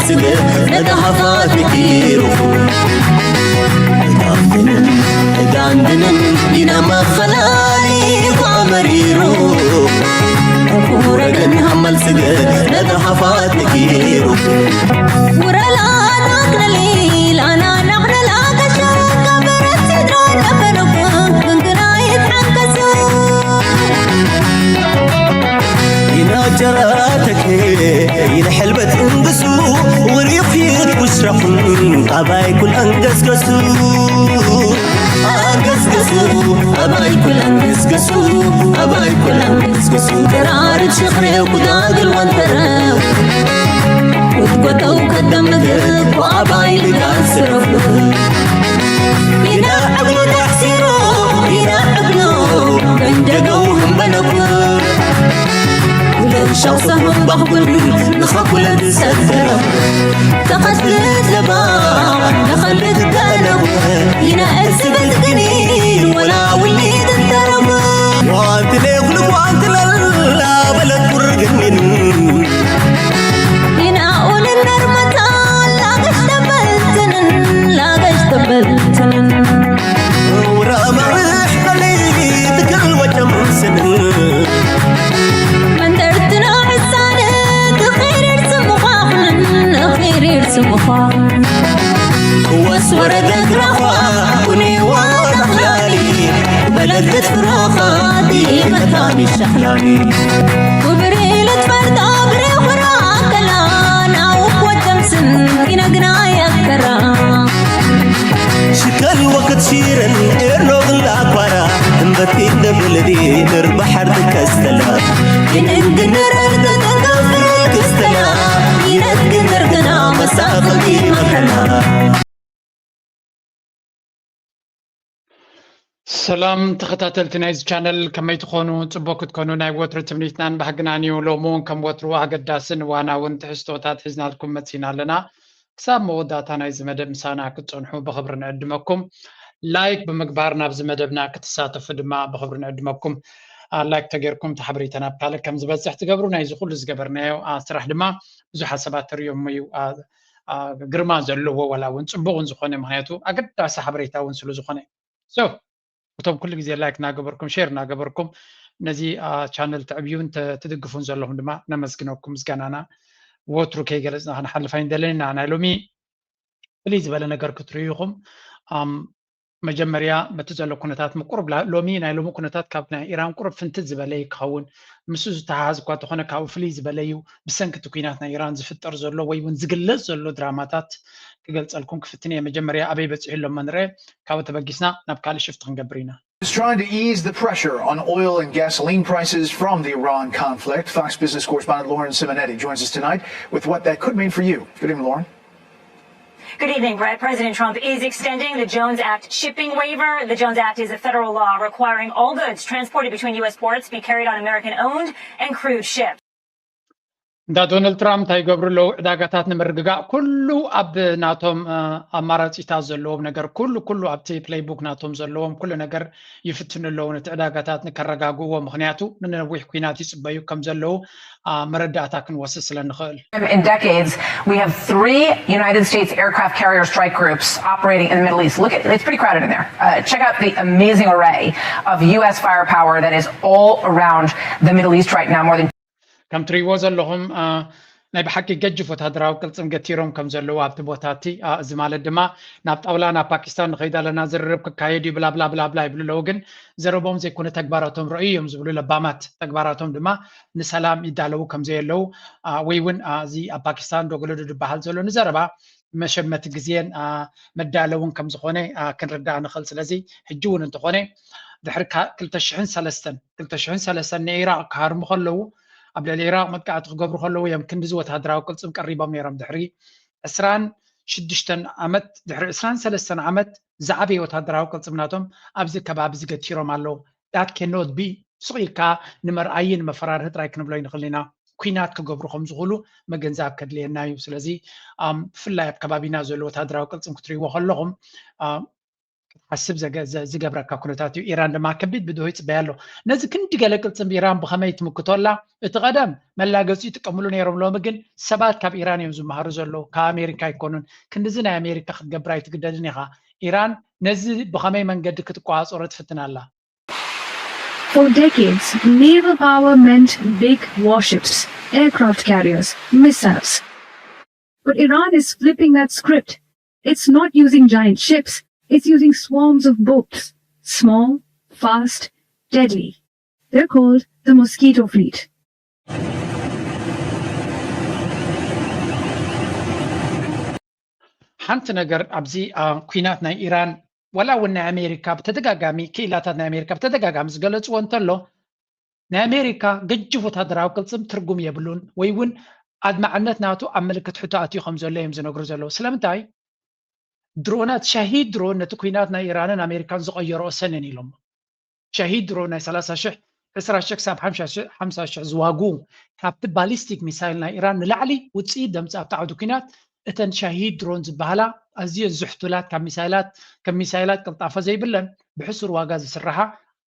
ስገ ነታ ሃፋት ምኪሩ። እዳንድንን እዳንድንን ኢና መኸላሊ ኳ መሪሩ። ኩረገን ሃመል ስገ ነታ ሃፋት ምኪሩ። ውረላ ናክነሊ ላና ናክነላ ከሸካ በረት ሲድራ ነበረኩ። ክንክና ይትሓንከሱ። ኢና ጀራተክ ኢና ሕልበት እንግሱ። ውሪኺት ውስራኹን ኣባይ ኩል ኣንገስገሱ። ኣንገስገሱ ኣባይ ኩል ኣንገስገሱ። ኣባይ ኩል ኣንገስገሱ። ተራርብ ሽኽሬው ኩዳግል ወንተረው። ውትጎተው ከደምግብ ወኣባይ ልጋን ስረፉ። ኢና ዕግሉ ተሕሲሩ ኢና ዕግሉ መንደገው ህንበለኩ። ለሻው ሰሙን ባኽጉን ንኸኩለ ዝሰገረ። ተኸትልት ለባ ንኸልት ደለቡ። ኢና እርስ በዝግኒ ወላ ውሊድ እንተረቡ። ዋንቲ ለይኹሉ ዋንቲ ለላ በለት ቁርግኒን። ኢና ኡልን ነርመታ ላገሽ ተበልትንን ላገሽ ተበልትንን። ውራ ማርሕ ከለይ ትክል ወጨም ስንን። መንደርትና ሕሳነ ትኺር እርስ ምዃኽንን እኺር እርስ ምዃኽንን። ክወስ ወረደ ግራኻ ኩኒ ዋላ ኽላሊ በለደት ፍራኻ ዲመታ ሚሸኽላኒ። ክብሪ ልትፈርዶ ብሬኹራ ከላ ናውክ ወደምስን ይነግና ያከራ። ሽከል ወቅት ሺረን ኤርኖ ግላ ኳራ እምበቲ ደብልዲ ንር ባሕር ትከስተላ። ይንንግንር እርትንር ክስተላ። ይነት ግንር ግና መሳኽልቲ መከላ። ሰላም ተኸታተልቲ ናይዚ ቻነል፣ ከመይ ትኾኑ? ጽቡቕ ክትኮኑ ናይ ወትሩ ትምኒትናን ባህግናን እዩ። ሎሚ እውን ከም ወትሩ ኣገዳስን እዋናውን ትሕዝቶታት ሒዝናልኩም መጺና ኣለና። ክሳብ መወዳእታ ናይዚ መደብ ምሳና ክትጸንሑ ብኽብሪ ንዕድመኩም። ላይክ ብምግባር ናብዚ መደብና ክትሳተፉ ድማ ብኽብሪ ንዕድመኩም። አ፣ ላይክ ተጌርኩም እቲ ሓበሬታ ናብ ካልእ ከም ዝበጽሕ ትገብሩ። ናይዚ ኩሉ ዝገበርናዮ፣ አ፣ ስራሕ ድማ ብዙሓት ሰባት ተርእዮሞ እዩ፣ አ፣ አ፣ ግርማ ዘለዎ ዋላ እውን ጽቡቕን ዝኾነ፣ ምኽንያቱ ኣገዳሲ ሓበሬታ እውን ስለ ዝኾነ። So፣ እቶም ኩሉ ግዜ ላይክ እናገበርኩም፣ ሼር እናገበርኩም ነዚ፣ አ፣ ቻነል ተዕብዩን ተ-፣ ትድግፉን ዘለኹም ድማ ነመስግነኩም። ምስጋናና ወትሩ ከይገለጽና ክንሓልፍ ኣይንደልን ኢና። ናይ ሎሚ ፍልይ ዝበለ ነገር ክትርእዩ ኢኹም። ኣም፣ መጀመርያ በቲ ዘሎ ኩነታት ምቁሩብ ላ-፣ ሎሚ ናይ ሎሚ ኩነታት ካብ ናይ ኢራን ቁሩብ ፍንትት ዝበለ እዩ ክኸውን። ምስኡ ዝተሓሓዝ እኳ እንተኾነ ካብኡ ፍልይ ዝበለ እዩ። ብሰንኪ እቲ ኲናት ናይ ኢራን ዝፍጠር ዘሎ ወይ እውን ዝግለጽ ዘሎ ድራማታት ክገልጸልኩም ክፍትን እየ። መጀመርያ ኣበይ በጺሑ ኣሎ እሞ ንርአ፣ ካብኡ ተበጊስና ናብ ካልእ ሽፍት ክንገብር ኢና። Is trying to ease the pressure on oil and gasoline prices from the Iran conflict. Fox Business correspondent Lauren Simonetti joins us tonight with what that could mean for you. Good evening, Lauren. Good evening, Brett. President Trump is extending the Jones Act shipping waiver. The Jones Act is a federal law requiring all goods transported between U S ports be carried on American-owned and crewed ships. እንዳ ዶናልድ ትራምፕ እንታይ ይገብሩ ኣለዉ? ዕዳጋታት ንምርግጋእ ኩሉ ኣብ ናቶም፣ እ፣ ኣማራጺታት ዘለዎም ነገር ኩሉ፣ ኩሉ ኣብቲ ፕሌይቡክ ናቶም ዘለዎም ኩሉ ነገር ይፍትኑ ኣለዉ፣ ነቲ ዕዳጋታት ንከረጋግእዎ። ምኽንያቱ ንነዊሕ ኲናት ይጽበዩ ከም ዘለዉ፣ እ፣ መረዳእታ ክንወስድ ስለ ንኽእል። In decades, we have three United States aircraft carrier strike groups operating in the Middle East. Look at, it's pretty crowded in there. Uh, check out the amazing array of U S firepower that is all around the Middle East right now. More than ከም ትርእይዎ ዘለኹም፣ አ፣ ናይ ብሓቂ ገጅፍ ወተሃደራዊ ቅልጽም ገቲሮም ከም ዘለዉ ኣብቲ ቦታ እቲ፣ አ፣ እዚ ማለት ድማ ናብ ጣውላ ናብ ፓኪስታን ንኸይድ ኣለና፣ ዝርርብ ክካየድ እዩ፣ ብላ ብላ ብላ ብላ ይብሉ ኣለዉ። ግን ዘረቦም ዘይኮነ ተግባራቶም ረእዩ እዮም ዝብሉ ለባማት። ተግባራቶም ድማ ንሰላም ይዳለዉ ከም ዘየለዉ፣ አ፣ ወይ እውን፣ አ፣ እዚ ኣብ ፓኪስታን ዶ ገለ ዶ ዝበሃል ዘሎ ንዘረባ መሸመቲ ግዜን፣ አ፣ መዳለውን ከም ዝኾነ፣ አ፣ ክንርዳእ ንኽእል። ስለዚ ሕጂ እውን እንተኾነ ድሕሪ ካ-፣ ክልተ ሽሕን ሰለስተን፣ ክልተ ሽሕን ሰለስተን ንኢራቕ ክሃርሙ ከለዉ፣ ኣብ ልዕሊ ኢራቕ መጥቃዕቲ ክገብሩ ከለዉ እዮም ክንድዚ ወተሃደራዊ ቅልጽም ቀሪቦም ነይሮም። ድሕሪ ዕስራን ሽዱሽተን ዓመት፣ ድሕሪ ዕስራን ሰለስተን ዓመት ዝዓበየ ወተሃደራዊ ቅልጽም ናቶም ኣብዚ ከባቢ እዚ ገቲሮም ኣለዉ። That cannot be። ስቕ ኢልካ ንመርኣይን መፈራርሂ ጥራይ ክንብሎ ኣይንኽእልን ኢና። ኲናት ክገብሩ ከም ዝኽእሉ ምግንዛብ ከድልየና እዩ። ስለዚ፣ ኣም፣ ብፍላይ ኣብ ከባቢና ዘሎ ወተሃደራዊ ቅልጽም ክትርእይዎ ከለኹም፣ ኣም፣ ሓስብ ዝገብረካ ኩነታት እዩ። ኢራን ድማ ከቢድ ብድሆ ይፅበያ ኣሎ። ነዚ ክንዲ ገለ ቅልፅም ኢራን ብኸመይ ትምክቶ ኣላ? እቲ ቀደም መላገፂ ይጥቀምሉ ነይሮም፣ ሎሚ ግን ሰባት ካብ ኢራን እዮም ዝመሃሩ ዘለዉ፣ ካብ ኣሜሪካ ኣይኮኑን። ክንድዚ ናይ ኣሜሪካ ክትገብር ኣይትግደድን ኢኻ። ኢራን ነዚ ብኸመይ መንገዲ ክትቆፃፀሮ ትፍትን ኣላ? For decades, naval power meant big warships, aircraft carriers, missiles. But Iran is flipping that script. It's not using giant ships, it's using swarms of boats. Small, fast, deadly. They're called the Mosquito Fleet. ሓንቲ ነገር ኣብዚ ኩናት ናይ ኢራን ዋላ እውን ናይ ኣሜሪካ ብተደጋጋሚ ክኢላታት ናይ ኣሜሪካ ብተደጋጋሚ ዝገለፅዎ እንተሎ ናይ ኣሜሪካ ገጅፍ ወታደራዊ ቅልፅም ትርጉም የብሉን ወይ እውን ኣድማዕነት ናቱ ኣብ ምልክት ሕቶ ኣትዩ ከም ዘሎ እዮም ዝነግሩ ዘለዉ። ስለምንታይ ድሮናት ሻሂድ ድሮን ነቲ ኩናት ናይ ኢራንን ኣሜሪካን ዝቐየሮ ሰነን ኢሎሞ። ሻሂድ ድሮን ናይ ሰላሳ ሽሕ ዕስራ ሽሕ ክሳብ ሓምሳ ሽሕ ዝዋጉ ካብቲ ባሊስቲክ ሚሳይል ናይ ኢራን ንላዕሊ ውፅኢት ደምፂ ኣብቲ ዓውዲ ኩናት እተን ሻሂድ ድሮን ዝበሃላ ኣዝየን ዝሕቱላት ካብ ሚሳይላት ከም ሚሳይላት ቅልጣፈ ዘይብለን ብሕሱር ዋጋ ዝስራሓ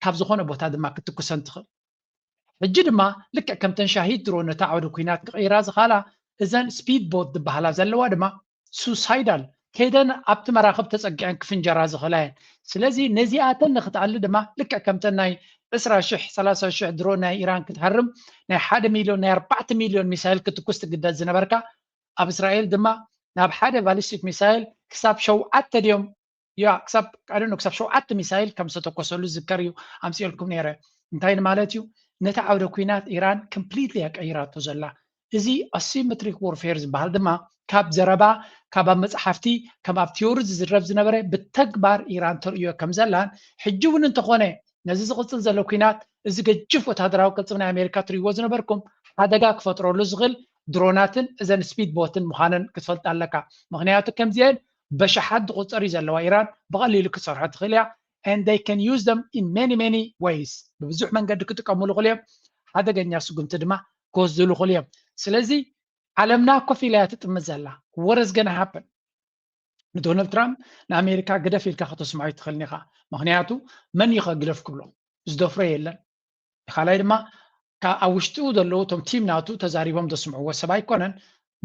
ካብ ዝኾነ ቦታ ድማ ክትኩሰን ትኽእል። ሕጂ ድማ ልክዕ ከምተን ሻሂድ ድሮን ነታ ዓውዲ ኩናት ክቕይራ ዝኽኣላ እዘን ስፒድ ቦት ዝበሃላ ዘለዋ ድማ ሱሳይዳል ከይደን ኣብቲ መራኽብ ተፀጊዐን ክፍንጀራ ዝኽእላ እየን። ስለዚ ነዚኣተን ንክትኣሊ ድማ ልክዕ ከምተን ናይ ዕስራ ሽሕ ሰላሳ ሽሕ ድሮን ናይ ኢራን ክትሃርም ናይ ሓደ ሚልዮን ናይ ኣርባዕተ ሚልዮን ሚሳይል ክትኩስ ትግደድ ዝነበርካ ኣብ እስራኤል ድማ ናብ ሓደ ባሊስቲክ ሚሳይል ክሳብ ሸውዓተ ድዮም ያ ክሳብ ቀደኑ ክሳብ ሸውዓተ ሚሳይል ከም ዝተተኮሰሉ ዝዝከር እዩ ኣምፅኦልኩም ነይረ። እንታይ ማለት እዩ? ነቲ ዓውደ ኩናት ኢራን ኮምፕሊትሊ እያ ቀይራቶ ዘላ። እዚ ኣሲሜትሪክ ዎርፌር ዝበሃል ድማ ካብ ዘረባ ካብ ኣብ መፅሓፍቲ ከም ኣብ ቲዮሪ ዝዝረብ ዝነበረ ብተግባር ኢራን ተርእዮ ከም ዘላን ሕጂ እውን እንተኾነ ነዚ ዝቕፅል ዘሎ ኩናት እዚ ገጅፍ ወታደራዊ ቅልፅም ናይ ኣሜሪካ ትርእይዎ ዝነበርኩም ሓደጋ ክፈጥረሉ ዝኽእል ድሮናትን እዘን ስፒድ ቦትን ምዃነን ክትፈልጥ ኣለካ። ምክንያቱ ከምዚአን በሽሓት ዝቁፀር እዩ ዘለዋ ኢራን ብቐሊሉ ክትሰርሖ ትኽእል እያ። And they can use them in many many ways ብብዙሕ መንገዲ ክጥቀሙሉ ይኽእሉ እዮም። ሓደገኛ ስጉምቲ ድማ ክወስድሉ ይኽእሉ እዮም። ስለዚ ዓለምና ኮፍ ኢላ እያ ትጥምት ዘላ። What is gonna happen? ንዶናልድ ትራምፕ ንኣሜሪካ ግደፍ ኢልካ ከተስምዖ ኣይትኽእልን ኢኻ። ምክንያቱ መን እዩ ከ ግደፍ ክብሎ? ዝደፍሮ የለን። ካልኣይ ድማ ካብ ኣብ ውሽጡ ዘለዉ እቶም ቲም ናቱ ተዛሪቦም ዘስምዕዎ ሰብ ኣይኮነን።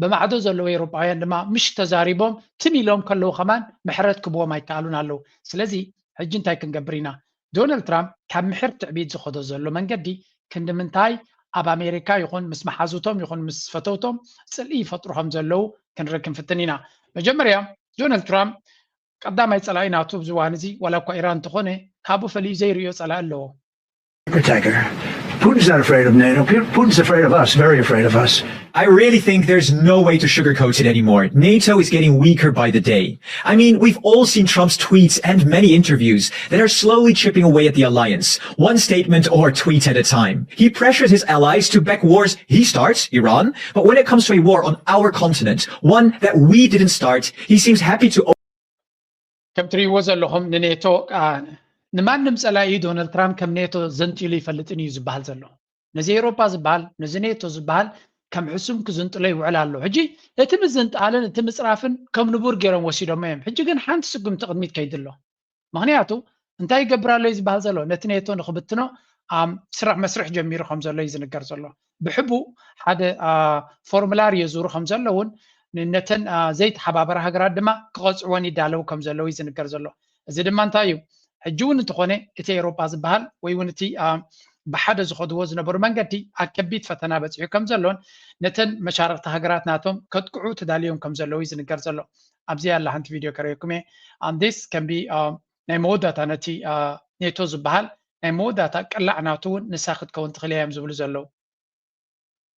ብማዕዶ ዘለዉ ኤውሮጳውያን ድማ ምሽ ተዛሪቦም ትም ኢሎም ከለዉ ከማን ምሕረት ክብዎም ኣይከኣሉን ኣለዉ። ስለዚ ሕጂ እንታይ ክንገብር ኢና? ዶናልድ ትራምፕ ካብ ምሕር ትዕቢት ዝኸዶ ዘሎ መንገዲ ክንዲ ምንታይ ኣብ ኣሜሪካ ይኹን ምስ መሓዙቶም ይኹን ምስ ፈተውቶም ፅልኢ ይፈጥሩ ከም ዘለዉ ክንርኢ ክንፍትን ኢና። መጀመርያ ዶናልድ ትራምፕ ቀዳማይ ፀላኢ ናቱ ኣብዚ እዋን እዚ ዋላ እኳ ኢራን እንተኾነ ካብኡ ፈሊዩ ዘይርእዮ ፀላኢ ኣለዎ። Protector. Putin's not afraid of NATO. Putin's afraid of us, very afraid of us. I really think there's no way to sugarcoat it anymore. NATO is getting weaker by the day. I mean, we've all seen Trump's tweets and many interviews that are slowly chipping away at the alliance, one statement or tweet at a time. He pressures his allies to back wars he starts, Iran, but when it comes to a war on our continent, one that we didn't start, he seems happy to ከም ትርእይዎ ዘለኹም ንኔቶ ንማንም ፀላኢ ዶናልድ ትራምፕ ከም ኔቶ ዘንጢሉ ይፈልጥን እዩ ዝበሃል ዘሎ። ነዚ ኤውሮፓ ዝበሃል ነዚ ኔቶ ዝበሃል ከም ሕሱም ክዝንጥሎ ይውዕል ኣሎ። ሕጂ እቲ ምዝንጣልን እቲ ምፅራፍን ከም ንቡር ገይሮም ወሲዶሞ እዮም። ሕጂ ግን ሓንቲ ስጉምቲ ቅድሚት ከይድሎ ምክንያቱ እንታይ ይገብር ኣሎ እዩ ዝበሃል ዘሎ ነቲ ኔቶ ንክብትኖ ስራሕ መስርሕ ጀሚሩ ከም ዘሎ እዩ ዝንገር ዘሎ። ብሕቡእ ሓደ ፎርሙላር የዙሩ ከም ዘለውን ነተን ዘይተሓባበራ ሃገራት ድማ ክቐፅዕወን ይዳለው ከም ዘለዉ እዩ ዝንገር ዘሎ። እዚ ድማ እንታይ እዩ? ሕጂ እውን እንተኾነ እቲ ኤውሮጳ ዝበሃል ወይ እውን እቲ ብሓደ ዝኸድዎ ዝነበሩ መንገዲ ኣብ ከቢድ ፈተና በፂሑ ከም ዘሎን ነተን መሻርክቲ ሃገራት ናቶም ከጥቅዑ ተዳልዮም ከም ዘለዉ እዩ ዝንገር ዘሎ። ኣብዚ ያለ ሓንቲ ቪድዮ ከርእየኩም እየ። ኣንዲስ ከምቢ ናይ መወዳእታ ነቲ ኔቶ ዝበሃል ናይ መወዳእታ ቅላዕ ናቱ እውን ንሳ ክትከውን ትኽእል እያ እዮም ዝብሉ ዘለዉ።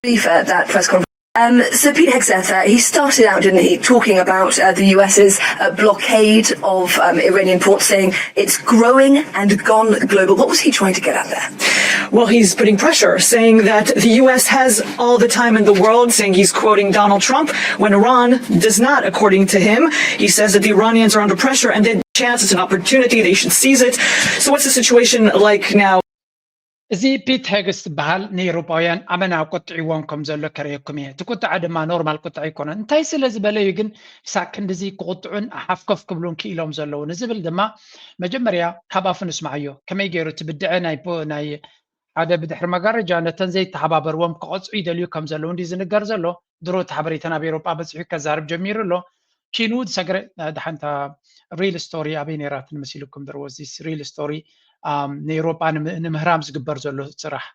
Brief at that press conference. Um, so Pete Hegseth, uh, he started out, didn't he, talking about uh, the U S's uh, blockade of um, Iranian ports, saying it's growing and gone global. What was he trying to get at there? Well, he's putting pressure, saying that the U S has all the time in the world, saying he's quoting Donald Trump, when Iran does not, according to him. He says that the Iranians are under pressure and then chance, it's an opportunity, they should seize it. So what's the situation like now? እዚ ፒት ሄግስ ዝበሃል ንኤውሮጳውያን ኣመና ቆጥዕዎም ከም ዘሎ ከርእየኩም እየ። እቲ ቁጥዐ ድማ ኖርማል ቁጥዐ ኣይኮነን። እንታይ ስለ ዝበለ እዩ ግን ክሳብ ክንድዚ ክቁጥዑን ሓፍከፍ ክብሉን ክኢሎም ዘለዉ ንዝብል ድማ መጀመርያ ካብ ኣፉ ንስማዓዮ። ከመይ ገይሩ እቲ ብድዐ ናይ ፖ- ናይ ሓደ ብድሕሪ መጋረጃ ነተን ዘይተሓባበርዎም ክቐጽዑ ይደልዩ ከም ዘለዉ እንዲ ዝንገር ዘሎ ድሮ እቲ ሓበሬታ ናብ ኤውሮጳ በጺሑ ከዛርብ ጀሚሩ ኣሎ። ኪኑ ዝሰግረ ድሓንታ ሪል ስቶሪ ኣበይ ነይራትኒ መሲልኩም ድሮ እዚ ሪል ስቶሪ ንኤውሮጳ ንምህራም ዝግበር ዘሎ ስራሕ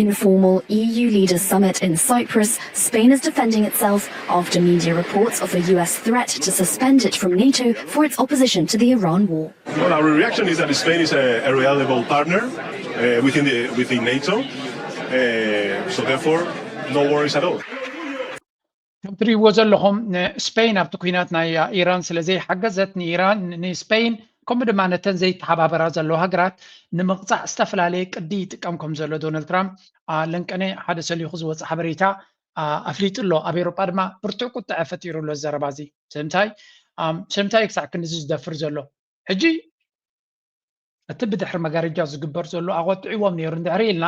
Informal E U leaders summit in Cyprus. Spain is defending itself after media reports of a U S threat to suspend it from NATO for its opposition to the Iran war. Well, our reaction is that Spain is a, a reliable partner uh, within, the, within NATO, uh, so therefore, no worries at all. ከም ትሪእዎ ዘለኹም ስፔን ኣብቲ ኩናት ናይ ኢራን ስለ ዘይሓገዘት ንኢራን ንስፔን ከምኡ ድማ ነተን ዘይተሓባበራ ዘለዋ ሃገራት ንምቕፃዕ ዝተፈላለየ ቅዲ ይጥቀም ከም ዘሎ ዶናልድ ትራምፕ ለንቀነ ሓደ ሰሊኹ ዝወፀ ሓበሬታ ኣፍሊጡ ኣሎ። ኣብ ኤውሮጳ ድማ ብርቱዕ ቁጥዐ ፈጢሩ ኣሎ ዘረባ እዚ። ስለምንታይ ስለምንታይ ክሳዕ ክንድዚ ዝደፍር ዘሎ? ሕጂ እቲ ብድሕሪ መጋረጃ ዝግበር ዘሎ ኣቆጥዕዎም ነይሩ እንድሕር ኢልና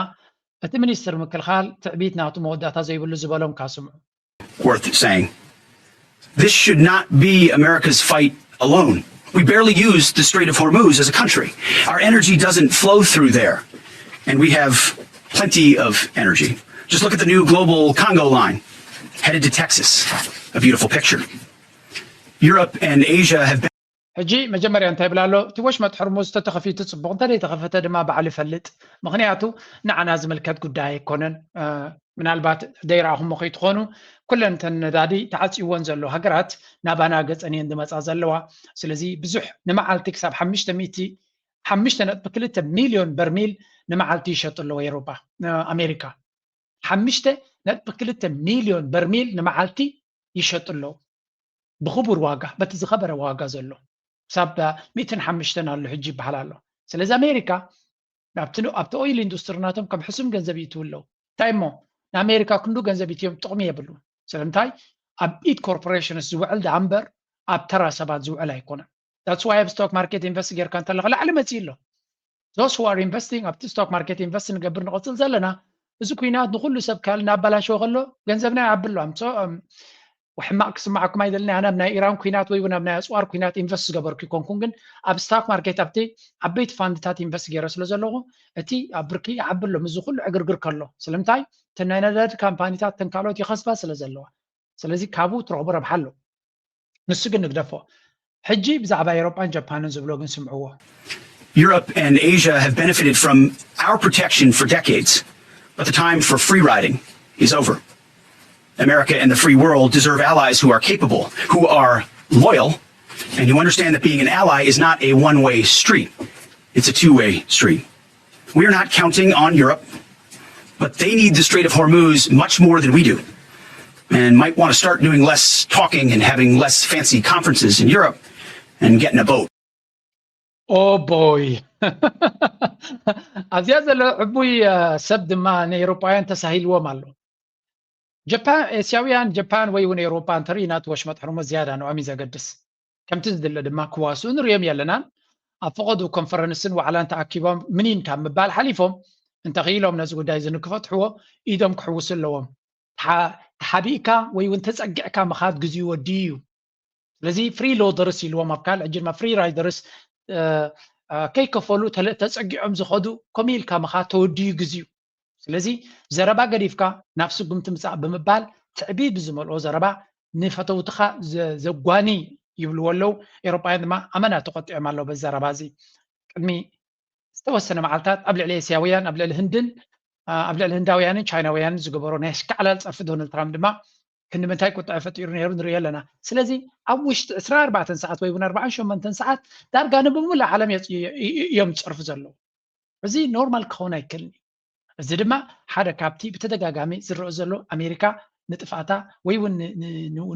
እቲ ሚኒስትር ምክልኻል ትዕቢት ናቱ መወዳእታ ዘይብሉ ዝበሎም ካስምዑ። Worth saying. This should not be America's fight alone. We barely use the Strait of Hormuz as a country. Our energy doesn't flow through there, and we have plenty of energy. Just look at the new global Congo line headed to Texas. A beautiful picture. Europe and Asia have been ሕጂ መጀመርያ እንታይ ይብል ኣሎ? እቲ ወሽመጥ ሕርሙዝ ተተኸፊቱ ጽቡቕ፣ እንተ ዘይተኸፈተ ድማ ባዕሉ ይፈልጥ። ምኽንያቱ ንዓና ዝምልከት ጉዳይ ኣይኮነን። ምናልባት ዘይረኣኹሞ ከይትኾኑ ኩለን እተን ነዳዲ ተዓፅይወን ዘሎ ሃገራት ናባና ገፀን እየን ዝመፃ ዘለዋ። ስለዚ ብዙሕ ንመዓልቲ ክሳብ ሓሙሽተ ሚእቲ ሓሙሽተ ነጥቢ ክልተ ሚልዮን በርሚል ንመዓልቲ ይሸጡ ኣለዉ ኤሮጳ ኣሜሪካ ሓሙሽተ ነጥቢ ክልተ ሚልዮን በርሚል ንመዓልቲ ይሸጡ ኣለዉ ብኽቡር ዋጋ በቲ ዝኸበረ ዋጋ ዘሎ ክሳብ ሚእትን ሓሙሽተን ኣሎ ሕጂ ይበሃል ኣሎ። ስለዚ ኣሜሪካ ኣብቲ ኦይል ኢንዱስትሪ ናቶም ከም ሕሱም ገንዘብ ይእትው ኣለዉ። እንታይ እሞ ንኣሜሪካ ክንዱ ገንዘብ ይእትዮም ጥቕሚ የብሉ። ስለምንታይ ኣብ ኢድ ኮርፖሬሽንስ ዝውዕል ደኣ እምበር ኣብ ተራ ሰባት ዝውዕል ኣይኮነን። That's why ኣብ ስቶክ ማርኬት ኢንቨስት ጌርካ እንተለኻ ላዕሊ መፅእ ኣሎ። Those who are investing ኣብቲ ስቶክ ማርኬት ኢንቨስት ንገብር ንቐፅል ዘለና እዚ ኩናት ንኩሉ ሰብ ካል እናበላሸወ ከሎ ገንዘብና ይዓቢ ኣሎ። ሕማቅ ክስማዓኩም ኣይደልን ኣነ ኣብ ናይ ኢራን ኩናት ወይ እውን ኣብ ናይ ኣፅዋር ኩናት ኢንቨስት ዝገበርኩ ይኮንኩን ግን ኣብ ስታክ ማርኬት ኣብቲ ዓበይቲ ፋንድታት ኢንቨስት ገይረ ስለ ዘለኹ እቲ ኣብ ብርኪ ይዓቢ ኣሎ። ምዚ ኩሉ ዕግርግር ከሎ ስለምንታይ እተን ናይ ነዳዲ ካምፓኒታት እተን ካልኦት ይኸስባ ስለ ዘለዋ ስለዚ ካብኡ ትረኽቦ ረብሓ ኣሎ። ንሱ ግን ንግደፎ። ሕጂ ብዛዕባ ኤውሮጳን ጃፓንን ዝብሎ ግን ስምዕዎ። Europe and Asia have benefited from our protection for decades, but the time for free riding is over. America and the free world deserve allies who are capable, who are loyal, and who understand that being an ally is not a one way street, it's a two way street. We are not counting on Europe, but they need the Strait of Hormuz much more than we do and might want to start doing less talking and having less fancy conferences in Europe and getting a boat. Oh boy. ኣብዚኣ ዘሎ ዕቡይ ሰብ ድማ ንኤውሮጳውያን ተሳሂልዎም ኣሎ። ጃፓን፣ ኤስያውያን ጃፓን ወይ እውን ኤውሮጳ እንተርኢና እቲ ወሽመጥ ሕርሙዝ ዝያዳ ንኦም እዩ ዘገድስ። ከምቲ ዝድለ ድማ ክዋስኡ ንርእዮም የለናን። ኣብ ፈቐዱ ኮንፈረንስን ዋዕላን ተኣኪቦም ምኒን ካብ ምባል ሓሊፎም እንተኽኢሎም ነዚ ጉዳይ እዚ ንክፈትሕዎ ኢዶም ክሕውሱ ኣለዎም። ተሓቢእካ ወይ እውን ተፀጊዕካ ምኻድ ግዚኡ ወዲኡ እዩ። ስለዚ ፍሪ ሎደርስ ኢልዎም ኣብ ካልእ ሕጂ ድማ ፍሪ ራይደርስ ከይከፈሉ ተፀጊዖም ዝኸዱ ከምኡ ኢልካ ምኻድ ተወዲኡ ግዚኡ። ስለዚ ዘረባ ገዲፍካ ናብ ስጉምቲ ምፃእ ብምባል ትዕቢት ብዝመልኦ ዘረባ ንፈተውትኻ ዘጓኒ ይብልዎ ኣለዉ። ኤውሮጳውያን ድማ ኣመና ተቆጢዖም ኣለዉ በዚ ዘረባ እዚ። ቅድሚ ዝተወሰነ መዓልታት ኣብ ልዕሊ ኤስያውያን ኣብ ልዕሊ ህንድን ኣብ ልዕሊ ህንዳውያንን ቻይናውያንን ዝገበሮ ናይ ኣሽካዕላል ፀርፊ ዶናልድ ትራምፕ ድማ ክንዲ ምንታይ ቁጥዐ ፈጢሩ ነይሩ ንሪኦ ኣለና። ስለዚ ኣብ ውሽጢ ዕስራን ኣርባዕተን ሰዓት ወይ እውን ኣርባዓን ሸሞንተን ሰዓት ዳርጋ ንብምሉእ ዓለም እዮም ዝፀርፉ ዘለዉ። እዚ ኖርማል ክኸውን ኣይክእልን እዩ። እዚ ድማ ሓደ ካብቲ ብተደጋጋሚ ዝረአ ዘሎ ኣሜሪካ ንጥፍኣታ ወይ እውን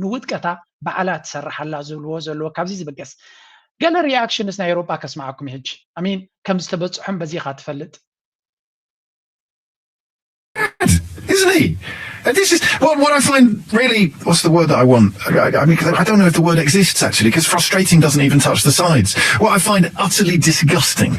ንውድቀታ ባዕላ ትሰርሓላ ዝብልዎ ዘለዎ ካብዚ ዝብገስ ገለ ሪኣክሽንስ ናይ ኤውሮጳ ከስምዓኩም ሕጂ ኣሚን ከም ዝተበፅሖም በዚኻ ትፈልጥ Isn't he? This is what, what I find really, what's the word that I want? I, I mean, I don't know if the word exists actually, because frustrating doesn't even touch the sides. What I find utterly disgusting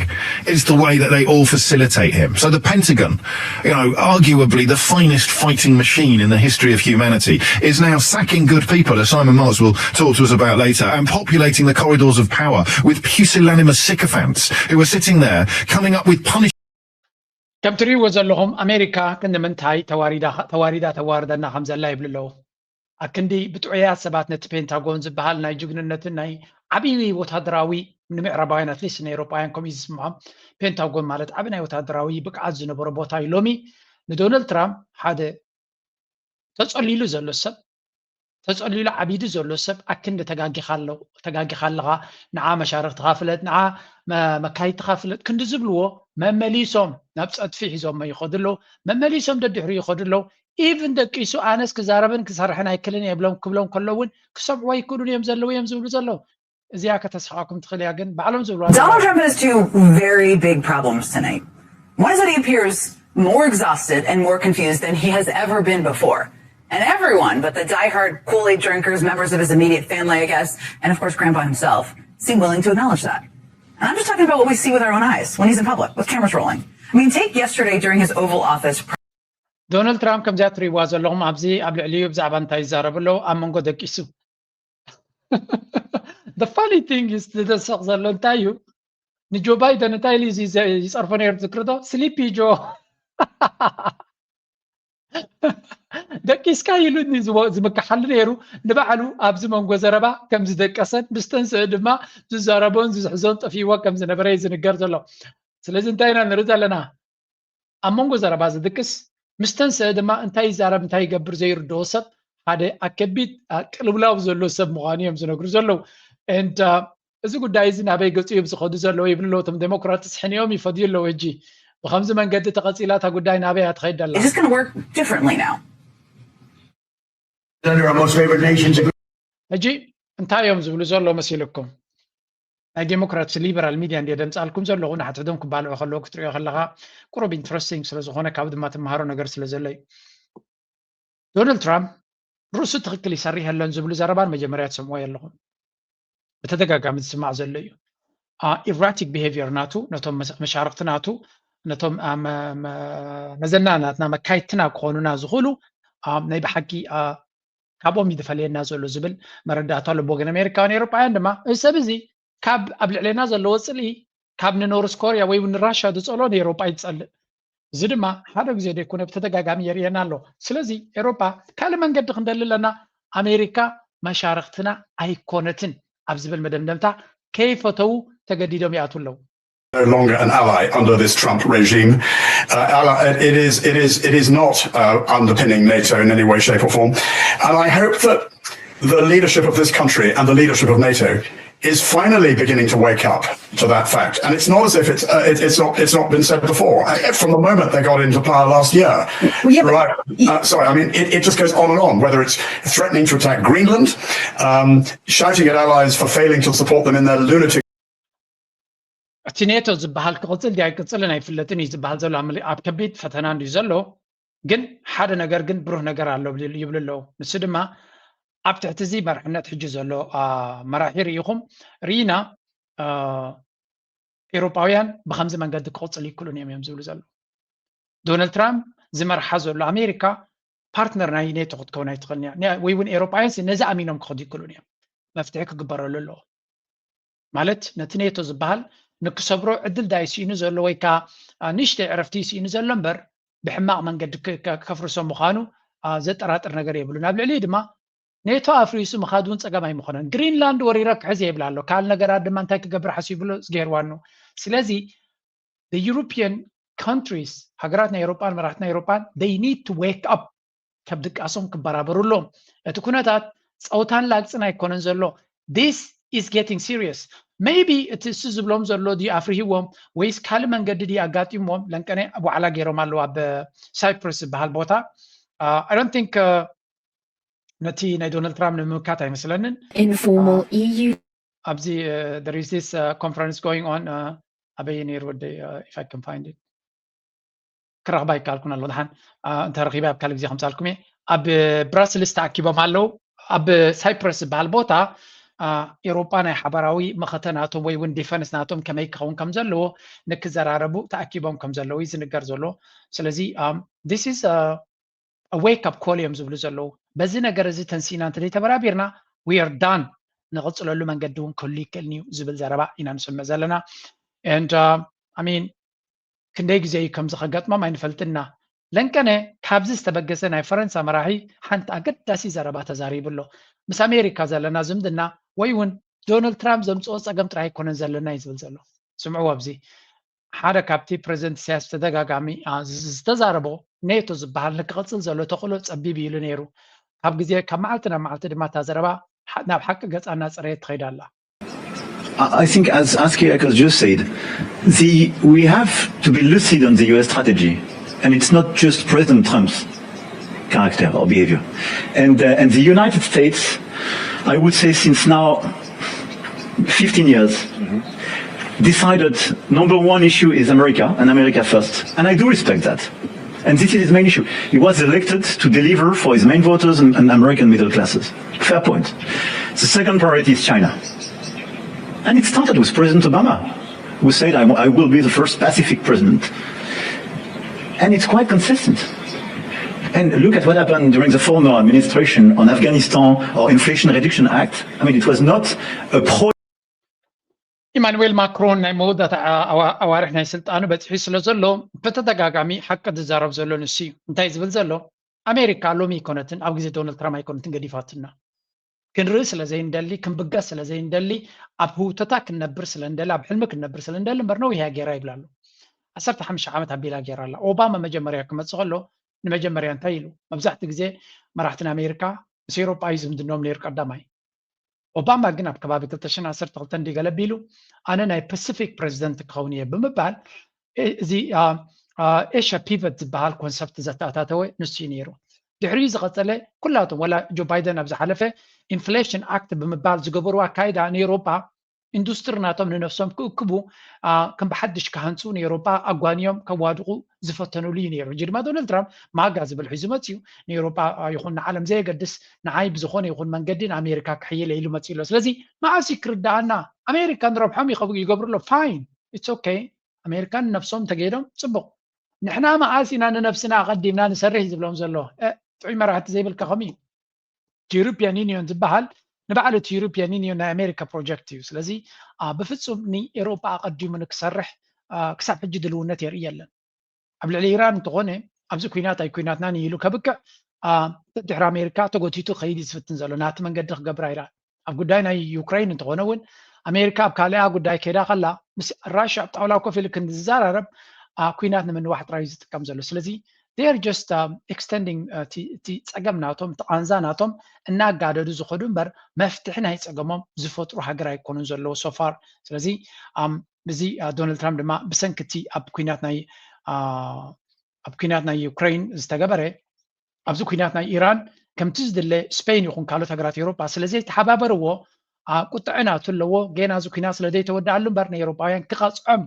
is the way that they all facilitate him. So the Pentagon, you know, arguably the finest fighting machine in the history of humanity, is now sacking good people, as Simon Marks will talk to us about later, and populating the corridors of power with pusillanimous sycophants who are sitting there coming up with punishments. ከም ትሪእዎ ዘለኹም ኣሜሪካ ክንዲ ምንታይ ተዋሪዳ ተዋሪዳ ተዋርደና ከም ዘላ ይብሉ ኣለዉ። ኣክንዲ ብጥዑያት ሰባት ነቲ ፔንታጎን ዝበሃል ናይ ጅግንነትን ናይ ዓብዪ ወታደራዊ ንምዕራባውያን ኣትሊስት ንኤውሮጳውያን ከምኡ እዩ ዝስምዖም። ፔንታጎን ማለት ዓቢ ናይ ወታደራዊ ብቅዓት ዝነበሮ ቦታ እዩ። ሎሚ ንዶናልድ ትራምፕ ሓደ ተጸሊሉ ዘሎ ሰብ ተጸሊሉ ዓቢዱ ዘሎ ሰብ ኣክንዲ ተጋጊኻ ኣለኻ ንዓ መሻርኽትኻ ፍለጥ ንዓ መካይድትኻ ፍለጥ ክንዲ ዝብልዎ መመሊሶም ናብ ጸድፊ ሒዞሞ ይኸዱ ኣለዉ። መመሊሶም ደድሕሪ ይኸዱ ኣለዉ። ኢቭን ደቂሱ ኣነስ ክዛረብን ክሰርሕን ኣይክልን እየ ብሎም ክብሎም ከሎ እውን ክሰምዕዎ ኣይክእሉን እዮም ዘለዉ እዮም ዝብሉ ዘለዉ። እዚኣ ከተስሕቓኩም ትኽእል እያ ግን ባዕሎም ዝብልዋ Donald Trump has two very big problems tonight. One is that he appears more exhausted and more confused than he has ever been before. And everyone but the diehard Kool-Aid drinkers, members of his immediate family, I guess, and of course Grandpa himself, seem willing to acknowledge that. And I'm just talking about what we see with our own eyes when he's in public, with cameras rolling. I mean, take yesterday during his Oval Office ዶናልድ ትራምፕ ከምዚኣ ትሪእዋ ዘለኹም ኣብዚ ኣብ ልዕሊኡ ብዛዕባ እንታይ ይዛረቡ ኣለዉ ኣብ መንጎ ደቂሱ። The funny thing is ዝደሰቕ ዘሎ እንታይ እዩ ንጆ ባይደን እንታይ ኢሉ ይጸርፎ ነይሩ ትዝክርዶ? ስሊፒ ጆ ደቂስካ ኢሉ ዝምክሓሉ ነይሩ። ንባዕሉ ኣብዚ መንጎ ዘረባ ከም ዝደቀሰን ምስ ተንስእ ድማ ዝዛረቦን ዝዝሕዞን ጠፊእዎ ከም ዝነበረ እዩ ዝንገር ዘሎ። ስለዚ እንታይ ኢና ንርኢ ዘለና? ኣብ መንጎ ዘረባ ዝድቅስ ምስ ተንስእ ድማ እንታይ ይዛረብ እንታይ ይገብር ዘይርድኦ ሰብ ሓደ ኣከቢድ ቅልውላው ዘሎ ሰብ ምዃኑ እዮም ዝነግሩ ዘለዉ። And እዚ ጉዳይ እዚ ናበይ ገፂኦም ዝኸዱ ዘለዉ ይብሉ ኣለዉ። እቶም ዴሞክራትስ ሕንኦም ይፈድዩ ኣለዉ። ሕጂ ብኸምዚ መንገዲ ተቐፂላ እታ ጉዳይ ናበይ እያ ትኸይድ ዘላ? Is this going to work differently now? Senator, our most favored nation to ሕጂ እንታይ እዮም ዝብሉ ዘሎ መሲልኩም? ናይ ዴሞክራትስ ሊበራል ሚድያ እንድየ ደምፃልኩም ዘለኹ ንሓድሕዶም ክባልዑ ከለዉ ክትሪኦ ከለኻ ቁሩብ ኢንትረስቲንግ ስለ ዝኾነ ካብኡ ድማ ትመሃሮ ነገር ስለ ዘሎ እዩ። ዶናልድ ትራምፕ ርእሱ ትኽክል ይሰርሕ የለን ዝብሉ ዘረባ ንመጀመርያ ትሰምዕዎ የለኹም። ብተደጋጋሚ ዝስማዕ ዘሎ እዩ። ኢራቲክ ቢሄቪየር ናቱ ነቶም መሻርክቲ ናቱ ነቶም መዘና ናትና መካይድትና ክኾኑና ዝኽእሉ ናይ ብሓቂ ካብኦም እዩ ዝፈለየና ዘሎ ዝብል መረዳእታ ኣሎ ብወገን ኣሜሪካውያን። ኤውሮጳውያን ድማ እዚ ሰብ እዚ ካብ ኣብ ልዕሌና ዘለዎ ፅልኢ ካብ ንኖርስ ኮርያ ወይ እውን ንራሻ ዝፀልኦ ንኤውሮጳ እዩ ዝፀልእ። እዚ ድማ ሓደ ግዜ ዘይኮነ ብተደጋጋሚ የርእየና ኣሎ። ስለዚ ኤውሮጳ ካልእ መንገዲ ክንደሊ ኣለና። ኣሜሪካ መሻርክትና ኣይኮነትን ኣብ ዝብል መደምደምታ ከይፈተዉ ተገዲዶም ይኣትዉ ኣለዉ። no longer an ally under this Trump regime. Uh, ally, it is it is it is not uh, underpinning NATO in any way, shape, or form. And I hope that the leadership of this country and the leadership of NATO is finally beginning to wake up to that fact. And it's not as if it's uh, it, it's not it's not been said before. Uh, From the moment they got into power last year, Well, yeah, but- right? Uh, sorry, I mean it, it just goes on and on. Whether it's threatening to attack Greenland, um, shouting at allies for failing to support them in their lunatic እቲ ኔቶ ዝበሃል ክቕፅል ድዩ ኣይቅፅልን ኣይፍለጥን እዩ ዝበሃል ዘሎ ኣብ ምል- ኣብ ከቢድ ፈተና እንድዩ ዘሎ። ግን ሓደ ነገር ግን ብሩህ ነገር ኣሎ ብል- ይብሉ ኣለዉ። ንሱ ድማ ኣብ ትሕቲ እዚ መርሕነት ሕጂ ዘሎ አ፣ መራሒ ርኢኹም ርኢና አ፣ ኤውሮጳውያን ብከምዚ መንገዲ ክቕፅል ይክእሉን እዮም እዮም ዝብሉ ዘለዉ። ዶናልድ ትራምፕ ዝመርሓ ዘሎ ኣሜሪካ ፓርትነር ናይ ኔቶ ክትከውን ኣይትኽእልን እያ። ኒ- ወይ እውን ኤውሮጳውያን ነዚ ኣሚኖም ክኸዱ ይክእሉን እዮም። መፍትሒ ክግበረሉ ኣለዎ። ማለት ነቲ ኔቶ ዝበሃል ንክሰብሮ ዕድል ዳይ ስኢኑ ዘሎ ወይ ከዓ አ፣ ንእሽተይ ዕረፍቲ ስኢኑ ዘሎ እምበር ብሕማቕ መንገዲ ክ- ክ- ከፍርሶ ምዃኑ አ፣ ዘጠራጥር ነገር የብሉን። ኣብ ልዕሊኡ ድማ ኔቶ ኣፍሪሱ ምኻድ እውን ጸገም ኣይምኾነን። ግሪንላንድ ወሪረ ክሕዝ የብላ ኣሎ። ካልእ ነገራት ድማ እንታይ ክገብር ሓሲቡ ኣሎ ዝገይርዋኑ። ስለዚ the European countries ሃገራት ናይ ኤውሮጳን መራሕቲ ናይ ኤውሮጳን they need to wake up ከብ ድቃሶም ክበራበሩ ኣለዎም። እቲ ኩነታት ጸውታን ላግጽን ኣይኮነን ዘሎ። This is getting serious. Maybe እቲ እሱ ዝብሎም ዘሎ ድዩ ኣፍርሂዎም ወይስ ካልእ መንገዲ ድዩ ኣጋጢምዎም ለንቀነ ዋዕላ ገይሮም ኣለዉ ኣብ ሳይፕረስ ዝበሃል ቦታ። I don't think ነቲ ናይ ዶናልድ ትራምፕ ንምምካት ኣይመስለንን። Informal E U ኣብዚ there is this conference going on ኣበይ ነይሩ ወደይ if I can find it ክረኽባ ይከኣልኩን ኣሎ ድሓን እንተ ረኺበ ኣብ ካልእ ግዜ ከምፃልኩም እየ። ኣብ ብራስልስ ተኣኪቦም ኣለዉ። ኣብ ሳይፕረስ ዝበሃል ቦታ ኤውሮጳ ናይ ሓባራዊ መኸተ ናቶም ወይ እውን ዲፈንስ ናቶም ከመይ ክኸውን ከም ዘለዎ ንክዘራረቡ ተኣኪቦም ከም ዘለዉ እዩ ዝንገር ዘሎ። ስለዚ this is wake up call እዮም ዝብሉ ዘለዉ። በዚ ነገር እዚ ተንሲእና እንተ ዘይተበራቢርና we are done፣ ንቕፅለሉ መንገዲ እውን ክህሉ ይክእልን እዩ ዝብል ዘረባ ኢና ንሰምዕ ዘለና። And I mean ክንደይ ግዜ እዩ ከምዚ ከጋጥሞም ኣይንፈልጥና። ለንቀነ ካብዚ ዝተበገሰ ናይ ፈረንሳ መራሒ ሓንቲ ኣገዳሲ ዘረባ ተዛሪቡ ኣሎ። ምስ ኣሜሪካ ዘለና ዝምድና ወይ እውን ዶናልድ ትራምፕ ዘምፅኦ ፀገም ጥራይ ኣይኮነን ዘለና እዩ ዝብል ዘሎ። ስምዕዎ፣ ኣብዚ ሓደ ካብቲ ፕሬዚደንት ኢሳያስ ተደጋጋሚ ዝተዛረቦ ኔቶ ዝበሃል ንክቕፅል ዘሎ ተኽእሎ ፀቢብ ኢሉ ነይሩ። ካብ ግዜ ካብ መዓልቲ ናብ መዓልቲ ድማ እታ ዘረባ ናብ ሓቂ ገፃ እናፀረየት ትኸይድ ኣላ። I think, as Aski Eckers just said, the, we have to be lucid on the U S strategy. And it's not just President Trump's character or behavior. And, uh, and the United States, I would say since now fifteen years, decided number one issue is America and America first. And I do respect that. And this is his main issue. He was elected to deliver for his main voters and, and American middle classes. Fair point. The second priority is China. And it started with President Obama, who said, I, I will be the first Pacific president. And it's quite consistent. And look at what happened during the former administration on Afghanistan or Inflation Reduction Act. I mean, it was not a pro ኢማኑኤል ማክሮን ናይ መወዳእታ ኣዋርሕ ናይ ስልጣኑ በፂሑ ስለ ዘሎ ብተደጋጋሚ ሓቂ ዝዛረብ ዘሎ ንሱ እዩ። እንታይ ዝብል ዘሎ? ኣሜሪካ ሎሚ ኣይኮነትን፣ ኣብ ግዜ ዶናልድ ትራምፕ ኣይኮነትን ገዲፋትና። ክንርኢ ስለ ዘይንደሊ፣ ክንብገስ ስለ ዘይንደሊ፣ ኣብ ህውተታ ክንነብር ስለ ንደሊ፣ ኣብ ሕልሚ ክንነብር ስለ ንደሊ እምበር ነዊሕ እያ ገይራ ይብላ ኣሎ። ዓሰርተ ሓሙሽተ ዓመት ኣቢላ ገይራ ኣላ። ኦባማ መጀመርያ ክመፅእ ከሎ ንመጀመርያ እንታይ ኢሉ? መብዛሕትኡ ግዜ መራሕቲ ኣሜሪካ ምስ ኤውሮጳ እዩ ዝምድኖም ነይሩ ቀዳማይ። ኦባማ ግን ኣብ ከባቢ ክልተ ሽሕን ዓሰርተ ክልተን ድዩ ገለ ኣቢሉ ኣነ ናይ ፓሲፊክ ፕሬዚደንት ክኸውን እየ ብምባል እዚ ኤሽያ ፒቨት ዝበሃል ኮንሰፕት ዘተኣታተወ ንሱ እዩ ነይሩ። ድሕሪኡ ዝቐጸለ ኩላቶም ወላ ጆ ባይደን ኣብ ዝሓለፈ ኢንፍሌሽን ኣክት ብምባል ዝገበርዎ ኣካይዳ ንኤውሮጳ ኢንዱስትሪ ናቶም ንነፍሶም ክእክቡ ከም ብሓድሽ ክሃንፁ ንኤውሮጳ ኣጓንዮም ከዋድቑ ዝፈተኑሉ እዩ ነይሩ። ሕጂ ድማ ዶናልድ ትራምፕ ማጋ ዝብል ሒዙ መፅዩ ንኤውሮጳ ይኹን ንዓለም ዘየገድስ ንዓይ ብዝኾነ ይኹን መንገዲ ንኣሜሪካ ክሕይል ኢሉ መፅዩ ኣሎ። ስለዚ መዓስ እዩ ክርዳኣና? ኣሜሪካ ንረብሖም ይገብሩ ኣሎ። ፋይን፣ ኢትስ ኦኬ። ኣሜሪካ ንነፍሶም ተገይዶም ፅቡቕ። ንሕና መዓስ ኢና ንነብስና ኣቐዲምና ንሰርሕ እዩ ዝብሎም ዘሎ። ጥዑይ መራሕቲ ዘይብልካ ከምኡ እዩ። ዩሮፒያን ዩኒዮን ዝበሃል ንባዕሉ እቲ ዩሮፒያን ዩኒዮን ናይ ኣሜሪካ ፕሮጀክት እዩ። ስለዚ ብፍፁም ንኤውሮጳ ኣቐዲሙ ንክሰርሕ ክሳብ ሕጂ ድልውነት የርኢ የለን። ኣብ ልዕሊ ኢራን እንተኾነ ኣብዚ ኩናት ኣይኩናትናን ኢሉ ከብቅዕ ድሕሪ ኣሜሪካ ተጎቲቱ ከይድ ዝፍትን ዘሎ ናቲ መንገዲ ክገብራ ኢራን። ኣብ ጉዳይ ናይ ዩክሬን እንተኾነ እውን ኣሜሪካ ኣብ ካልኣ ጉዳይ ከይዳ ከላ ምስ ራሽያ ኣብ ጣውላ ኮፍ ኢሉ ክንዝዘራረብ ኩናት ንምንዋሕ ጥራይ ዝጥቀም ዘሎ። ስለዚ they are just extending እቲ ጸገም ናቶም እቲ ቃንዛ ናቶም እናጋደዱ ዝኸዱ እምበር መፍትሒ ናይ ጸገሞም ዝፈጥሩ ሃገር ኣይኮኑን ዘለዉ so far። ስለዚ እዚ ዶናልድ ትራምፕ ድማ ብሰንኪ እቲ ኣብ ኩናት ናይ ኣብ ኩናት ናይ ዩክሬን ዝተገበረ ኣብዚ ኩናት ናይ ኢራን ከምቲ ዝድለ ስፔን ይኹን ካልኦት ሃገራት ኤውሮጳ ስለ ዘይተሓባበርዎ ቁጥዐ ናቱ ኣለዎ። ገና እዚ ኩናት ስለ ዘይተወድኣሉ እምበር ንኤውሮጳውያን ክቐፅዖም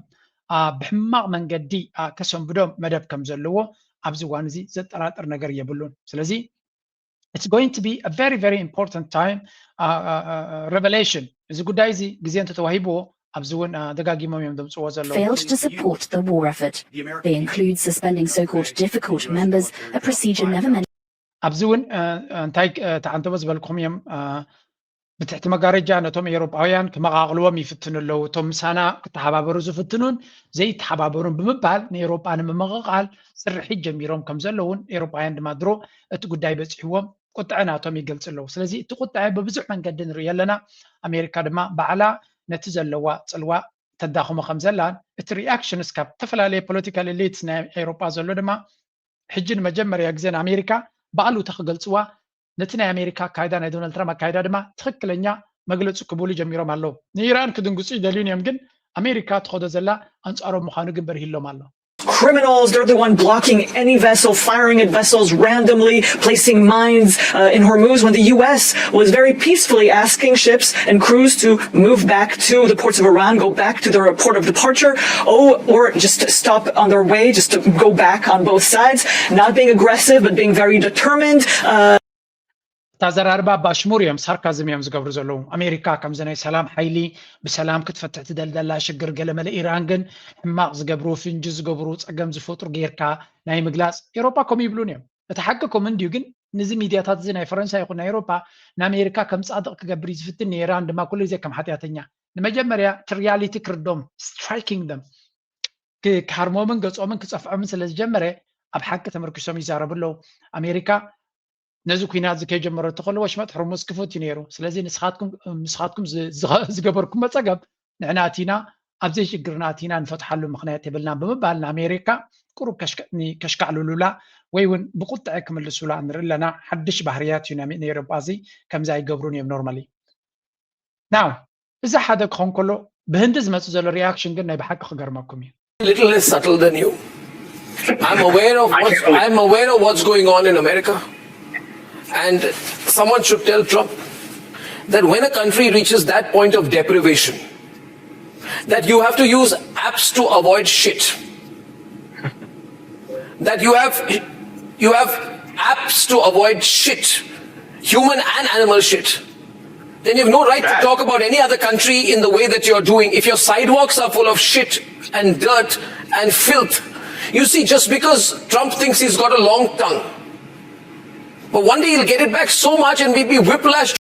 ብሕማቕ መንገዲ ከሰንብዶም መደብ ከም ዘለዎ ኣብዚ እዋን እዚ ዘጠራጥር ነገር የብሉን። ስለዚ it's going to be a very very important time revelation። እዚ ጉዳይ እዚ ግዜ እንተተዋሂብዎ ኣብዚ እውን ደጋጊሞም እዮም ዘምፅዎ ዘለዉ። Failed to support the war effort. They include suspending so-called difficult members, a procedure never mentioned. ኣብዚ እውን እንታይ ተዓንተቦ ዝበልኩም እዮም። ብትሕቲ መጋረጃ ነቶም ኤውሮጳውያን ክመቓቕልዎም ይፍትኑ ኣለዉ። እቶም ምሳና ክተሓባበሩ ዝፍትኑን ዘይተሓባበሩን ብምባል ንኤውሮጳ ንምምቕቓል ስርሒት ጀሚሮም ከም ዘለውን ኤውሮጳውያን ድማ ድሮ እቲ ጉዳይ በፂሕዎም ቁጥዐ ናቶም ይገልፁ ኣለዉ። ስለዚ እቲ ቁጥዐ ብብዙሕ መንገዲ ንርኢ ኣለና። ኣሜሪካ ድማ ባዕላ ነቲ ዘለዋ ፅልዋ ተዳኽሞ ከም ዘላን እቲ ሪኣክሽንስ ካብ ዝተፈላለየ ፖለቲካል ኤሊትስ ናይ ኤውሮጳ ዘሎ ድማ ሕጂ ንመጀመርያ ግዜ ንኣሜሪካ ብኣሉታ ክገልፅዋ ነቲ ናይ ኣሜሪካ ኣካይዳ ናይ ዶናልድ ትራምፕ ኣካይዳ ድማ ትኽክለኛ መግለፂ ክብሉ ጀሚሮም ኣለዉ። ንኢራን ክድንግፁ ይደልዩን እዮም ግን ኣሜሪካ ትኸዶ ዘላ ኣንፃሮም ምዃኑ ግን በርሂሎም ኣሎ። criminals. They're the one blocking any vessel, firing at vessels randomly, placing mines uh, in Hormuz, when the U S was very peacefully asking ships and crews to move back to the ports of Iran, go back to their port of departure, oh, or just stop on their way, just to go back on both sides, not being aggressive, but being very determined. Uh, እታ ዘራርባ ባሽሙር እዮም፣ ሳርካዝም እዮም ዝገብሩ ዘለዉ። ኣሜሪካ ከምዚ ናይ ሰላም ሓይሊ ብሰላም ክትፈትሕ ትደልደላ ሽግር ገለመለ ኢራን ግን ሕማቕ ዝገብሩ፣ ፍንጂ ዝገብሩ፣ ጸገም ዝፈጥሩ ጌርካ ናይ ምግላጽ ኤሮፓ ከምኡ ይብሉን እዮም። እቲ ሓቂ ከምኡ እንድዩ፣ ግን ንዚ ሚድያታት እዚ ናይ ፈረንሳይ ይኹን ናይ ኤሮፓ ንኣሜሪካ ከም ጻድቕ ክገብር እዩ ዝፍትን፣ ንኢራን ድማ ኩሉ ግዜ ከም ሓጢኣተኛ። ንመጀመርያ እቲ ሪያሊቲ ክርዶም፣ striking them፣ ክሃርሞምን ገጾምን ክጸፍዖምን ስለ ዝጀመረ ኣብ ሓቂ ተመርኪሶም ይዛረቡ ኣለዉ። ኣሜሪካ ነዚ ኩናት እዚ ከይጀመረቶ ከሎ ወሽመጥ ሕርሙዝ ክፉት እዩ ነይሩ። ስለዚ ንስኻትኩም ዝገበርኩሞ ጸገም ንሕና ኣቲና ኣብዚ ሽግርና ኣቲና ንፈትሓሉ ምኽንያት የብልናን ብምባል ንኣሜሪካ ቁሩብ ከሽካዕልሉላ ወይ እውን ብቁጥዐ ክምልሱላ ንርኢ ኣለና። ሓድሽ ባህርያት እዩ ናይ ኤሮጳ እዚ። ከምዚ ኣይገብሩን እዮም normally። Now እዚ ሓደ ክኾን ከሎ ብህንዲ ዝመጽእ ዘሎ reaction ግን ናይ ብሓቂ ክገርመኩም እዩ። Little less subtle than you. I'm aware of what's, I'm aware of what's going on in America. And someone should tell Trump that when a country reaches that point of deprivation, that you have to use apps to avoid shit. That you have you have apps to avoid shit, human and animal shit. Then you have no right to talk about any other country in the way that you're doing. If your sidewalks are full of shit and dirt and filth, you see, just because Trump thinks he's got a long tongue, but one day he'll get it back so much and we'll be whiplash.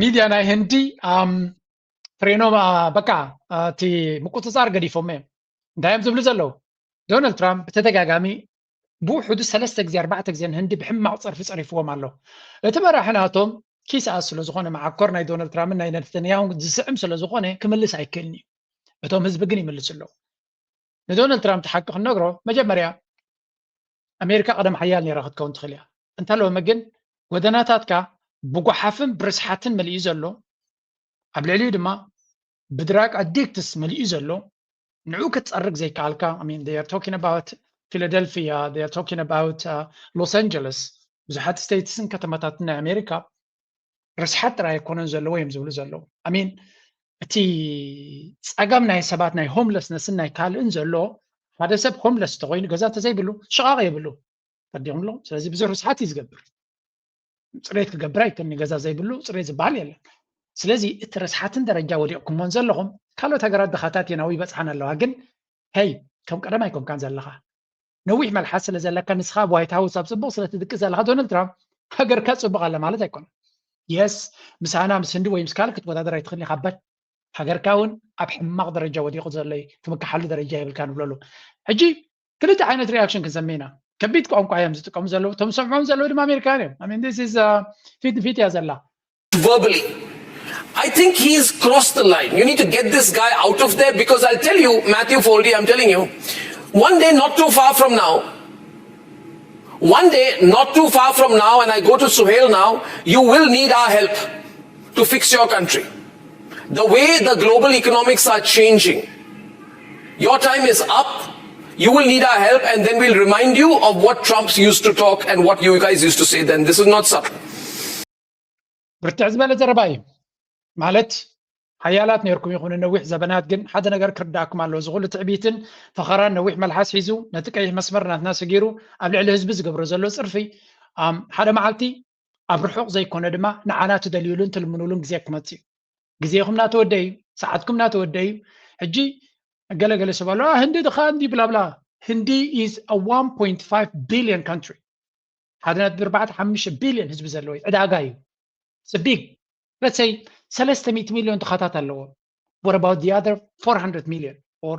ሚድያ ናይ ህንዲ ፍሬኖም በቃ እቲ ምቁፅፃር ገዲፎም እዮም። እንታይ እዮም ዝብሉ ዘለዉ? ዶናልድ ትራምፕ ብተደጋጋሚ ብውሕዱ ሰለስተ ግዜ ኣርባዕተ ግዜ ንህንዲ ብሕማቕ ፀርፊ ፀሪፍዎም ኣሎ። እቲ መራሒ ናቶም ኪስኣስ ስለ ዝኾነ መዓኮር ናይ ዶናልድ ትራምፕን ናይ ነተንያሁን ዝስዕም ስለ ዝኾነ ክምልስ ኣይክእልን እዩ። እቶም ህዝቢ ግን ይምልሱ ኣለዉ። ንዶናልድ ትራምፕ ሓቂ ክንነግሮ መጀመርያ ኣሜሪካ ቀደም ሓያል ነይራ ክትከውን ትኽእል እያ። እንተ ሎሚ ግን ጎደናታትካ ብጓሓፍን ብርስሓትን መሊኡ ዘሎ ኣብ ልዕሊኡ ድማ ብድራግ ኣዲክትስ መሊኡ ዘሎ ንዑ ክትፀርግ ዘይከኣልካ I mean they are talking about Philadelphia, they are talking about Los Angeles፣ ብዙሓት ስቴትስን ከተማታትን ናይ ኣሜሪካ ርስሓት ጥራይ ኣይኮነን ዘለዎ እዮም ዝብሉ ዘለዉ። I mean እቲ ፀገም ናይ ሰባት ናይ ሆምለስነስን ናይ ካልእን ዘሎ ሓደ ሰብ ሆምለስ እንተኮይኑ ገዛ እንተዘይብሉ ሽቓቕ የብሉ ተዲኹምሎ። ስለዚ ብዙሕ ርስሓት እዩ ዝገብር። ፅሬት ክገብር ኣይክእልን ገዛ ዘይብሉ ፅሬት ዝበሃል የለን። ስለዚ እቲ ርስሓትን ደረጃ ወዲቕኩሞን ዘለኹም ካልኦት ሃገራት ድኻታት እየን ኣብኡ ይበፅሓን ኣለዋ። ግን ሄይ ከም ቀደም ኣይኮንካን ዘለኻ። ነዊሕ መልሓስ ስለ ዘለካ ንስኻ ኣብ ዋይት ሃውስ ኣብ ፅቡቕ ስለ ትድቅስ ዘለኻ ዶናልድ ትራምፕ ሃገርካ ፅቡቕ ኣላ ማለት ኣይኮነን። የስ ምሳና ምስ ህንዲ ወይ ምስ ካልእ ክትወዳደር ኣይትኽእልን ኢኻ በት ሃገርካ እውን ኣብ ሕማቕ ደረጃ ወዲቑ ዘሎ እዩ። ትምክሓሉ ደረጃ የብልካን ይብሉ ኣለዉ። ሕጂ ክልተ ዓይነት reaction ክንሰምዕ ኢና። ከቢድ ቋንቋ እዮም ዝጥቀሙ ዘለዉ። እቶም ዝሰምዖም ዘለዉ ድማ ኣሜሪካውያን እዮም። I mean this is ፊት ንፊት እያ ዘላ። Verbally. I think he's crossed the line. You need to get this guy out of there because I'll tell you, Matthew Foldy, I'm telling you, one day not too far from now, one day not too far from now, and I go to Suhail now, you will need our help to fix your country. The way the global economics are changing, your time is up. You will need our help, and then we'll remind you of what Trump used to talk and what you guys used to say then. This is not subtle. ብርትዕ ዝበለ ዘረባ እዩ። ማለት ሓያላት ነርኩም ይኹኑ ነዊሕ ዘበናት፣ ግን ሓደ ነገር ክርዳእኩም ኣለዎ። እዚ ኩሉ ትዕቢትን ፈኸራን ነዊሕ መልሓስ ሒዙ ነቲ ቀይሕ መስመር ናትና ሰጊሩ ኣብ ልዕሊ ህዝቢ ዝገብሮ ዘሎ ፅርፊ ሓደ መዓልቲ ኣብ ርሑቕ ዘይኮነ ድማ ንዓና ትደልዩሉን ትልምኑሉን ግዜ ክመፅእ እዩ። ግዜኹም እናተወደ እዩ፣ ሰዓትኩም እናተወደ እዩ። ሕጂ ገለገለ ሰብ ኣሎ ህንዲ ድኻ እንዲ ብላብላ። ህንዲ is a one point five billion country። ሓደ ነጥቢ ኣርባዕተ ሓሙሽተ ቢልዮን ህዝቢ ዘለዎ እዩ። ዕዳጋ እዩ። It's big. Let's say ሰለስተ ሚእቲ ሚልዮን ድኻታት ኣለዎ። What about the other four hundred million or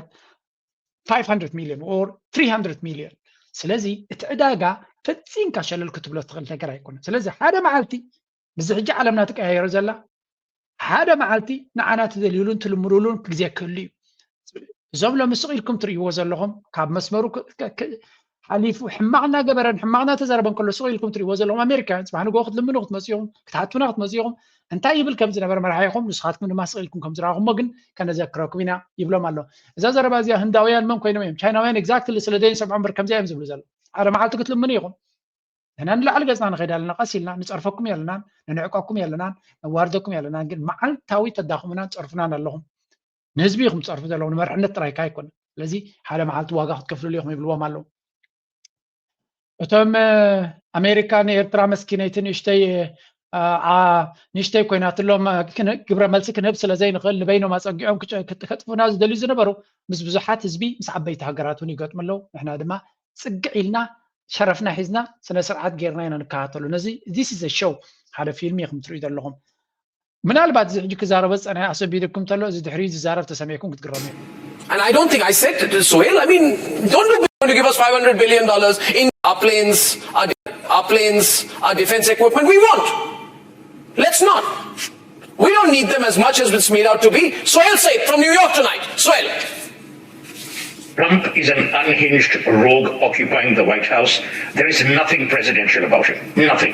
five hundred million or three hundred million? ስለዚ እቲ ዕዳጋ ፈፂምካ ሸለል ክትብሎ ትኽእል ነገር ኣይኮነን። ስለዚ ሓደ መዓልቲ ምስዚ ሕጂ ዓለምና ትቀያየሮ ዘላ ሓደ መዓልቲ ንዓና ትደልዩሉን ትልምኑሉን ግዜ ክህሉ እዩ። እዞም ሎሚ ስቕ ኢልኩም ትርእይዎ ዘለኹም ካብ መስመሩ ሓሊፉ ሕማቕ እናገበረን ሕማቕ እናተዛረበን ከሎ ስቕ ኢልኩም ትሪእዎ ዘለኹም ኣሜሪካውያን፣ ጽባሕ ንግሆ ክትልምኑ ክትመጽኡ ኢኹም፣ ክትሓቱና ክትመጽኡ ኢኹም። እንታይ ይብል ከም ዝነበረ መራሒኹም፣ ንስኻትኩም ድማ ስቕ ኢልኩም ከም ዝረኣኹሞ ግን ከነዘክረኩም ኢና ይብሎም ኣሎ። እዛ ዘረባ እዚኣ ህንዳውያን መን ኮይኖም እዮም? ቻይናውያን exactly ስለ ዘይንሰምዖም እምበር ከምዚኣ እዮም ዝብሉ ዘለዉ። ሓደ መዓልቲ ክትልምኑ ኢኹም። ንሕና ንላዕሊ ገጽና ንኸይድ ኣለና፣ ቀስ ኢልና ንጸርፈኩም የለናን፣ ንንዕቀኩም የለናን፣ ነዋርደኩም የለናን፣ ግን መዓልታዊ ተዳኽሙናን ትጸርፉናን ኣለኹም። ንህዝቢ ኢኹም ትጸርፉ ዘለኹም፣ ንመርሕነት ጥራይ ከ ኣይኮነን። ስለዚ ሓደ መዓልቲ ዋጋ ክትከፍልሉ ኢኹም ይብልዎም ኣለዉ። እቶም ኣሜሪካ ንኤርትራ መስኪነይቲ ንእሽተይ ንእሽተይ ኮይናትሎም ግብረ መልሲ ክንህብ ስለ ዘይንኽእል ንበይኖም ኣጸጊዖም ከጥፉና ዝደልዩ ዝነበሩ ምስ ብዙሓት ህዝቢ ምስ ዓበይቲ ሃገራት እውን ይገጥሙ ኣለዉ። ንሕና ድማ ጽግዕ ኢልና ሸረፍና ሒዝና ስነ ስርዓት ጌርና ኢና ንከታተሎ። ነዚ this is a show፣ ሓደ ፊልም ኢኹም ትርእዩ ዘለኹም። ምናልባት እዚ ሕጂ ክዛረበ ዝጸንሐ ኣሰቢድኩም ተሎ እዚ ድሕሪ ዝዛረብ ተሰሚዕኩም ክትግረሙ። And I don't think I said it to Suhail. I mean, don't look to give us five hundred billion dollars in our planes, our, our planes, our defense equipment. We won't. Let's not. We don't need them as much as it's made out to be. Suhail Said from New York tonight. Suhail. Trump is an unhinged rogue occupying the White House. There is nothing presidential about him. Nothing.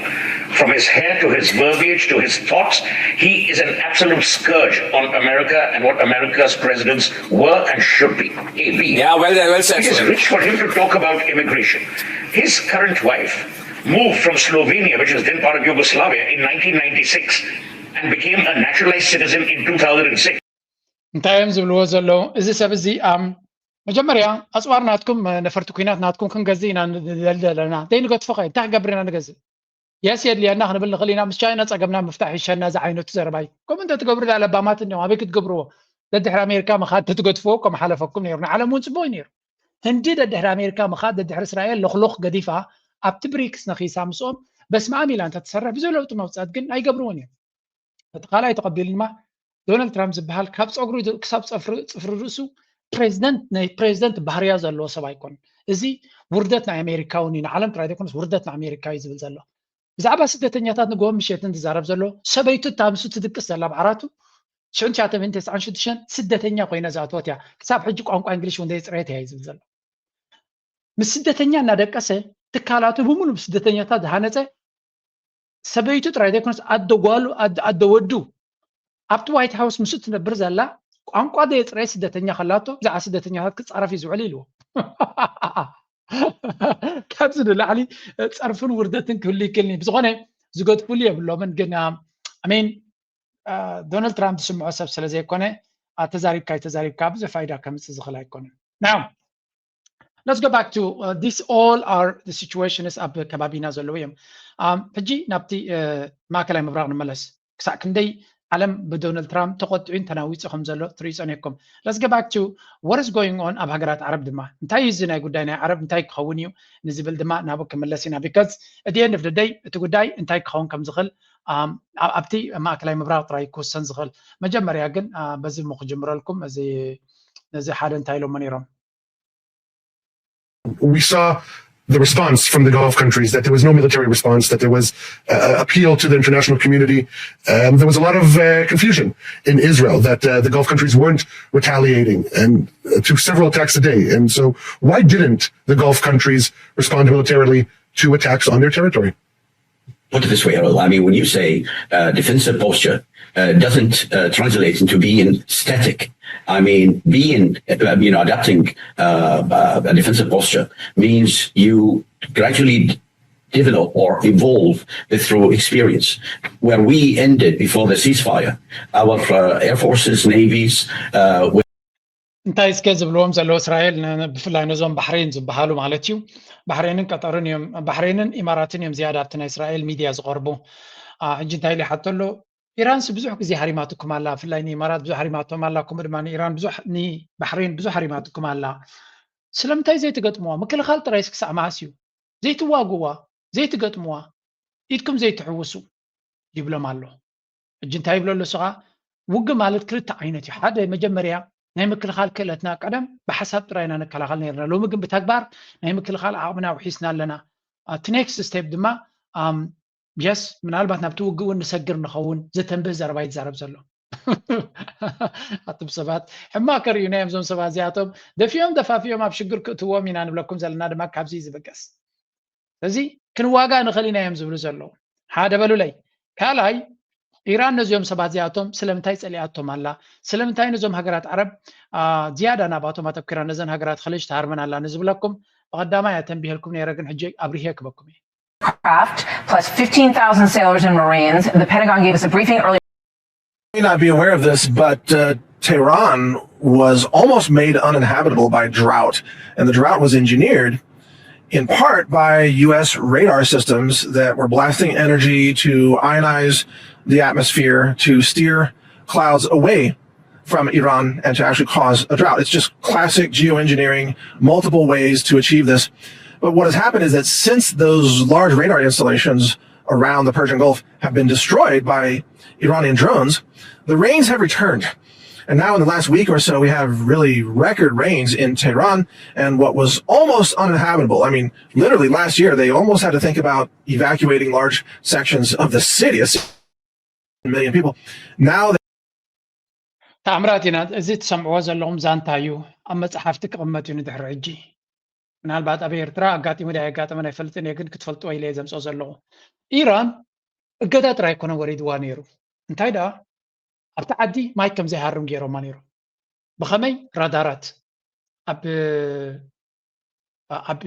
From his hair to his verbiage to his thoughts, he is an absolute scourge on America and what America's presidents were and should be. A B. Yeah, well, well said. It is rich for him to talk about immigration. His current wife moved from Slovenia, which was then part of Yugoslavia, in nineteen ninety-six and became a naturalized citizen in two thousand six. እንታይ እዮም ዝብልዎ ዘለዉ? እዚ ሰብ እዚ ኣም መጀመርያ ኣፅዋር ናትኩም ነፈርቲ ኩናት ናትኩም ክንገዝእ ኢና ንደሊ ዘለና። ዘይንገድፎ ከ እንታይ ክገብር ኢና ንገዝእ? የስ የድልየና ክንብል ንኽእል ኢና። ምስ ቻይና ፀገምና ምፍታሕ ይሸና። እዚ ዓይነቱ ዘረባ እዩ። ከምኡ እንተትገብሩ ዳ ለባማት እኒኦም ኣበይ ክትገብርዎ? ደድሕሪ ኣሜሪካ ምኻድ ተትገድፍዎ እኮ ምሓለፈኩም ነይሩ። ንዓለም እውን ፅቡቅ እዩ ነይሩ። ህንዲ ደድሕሪ ኣሜሪካ ምኻድ ደድሕሪ እስራኤል ሎኽሎኽ ገዲፋ ኣብቲ ብሪክስ ነኺሳ ምስኦም በስመኣም ኢላ እንተትሰርሕ ብዙሕ ለውጢ መውፃት ግን ኣይገብርዎን እዮም። እቲ ካልኣይ ተቐቢሉ ድማ ዶናልድ ትራምፕ ዝበሃል ካብ ፀጉሪ ክሳብ ፅፍሪ ርእሱ ፕሬዚደንት ናይ ፕሬዚደንት ባህርያ ዘለዎ ሰብ ኣይኮነን። እዚ ውርደት ናይ ኣሜሪካ እውን እዩ፣ ንዓለም ጥራይ ዘይኮነስ ውርደት ናይ ኣሜሪካ እዩ ዝብል ዘሎ። ብዛዕባ ስደተኛታት ንግሆን ምሸትን ዝዛረብ ዘሎ ሰበይቱ እታ ንሱ ትድቅስ ዘላ ኣብ ዓራቱ ሽዑን ትሽዓተ ሚእትን ተስዓን ሽዱሽተን ስደተኛ ኮይና ዝኣተወት እያ። ክሳብ ሕጂ ቋንቋ እንግሊሽ እውን ዘየፅረየት እያ እዩ ዝብል ዘሎ። ምስ ስደተኛ እናደቀሰ ትካላቱ ብምሉእ ስደተኛታት ዝሃነፀ ሰበይቱ ጥራይ ዘይኮነስ ኣደ ጓሉ ኣደ ወዱ ኣብቲ ዋይት ሃውስ ምስኡ ትነብር ዘላ ቋንቋ ዘየፅረየ ስደተኛ ከላቶ ብዛዕባ ስደተኛታት ክፃረፍ እዩ ዝውዕል ኢልዎ። ካብዚ ንላዕሊ ፀርፍን ውርደትን ክህሉ ይክእልኒ። ብዝኾነ ዝገድፍሉ የብሎምን ግን ኣሜን ዶናልድ ትራምፕ ዝስምዖ ሰብ ስለ ዘይኮነ ተዛሪብካ ተዛሪብካ ብዙሕ ፋይዳ ከምፅእ ዝኽእል ኣይኮነን። Now let's go back to uh, this all are the situations ኣብ ከባቢና ዘለዉ እዮም። ሕጂ ናብቲ ማእከላይ ምብራቕ ንመለስ። ክሳዕ ክንደይ ዓለም ብዶናልድ ትራምፕ ተቆጢዑን ተናዊፁ ከም ዘሎ ትሪኡ ፀኒሕኩም። Let's go back to what is going on ኣብ ሃገራት ዓረብ ድማ እንታይ እዩ እዚ ናይ ጉዳይ ናይ ዓረብ እንታይ ክኸውን እዩ ንዝብል ድማ ናብኡ ክምለስ ኢና። Because at the end of the day እቲ ጉዳይ እንታይ ክኸውን ከም ዝኽእል ኣብቲ ማእከላይ ምብራቕ ጥራይ ክውሰን ዝኽእል። መጀመርያ ግን በዚ እሞ ክጅምረልኩም። እዚ ነዚ ሓደ እንታይ ኢሎሞ ነይሮም? We saw the response from the Gulf countries, that there was no military response, that there was uh, appeal to the international community. Um, there was a lot of uh, confusion in Israel that uh, the Gulf countries weren't retaliating and uh, to several attacks a day. And so, why didn't the Gulf countries respond militarily to attacks on their territory? Put it this way, Errol. I mean, when you say uh, defensive posture uh, doesn't uh, translate into being static. I mean, being, uh, you know, adapting uh, uh, a defensive posture means you gradually develop or evolve through experience. Where we ended before the ceasefire, our uh, air forces, navies uh, were እንታይ እስከ ዝብልዎም ዘለዉ እስራኤል ብፍላይ ነዞም ባሕሬን ዝበሃሉ ማለት እዩ። ባሕሬንን ቀጠርን እዮም፣ ባሕሬንን ኢማራትን እዮም ዝያዳ ኣብቲ ናይ እስራኤል ሚድያ ዝቐርቡ። ሕጂ እንታይ ኢሉ ይሓቶ ኣሎ? ኢራንስ ብዙሕ ግዜ ሃሪማትኩም ኣላ፣ ብፍላይ ንኢማራት ብዙሕ ሃሪማቶም ኣላ፣ ከምኡ ድማ ንኢራን ብዙሕ ንባሕሬን ብዙሕ ሃሪማትኩም ኣላ። ስለምንታይ ዘይትገጥምዋ? ምክልኻል ጥራይስ ክሳዕ መዓስ እዩ? ዘይትዋግእዋ፣ ዘይትገጥምዋ፣ ኢድኩም ዘይትሕውሱ ይብሎም ኣሎ። ሕጂ እንታይ ይብሎ ኣሎ እሱ ኸዓ ውግእ ማለት ክልተ ዓይነት እዩ። ሓደ መጀመርያ ናይ ምክልኻል ክእለትና ቀደም ብሓሳብ ጥራይ ኢና ንከላኸል ነይርና። ሎሚ ግን ብተግባር ናይ ምክልኻል ዓቕምና ኣውሒስና ኣለና። እቲ ኔክስት ስቴፕ ድማ የስ ምናልባት ናብቲ ውግእ እውን ንሰግር ንኸውን ዘተንብህ ዘረባ እዩ ዝዛረብ ዘሎ። ኣቱም ሰባት ሕማቅ ከርእዩና እዮም። እዞም ሰባት እዚኣቶም ደፊኦም ደፋፊኦም ኣብ ሽግር ክእትዎም ኢና ንብለኩም ዘለና ድማ ካብዚ እዩ ዝብገስ። ስለዚ ክንዋጋእ ንኽእል ኢና እዮም ዝብሉ ዘለዉ። ሓደ በሉለይ። ካልኣይ፣ ኢራን ነዚኦም ሰባት እዚኣቶም ስለምንታይ ጸሊኣቶም ኣላ? ስለምንታይ ነዞም ሃገራት ዓረብ ዝያዳ ናባቶም ኣተኲራ ነዘን ሃገራት ኸሊጅ ትሃርመን ኣላ ንዝብለኩም ብቐዳማይ ኣተንቢሀልኩም ነይረ፣ ግን ሕጂ ኣብሪሄ ክበኩም እየ። Craft, plus fifteen thousand sailors and Marines. The Pentagon gave us a briefing earlier. You may not be aware of this, but uh, Tehran was almost made uninhabitable by drought. And the drought was engineered in part by U S radar systems that were blasting energy to ionize the atmosphere to steer clouds away from Iran and to actually cause a drought. It's just classic geoengineering, multiple ways to achieve this. But what has happened is that since those large radar installations around the Persian Gulf have been destroyed by Iranian drones, the rains have returned. And now, in the last week or so, we have really record rains in Tehran and what was almost uninhabitable. I mean, literally last year, they almost had to think about evacuating large sections of the city, a million people. Now, ታምራት ኢና። እዚ ትሰምዕዎ ዘለኹም ዛንታ እዩ፣ ኣብ መጽሓፍቲ ክቕመጥ እዩ ንድሕሪ ሕጂ። ምናልባት ኣብ ኤርትራ ኣጋጢሙ ዳ የጋጠመን ኣይፈልጥን እየ፣ ግን ክትፈልጥዎ ኢለ እየ ዘምጽኦ ዘለኹ። ኢራን እገዳ ጥራይ ኣይኮነ ወሪድዋ ነይሩ። እንታይ ደኣ፣ ኣብቲ ዓዲ ማይ ከም ዘይሃርም ገይሮማ ነይሩ። ብኸመይ? ራዳራት ኣብ ኣብ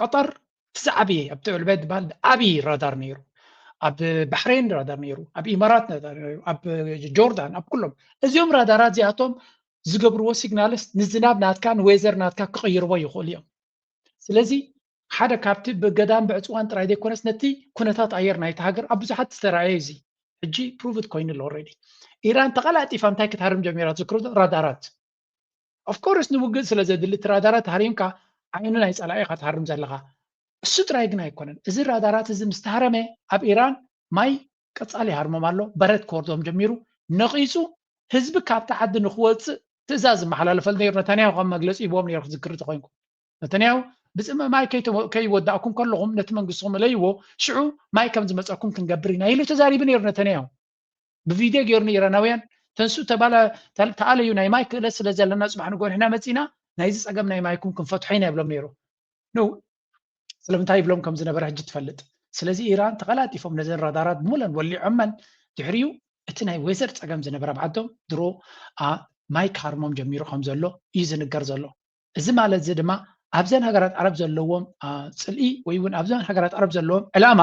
ቀጠር እቲ ዝዓብየ ኣብ ትዕልበት ዝበሃል ዓብዪ ራዳር ነይሩ። ኣብ ባሕሬን ራዳር ነይሩ፣ ኣብ ኢማራት ራዳር ነይሩ፣ ኣብ ጆርዳን፣ ኣብ ኩሎም እዚኦም ራዳራት እዚኣቶም ዝገብርዎ ሲግናልስ ንዝናብ ናትካ ንዌዘር ናትካ ክቕይርዎ ይኽእሉ እዮም። ስለዚ ሓደ ካብቲ ብገዳም ብዕፅዋን ጥራይ ዘይኮነስ ነቲ ኩነታት ኣየር ናይቲ ሃገር ኣብ ብዙሓት ዝተረኣየ እዚ ሕጂ ፕሩቭድ ኮይኑ ኣሎ። ኦልሬዲ ኢራን ተቐላጢፋ እንታይ ክትሃርም ጀሚራ ትዝክሩ ዶ? ራዳራት። ኦፍኮርስ ንውግእ ስለ ዘድሊ እቲ ራዳራት ሃሪምካ ዓይኑ ናይ ፀላኢኻ ትሃርም ዘለኻ። እሱ ጥራይ ግን ኣይኮነን። እዚ ራዳራት እዚ ምስ ተሃረመ ኣብ ኢራን ማይ ቀፃሊ ይሃርሞም ኣሎ። በረድ ክወርዶም ጀሚሩ። ነቒፁ ህዝቢ ካብቲ ዓዲ ንክወፅእ ትእዛዝ ዝመሓላለፈሉ ነይሩ። ነታንያሁ ከም መግለፂ ይቦም ነይሩ ክዝክር ተኮይንኩም። ነተንያሁ ብፅምእ ማይ ከይወዳእኩም ከለኹም ነቲ መንግስትኹም እለይዎ፣ ሽዑ ማይ ከም ዝመፀኩም ክንገብር ኢና ኢሉ ተዛሪቡ ነይሩ ነተንያሁ። ብቪድዮ ገይሩ ንኢራናውያን ተንስኡ ተኣለዩ፣ ናይ ማይ ክእለት ስለ ዘለና ፅባሕ ንግሆ ንሕና መፂና ናይዚ ፀገም ናይ ማይኩም ክንፈትሖ ኢና ይብሎም ነይሩ። ን ስለምንታይ ይብሎም ከም ዝነበረ ሕጂ ትፈልጥ። ስለዚ ኢራን ተቐላጢፎም ነዘን ራዳራት ብሙለን ወሊዖመን ድሕሪኡ እቲ ናይ ዌዘር ፀገም ዝነበረ ኣብ ዓዶም ድሮ ማይ ክሃርሞም ጀሚሩ ከም ዘሎ እዩ ዝንገር ዘሎ። እዚ ማለት እዚ ድማ ኣብዘን ሃገራት ዓረብ ዘለዎም ፅልኢ ወይ እውን ኣብዘን ሃገራት ዓረብ ዘለዎም ዕላማ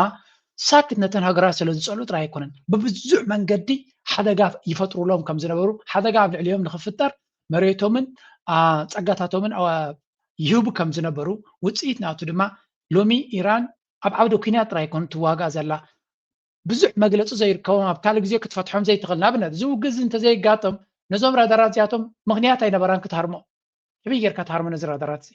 ሳክት ነተን ሃገራት ስለ ዝፀልኡ ጥራይ ኣይኮነን፣ ብብዙሕ መንገዲ ሓደጋ ይፈጥሩሎም ከም ዝነበሩ፣ ሓደጋ ኣብ ልዕሊኦም ንክፍጠር መሬቶምን ፀጋታቶምን ይህቡ ከም ዝነበሩ፣ ውፅኢት ናቱ ድማ ሎሚ ኢራን ኣብ ዓውደ ኩናት ጥራይ ኣይኮነን ትዋጋእ ዘላ። ብዙሕ መግለፂ ዘይርከቦም ኣብ ካልእ ግዜ ክትፈትሖም ዘይትኽእል። ንኣብነት እዚ ውግእ እዚ እንተዘይጋጠም ነዞም ራዳራት እዚኣቶም ምኽንያት ኣይነበራን ክትሃርሞ። ከመይ ጌርካ ትሃርሞ ነዚ ራዳራት እዚ?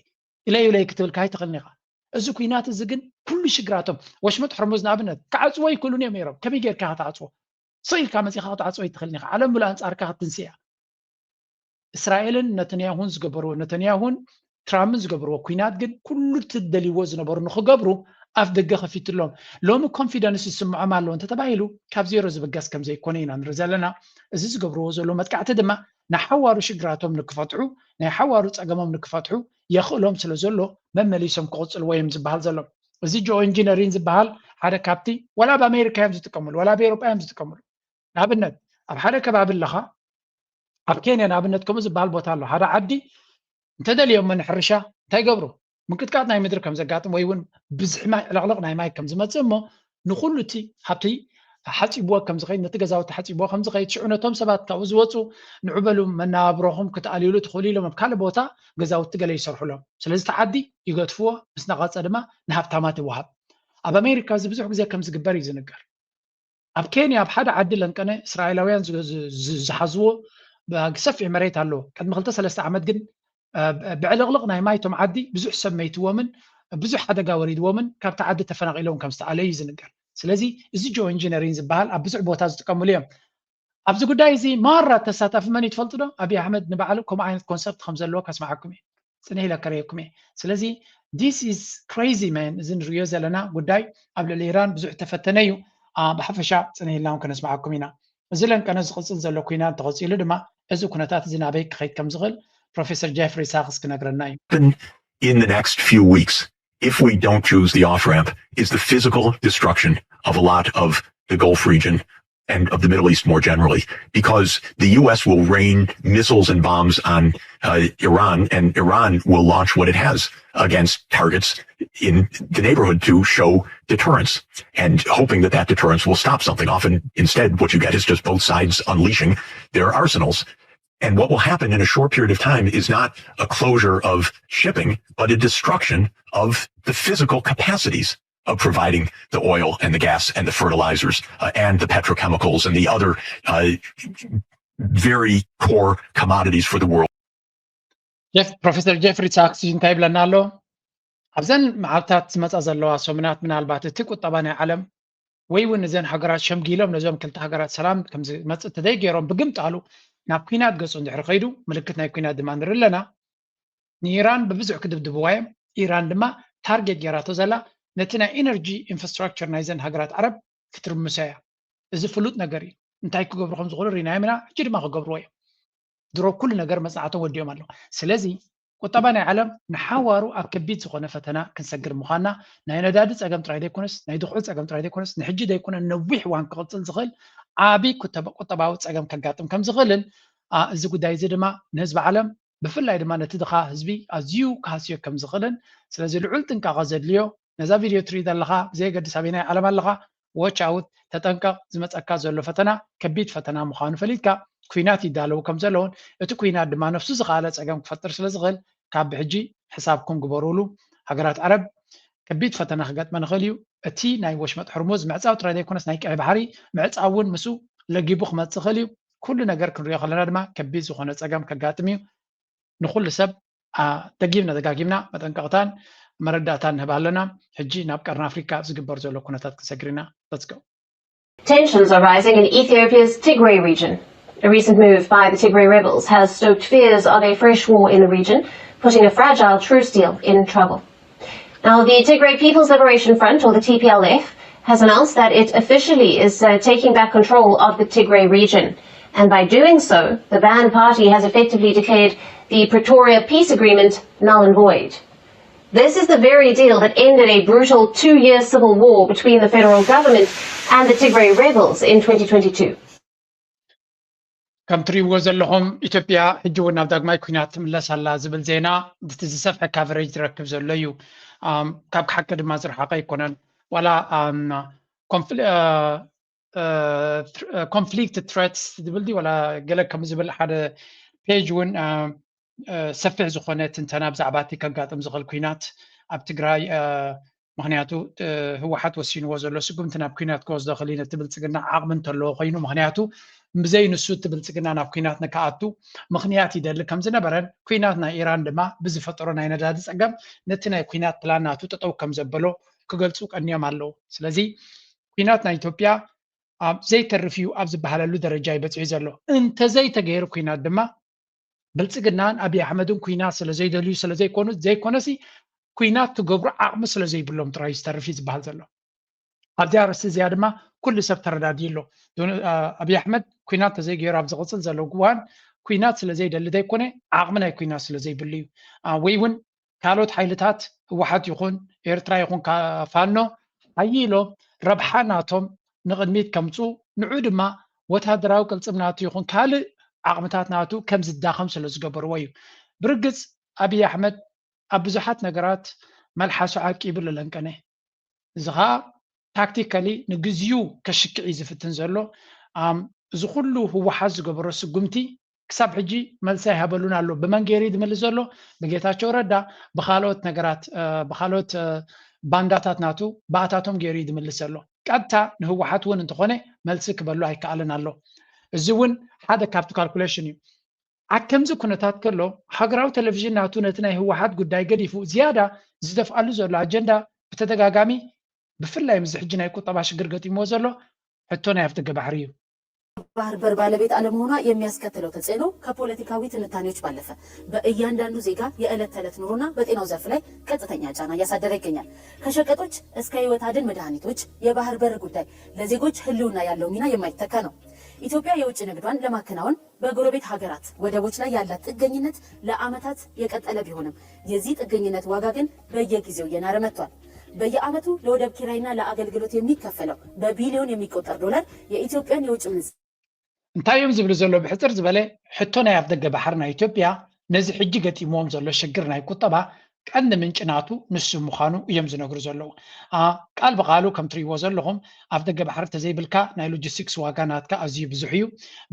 ኢለይ ኢለይ ክትብል ካይ ትኽእልን ኢኻ። እዚ ኩናት እዚ ግን ኩሉ ሽግራቶም ወሽመጥ ሕርሙዝ ንኣብነት ክዓፅዎ ይክእሉን እዮም ነይሮም። ከመይ ጌርካ ክትዓፅዎ? ስቕ ኢልካ መፂኻ ክትዓፅዎ ኣይትኽእልን ኢኻ። ዓለም ሙሉእ ኣንፃርካ ክትንስእ እያ። እስራኤልን ነተንያሁን ዝገበርዎ ነተንያሁን ትራምፕን ዝገብርዎ ኩናት ግን ኩሉ እቲ ዝደልይዎ ዝነበሩ ንክገብሩ ኣፍ ደገ ከፊትሎም። ሎሚ ኮንፊደንስ ዝስምዖም ኣለዉ እንተተባሂሉ ካብ ዜሮ ዝብገስ ከም ዘይኮነ ኢና ንርኢ ዘለና። እዚ ዝገብርዎ ዘለዉ መጥቃዕቲ ድማ ናይ ሓዋሩ ሽግራቶም ንክፈትሑ ናይ ሓዋሩ ፀገሞም ንክፈትሑ የኽእሎም ስለ ዘሎ መመሊሶም ክቕፅልዎ እዮም ዝበሃል ዘሎ። እዚ ጂኦ ኢንጂነሪን ዝበሃል ሓደ ካብቲ ዋላ ኣብ ኣሜሪካ እዮም ዝጥቀምሉ ዋላ ኣብ ኤሮጳ እዮም ዝጥቀምሉ። ንኣብነት ኣብ ሓደ ከባቢ ኣለኻ ኣብ ኬንያ ንኣብነት ከምኡ ዝበሃል ቦታ ኣሎ ሓደ ዓዲ እንተደልዮሞ ንሕርሻ እንታይ ይገብሩ ምንቅጥቃጥ ናይ ምድሪ ከም ዘጋጥም ወይ እውን ብዝሒ ማይ ዕልቕልቕ ናይ ማይ ከም ዝመፅእ እሞ ንኩሉ እቲ ሃብቲ ሓፂብዎ ከም ዝኸይድ ነቲ ገዛውቲ ሓፂብዎ ከም ዝኸይድ ሽዑ ነቶም ሰባት ካብኡ ዝወፁ ንዑ በሉ መናባብሮኹም ክትኣልዩሉ ትኽእሉ ኢሎም ኣብ ካልእ ቦታ ገዛውቲ ገለ ይሰርሑሎም ስለዚ እቲ ዓዲ ይገድፍዎ ምስ ነቐፀ ድማ ንሃብታማት ይወሃብ ኣብ ኣሜሪካ እዚ ብዙሕ ግዜ ከም ዝግበር እዩ ዝንገር ኣብ ኬንያ ኣብ ሓደ ዓዲ ለንቀነ እስራኤላውያን ዝሓዝዎ ሰፊሕ መሬት ኣለዎ። ቅድሚ ክልተ ሰለስተ ዓመት ግን ብዕልቕልቕ ናይ ማይ እቶም ዓዲ ብዙሕ ሰብ መይትዎምን ብዙሕ ሓደጋ ወሪድዎምን ካብቲ ዓዲ ተፈናቒሎም ከም ዝተኣለዩ እዩ ዝንገር። ስለዚ እዚ ጂኦ ኢንጂነሪን ዝበሃል ኣብ ብዙሕ ቦታ ዝጥቀምሉ እዮም። ኣብዚ ጉዳይ እዚ ማራ ተሳታፊ መን እዩ ትፈልጡ ዶ? ኣብይ ኣሕመድ ንባዕሉ ከምኡ ዓይነት ኮንሰፕት ከም ዘለዎ ከስምዓኩም እየ። ፅንሕ ኢለ ከርእየኩም እየ። ስለዚ this is crazy man እዚ ንርእዮ ዘለና ጉዳይ ኣብ ልዕሊ ኢራን ብዙሕ ተፈተነ እዩ። ብሓፈሻ ፅንሕ ኢልና እውን ከነስምዓኩም ኢና። እዚ ለንቀነ ዝቕፅል ዘሎ ኩናት እንተቐፂሉ ድማ እዚ ኩነታት እዚ ናበይ ክኸይድ ከም ዝኽእል ፕሮፌሰር ጀፍሪ ሳክስ ክነግረና እዩ። In the next few weeks, if we don't choose the off ramp, is the physical destruction of a lot of the Gulf region and of the Middle East more generally, because the U S will rain missiles and bombs on uh, Iran, and Iran will launch what it has against targets in the neighborhood to show deterrence and hoping that that deterrence will stop something. Often, instead, what you get is just both sides unleashing their arsenals. And what will happen in a short period of time is not a closure of shipping, but a destruction of the physical capacities of providing the oil and the gas and the fertilizers uh, and the petrochemicals and the other uh, very core commodities for the world. ፕሮፌሰር ጀፍሪ ሳክስ እንታይ ይብለና ኣሎ? ኣብዘን መዓልታት ዝመፃ ዘለዋ ሰሙናት ምናልባት እቲ ቁጠባ ናይ ዓለም ወይ እውን እዘን ሃገራት ሸምጊሎም ነዞም ክልተ ሃገራት ሰላም ከምዝመፅእ ተዘይገይሮም ብግምጣሉ ናብ ኩናት ገፁ እንድሕር ከይዱ ምልክት ናይ ኩናት ድማ ንርኢ ኣለና። ንኢራን ብብዙሕ ክድብድብዋ እዮም። ኢራን ድማ ታርጌት ገይራቶ ዘላ ነቲ ናይ ኢነርጂ ኢንፍራስትራክቸር ናይዘን ሃገራት ዓረብ ክትርምሶ እያ። እዚ ፍሉጥ ነገር እዩ። እንታይ ክገብሩ ከም ዝኽእሉ ርኢናዮም ኢና። ሕጂ ድማ ክገብርዎ እዮም። ድሮ ኩሉ ነገር መፅናዕቶም ወዲኦም ኣለዉ። ስለዚ ቁጠባ ናይ ዓለም ንሓዋሩ ኣብ ከቢድ ዝኾነ ፈተና ክንሰግር ምዃንና ናይ ነዳዲ ፀገም ጥራይ ዘይኮነስ ናይ ድኹዒ ፀገም ጥራይ ዘይኮነስ ንሕጂ ዘይኮነ ነዊሕ እዋን ክቕፅል ዝኽእል ዓብዪ ቁጠባዊ ፀገም ከጋጥም ከም ዝኽእልን እዚ ጉዳይ እዚ ድማ ንህዝቢ ዓለም ብፍላይ ድማ ነቲ ድኻ ህዝቢ ኣዝዩ ክሃስዮ ከም ዝኽእልን ስለዚ ልዑል ጥንቃቐ ዘድልዮ ነዛ ቪድዮ ትርኢ ዘለኻ ብዘየገድስ ኣበይናይ ዓለም ኣለኻ watch out ተጠንቀቕ ዝመፀካ ዘሎ ፈተና ከቢድ ፈተና ምዃኑ ፈሊጥካ ኩናት ይዳለዉ ከም ዘለውን እቲ ኩናት ድማ ነፍሱ ዝኸኣለ ፀገም ክፈጥር ስለ ዝኽእል ካብ ብሕጂ ሕሳብኩም ግበሩሉ። ሃገራት ዓረብ ከቢድ ፈተና ክገጥመን ይኽእል እዩ። እቲ ናይ ወሽመጥ ሕርሙዝ ምዕፃው ጥራይ ዘይኮነስ ናይ ቀይ ባሕሪ ምዕፃው እውን ምስኡ ለጊቡ ክመፅእ ይኽእል እዩ። ኩሉ ነገር ክንሪኦ ከለና ድማ ከቢድ ዝኾነ ፀገም ከጋጥም እዩ። ንኹሉ ሰብ ደጊምና ደጋጊምና መጠንቀቕታን መረዳእታን ንህብ ኣለና። ሕጂ ናብ ቀርኒ ኣፍሪካ ዝግበር ዘሎ ኩነታት ክንሰግር ኢና። Let's go. Tensions are rising in Ethiopia's Tigray region. A recent move by the Tigray rebels has stoked fears of a fresh war in the region, putting a fragile truce deal in trouble. Now, the Tigray People's Liberation Front, or the T P L F, has announced that it officially is uh, taking back control of the Tigray region. And by doing so, the banned party has effectively declared the Pretoria peace agreement null and void. This is the very deal that ended a brutal two year civil war between the federal government and the Tigray rebels in twenty twenty-two. ከም ትሪእዎ ዘለኹም ኢትዮጵያ ሕጂ እውን ናብ ዳግማይ ኩናት ትምለስ ኣላ ዝብል ዜና እቲ ዝሰፍሐ ካቨሬጅ ዝረክብ ዘሎ እዩ። ካብ ሓቂ ድማ ዝረሓቐ ኣይኮነን። ዋላ ኮንፍሊክት ትሬትስ ዝብል ድዩ ዋላ ገለ ከም ዝብል ሓደ ፔጅ እውን ሰፊሕ ዝኾነ ትንተና ብዛዕባ እቲ ከጋጥም ዝኽእል ኩናት ኣብ ትግራይ ምክንያቱ ህወሓት ወሲንዎ ዘሎ ስጉምቲ ናብ ኩናት ክወስዶ ክእል ነቲ ብልፅግና ዓቕሚ እንተለዎ ኮይኑ ምክንያቱ ብዘይ ንሱ እቲ ብልፅግና ናብ ኩናት ንክኣቱ ምክንያት ይደሊ ከም ዝነበረን ኩናት ናይ ኢራን ድማ ብዝፈጠሮ ናይ ነዳዲ ፀገም ነቲ ናይ ኩናት ፕላን ናቱ ጠጠው ከም ዘበሎ ክገልፁ ቀንዮም ኣለዉ። ስለዚ ኩናት ናይ ኢትዮጵያ ኣብ ዘይተርፍ እዩ ኣብ ዝበሃለሉ ደረጃ እዩ በፂሑ ዘሎ። እንተዘይተገይሩ ኩናት ድማ ብልፅግናን ኣብይ ኣሕመድን ኩናት ስለዘይደልዩ ስለዘይኮኑ ዘይኮነሲ ኩናት ትገብሩ ዓቕሚ ስለዘይብሎም ጥራይ ዝተርፍ እዩ ዝበሃል ዘሎ። ኣብዚኣ ኣርእስቲ እዚኣ ድማ ኩሉ ሰብ ተረዳድዩ ኣሎ። ኣብይ ኣሕመድ ኩናት ተዘይገይሩ ኣብ ዝቕፅል ዘሎ እዋን ኩናት ስለዘይደሊ ዘይኮነ ዓቕሚ ናይ ኩናት ስለዘይብሉ እዩ። ወይ እውን ካልኦት ሓይልታት ህወሓት ይኹን ኤርትራ ይኹን ፋኖ ሓይሎም ረብሓ ናቶም ንቕድሚት ከምፁ ንዑ ድማ ወታደራዊ ቅልፅም ናቱ ይኹን ካልእ ዓቕምታት ናቱ ከም ዝዳኸም ስለ ዝገበርዎ እዩ። ብርግፅ ኣብይ ኣሕመድ ኣብ ብዙሓት ነገራት መልሓሱ ዓቂቡ ለለንቀነ እዚ ከዓ ታክቲካሊ ንግዚኡ ከሽክዕ እዩ ዝፍትን ዘሎ። እዚ ኩሉ ህወሓት ዝገበሮ ስጉምቲ ክሳብ ሕጂ መልሲ ኣይሃበሉን ኣሎ። ብመን ገይሩ ዝምልስ ዘሎ? ብጌታቸው ረዳ፣ ብካልኦት ነገራት፣ ብካልኦት ባንዳታት ናቱ ብኣታቶም ገይሩ እዩ ዝምልስ ዘሎ። ቀጥታ ንህወሓት እውን እንተኾነ መልሲ ክበሉ ኣይከኣልን ኣሎ። እዚ እውን ሓደ ካብቲ ካልኩሌሽን እዩ። ኣብ ከምዚ ኩነታት ከሎ ሃገራዊ ቴሌቪዥን ናቱ ነቲ ናይ ህወሓት ጉዳይ ገዲፉ ዝያዳ ዝደፍኣሉ ዘሎ ኣጀንዳ ብተደጋጋሚ ብፍላይ ምስዚ ሕጂ ናይ ቁጠባ ሽግር ገጢምዎ ዘሎ ሕቶ ናይ ኣፍደገ ባሕሪ እዩ። ባህር በር ባለቤት አለመሆኗ የሚያስከትለው ተጽዕኖ ከፖለቲካዊ ትንታኔዎች ባለፈ በእያንዳንዱ ዜጋ የዕለት ተዕለት ኑሮና በጤናው ዘርፍ ላይ ቀጥተኛ ጫና እያሳደረ ይገኛል። ከሸቀጦች እስከ ህይወት አድን መድኃኒቶች የባህር በር ጉዳይ ለዜጎች ህልውና ያለው ሚና የማይተካ ነው። ኢትዮጵያ የውጭ ንግዷን ለማከናወን በጎረቤት ሀገራት ወደቦች ላይ ያላት ጥገኝነት ለዓመታት የቀጠለ ቢሆንም የዚህ ጥገኝነት ዋጋ ግን በየጊዜው እየናረ መጥቷል። በየዓመቱ ለወደብ ኪራይና ለአገልግሎት የሚከፈለው በቢሊዮን የሚቆጠር ዶላር የኢትዮጵያን የውጭ ምንዛሪ እንታይ እዮም ዝብሉ ዘለዉ? ብሕፅር ዝበለ ሕቶ ናይ ኣፍደገ ባሕሪ ናይ ኢትዮጵያ ነዚ ሕጂ ገጢምዎም ዘሎ ሽግር ናይ ቁጠባ ቀንዲ ምንጪ ናቱ ንሱ ምዃኑ እዮም ዝነግሩ ዘለዉ። ቃል ብቃሉ ከም ትርእይዎ ዘለኹም ኣፍደገ ባሕሪ ተዘይብልካ ናይ ሎጂስቲክስ ዋጋ ናትካ ኣዝዩ ብዙሕ እዩ።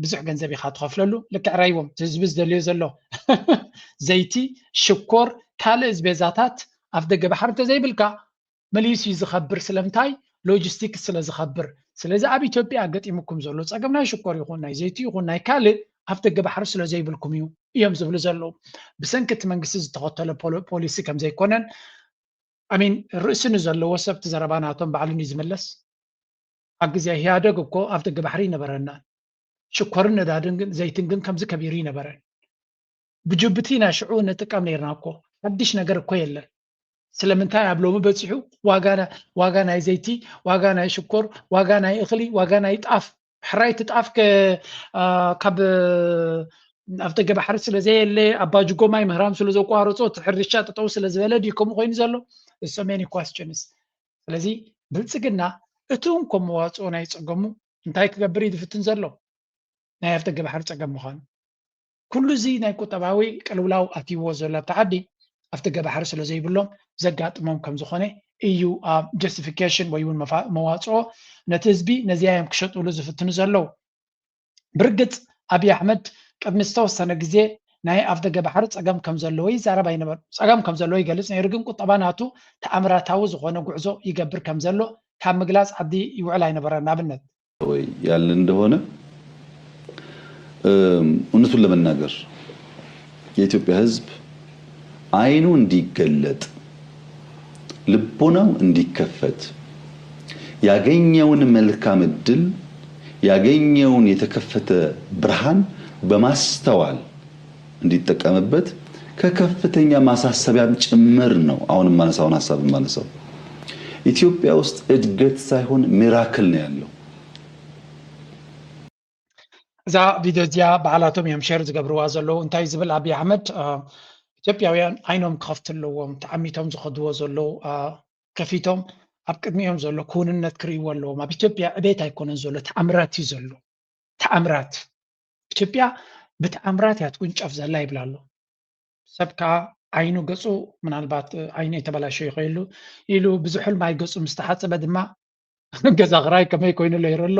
ብዙሕ ገንዘብ ኢኻ ትኸፍለሉ። ልክዕ ራይዎም ህዝቢ ዝደልዮ ዘሎ ዘይቲ፣ ሽኮር፣ ካልእ ዝቤዛታት ኣፍደገ ባሕሪ ተዘይብልካ መሊሱ እዩ ዝኸብር። ስለምንታይ? ሎጂስቲክስ ስለ ዝኸብር። ስለዚ ኣብ ኢትዮጵያ ገጢሙኩም ዘሎ ፀገም ናይ ሽኮር ይኹን ናይ ዘይቲ ይኹን ናይ ካልእ ኣፍደገ ባሕሪ ስለ ዘይብልኩም እዩ እዮም ዝብሉ ዘለዉ። ብሰንኪ እቲ መንግስቲ ዝተኸተሎ ፖሊሲ ከም ዘይኮነን ኣሚን ርእሲ ንዘለዎ ሰብ እቲ ዘረባ ናቶም ባዕሉ እዩ ዝምለስ። ኣብ ግዜ ኢህኣደግ እኮ ኣፍደገ ባሕሪ ይነበረናን ሽኮርን ነዳድን ግን ዘይትን ግን ከምዚ ከቢሩ ይነበረን። ብጅቡቲ ናይ ሽዑ ንጥቀም ነርና እኮ ሓድሽ ነገር እኮ የለን። ስለምንታይ ኣብ ሎሚ በፂሑ ዋጋ ናይ ዘይቲ፣ ዋጋ ናይ ሽኮር፣ ዋጋ ናይ እኽሊ፣ ዋጋ ናይ ጣፍ፣ ሕራይ እቲ ጣፍ ካብ ኣፍደገ ባሕሪ ስለ ዘየለ ኣባ ጅጎማይ ምህራም ስለ ዘቋረፆ እቲ ሕርሻ ጠጠው ስለ ዝበለ ድዩ ከምኡ ኮይኑ ዘሎ? So many questions። ስለዚ ብልፅግና እቲ እንኮ መዋፅኦ ናይ ፀገሙ እንታይ ክገብር እዩ ዝፍትን ዘሎ? ናይ ኣፍደገ ባሕሪ ፀገም ምዃኑ ኩሉ እዚ ናይ ቁጠባዊ ቅልውላው ኣትይዎ ዘሎ ኣብቲ ዓዲ ኣፍደገ ባሕሪ ስለ ዘይብሎም ዘጋጥሞም ከም ዝኾነ እዩ ኣብ ጀስቲፊኬሽን ወይ እውን መዋፅኦ ነቲ ህዝቢ ነዚኣ እዮም ክሸጥሉ ዝፍትኑ ዘለዉ። ብርግፅ ኣብይ ኣሕመድ ቅድሚ ዝተወሰነ ግዜ ናይ ኣፍደገ ባሕሪ ፀገም ከም ዘለዎ ይዛረብ ኣይነበሩ። ፀገም ከም ዘለዎ ይገልፅ ነይሩ፣ ግን ቁጠባ ናቱ ተኣምራታዊ ዝኾነ ጉዕዞ ይገብር ከም ዘሎ ካብ ምግላፅ ዓዲ ይውዕል ኣይነበረን። ንኣብነት ወይ ያልን እንደሆነ እውነቱን ለመናገር የኢትዮጵያ ሕዝብ አይኑ እንዲገለጥ ልቦናው እንዲከፈት ያገኘውን መልካም እድል ያገኘውን የተከፈተ ብርሃን በማስተዋል እንዲጠቀምበት ከከፍተኛ ማሳሰቢያም ጭምር ነው። አሁን የማነሳውን ሀሳብ የማነሳው ኢትዮጵያ ውስጥ እድገት ሳይሆን ሚራክል ነው ያለው። እዛ ቪድዮ እዚኣ ባዕላቶም እዮም ሸር ዝገብርዋ ዘለዉ። እንታይ ዝብል ኣብይ ኣሕመድ ኢትዮጵያውያን ዓይኖም ክኸፍቱ ኣለዎም። ተዓሚቶም ዝኸድዎ ዘለዉ ከፊቶም ኣብ ቅድሚኦም ዘሎ ክውንነት ክርእይዎ ኣለዎም። ኣብ ኢትዮጵያ ዕቤት ኣይኮነን ዘሎ፣ ተኣምራት እዩ ዘሎ። ተኣምራት ኢትዮጵያ ብተኣምራት እያ ትውንጨፍ ዘላ ይብል ኣሎ። ሰብ ከዓ ዓይኑ ገፁ ምናልባት ዓይኑ የተበላሸ ይኽእሉ ኢሉ ብዙ ሕልማይ ገፁ ምስ ተሓፅበ ድማ ገዛ ክራይ ከመይ ኮይኑ ኣሎ ይርኢ ኣሎ፣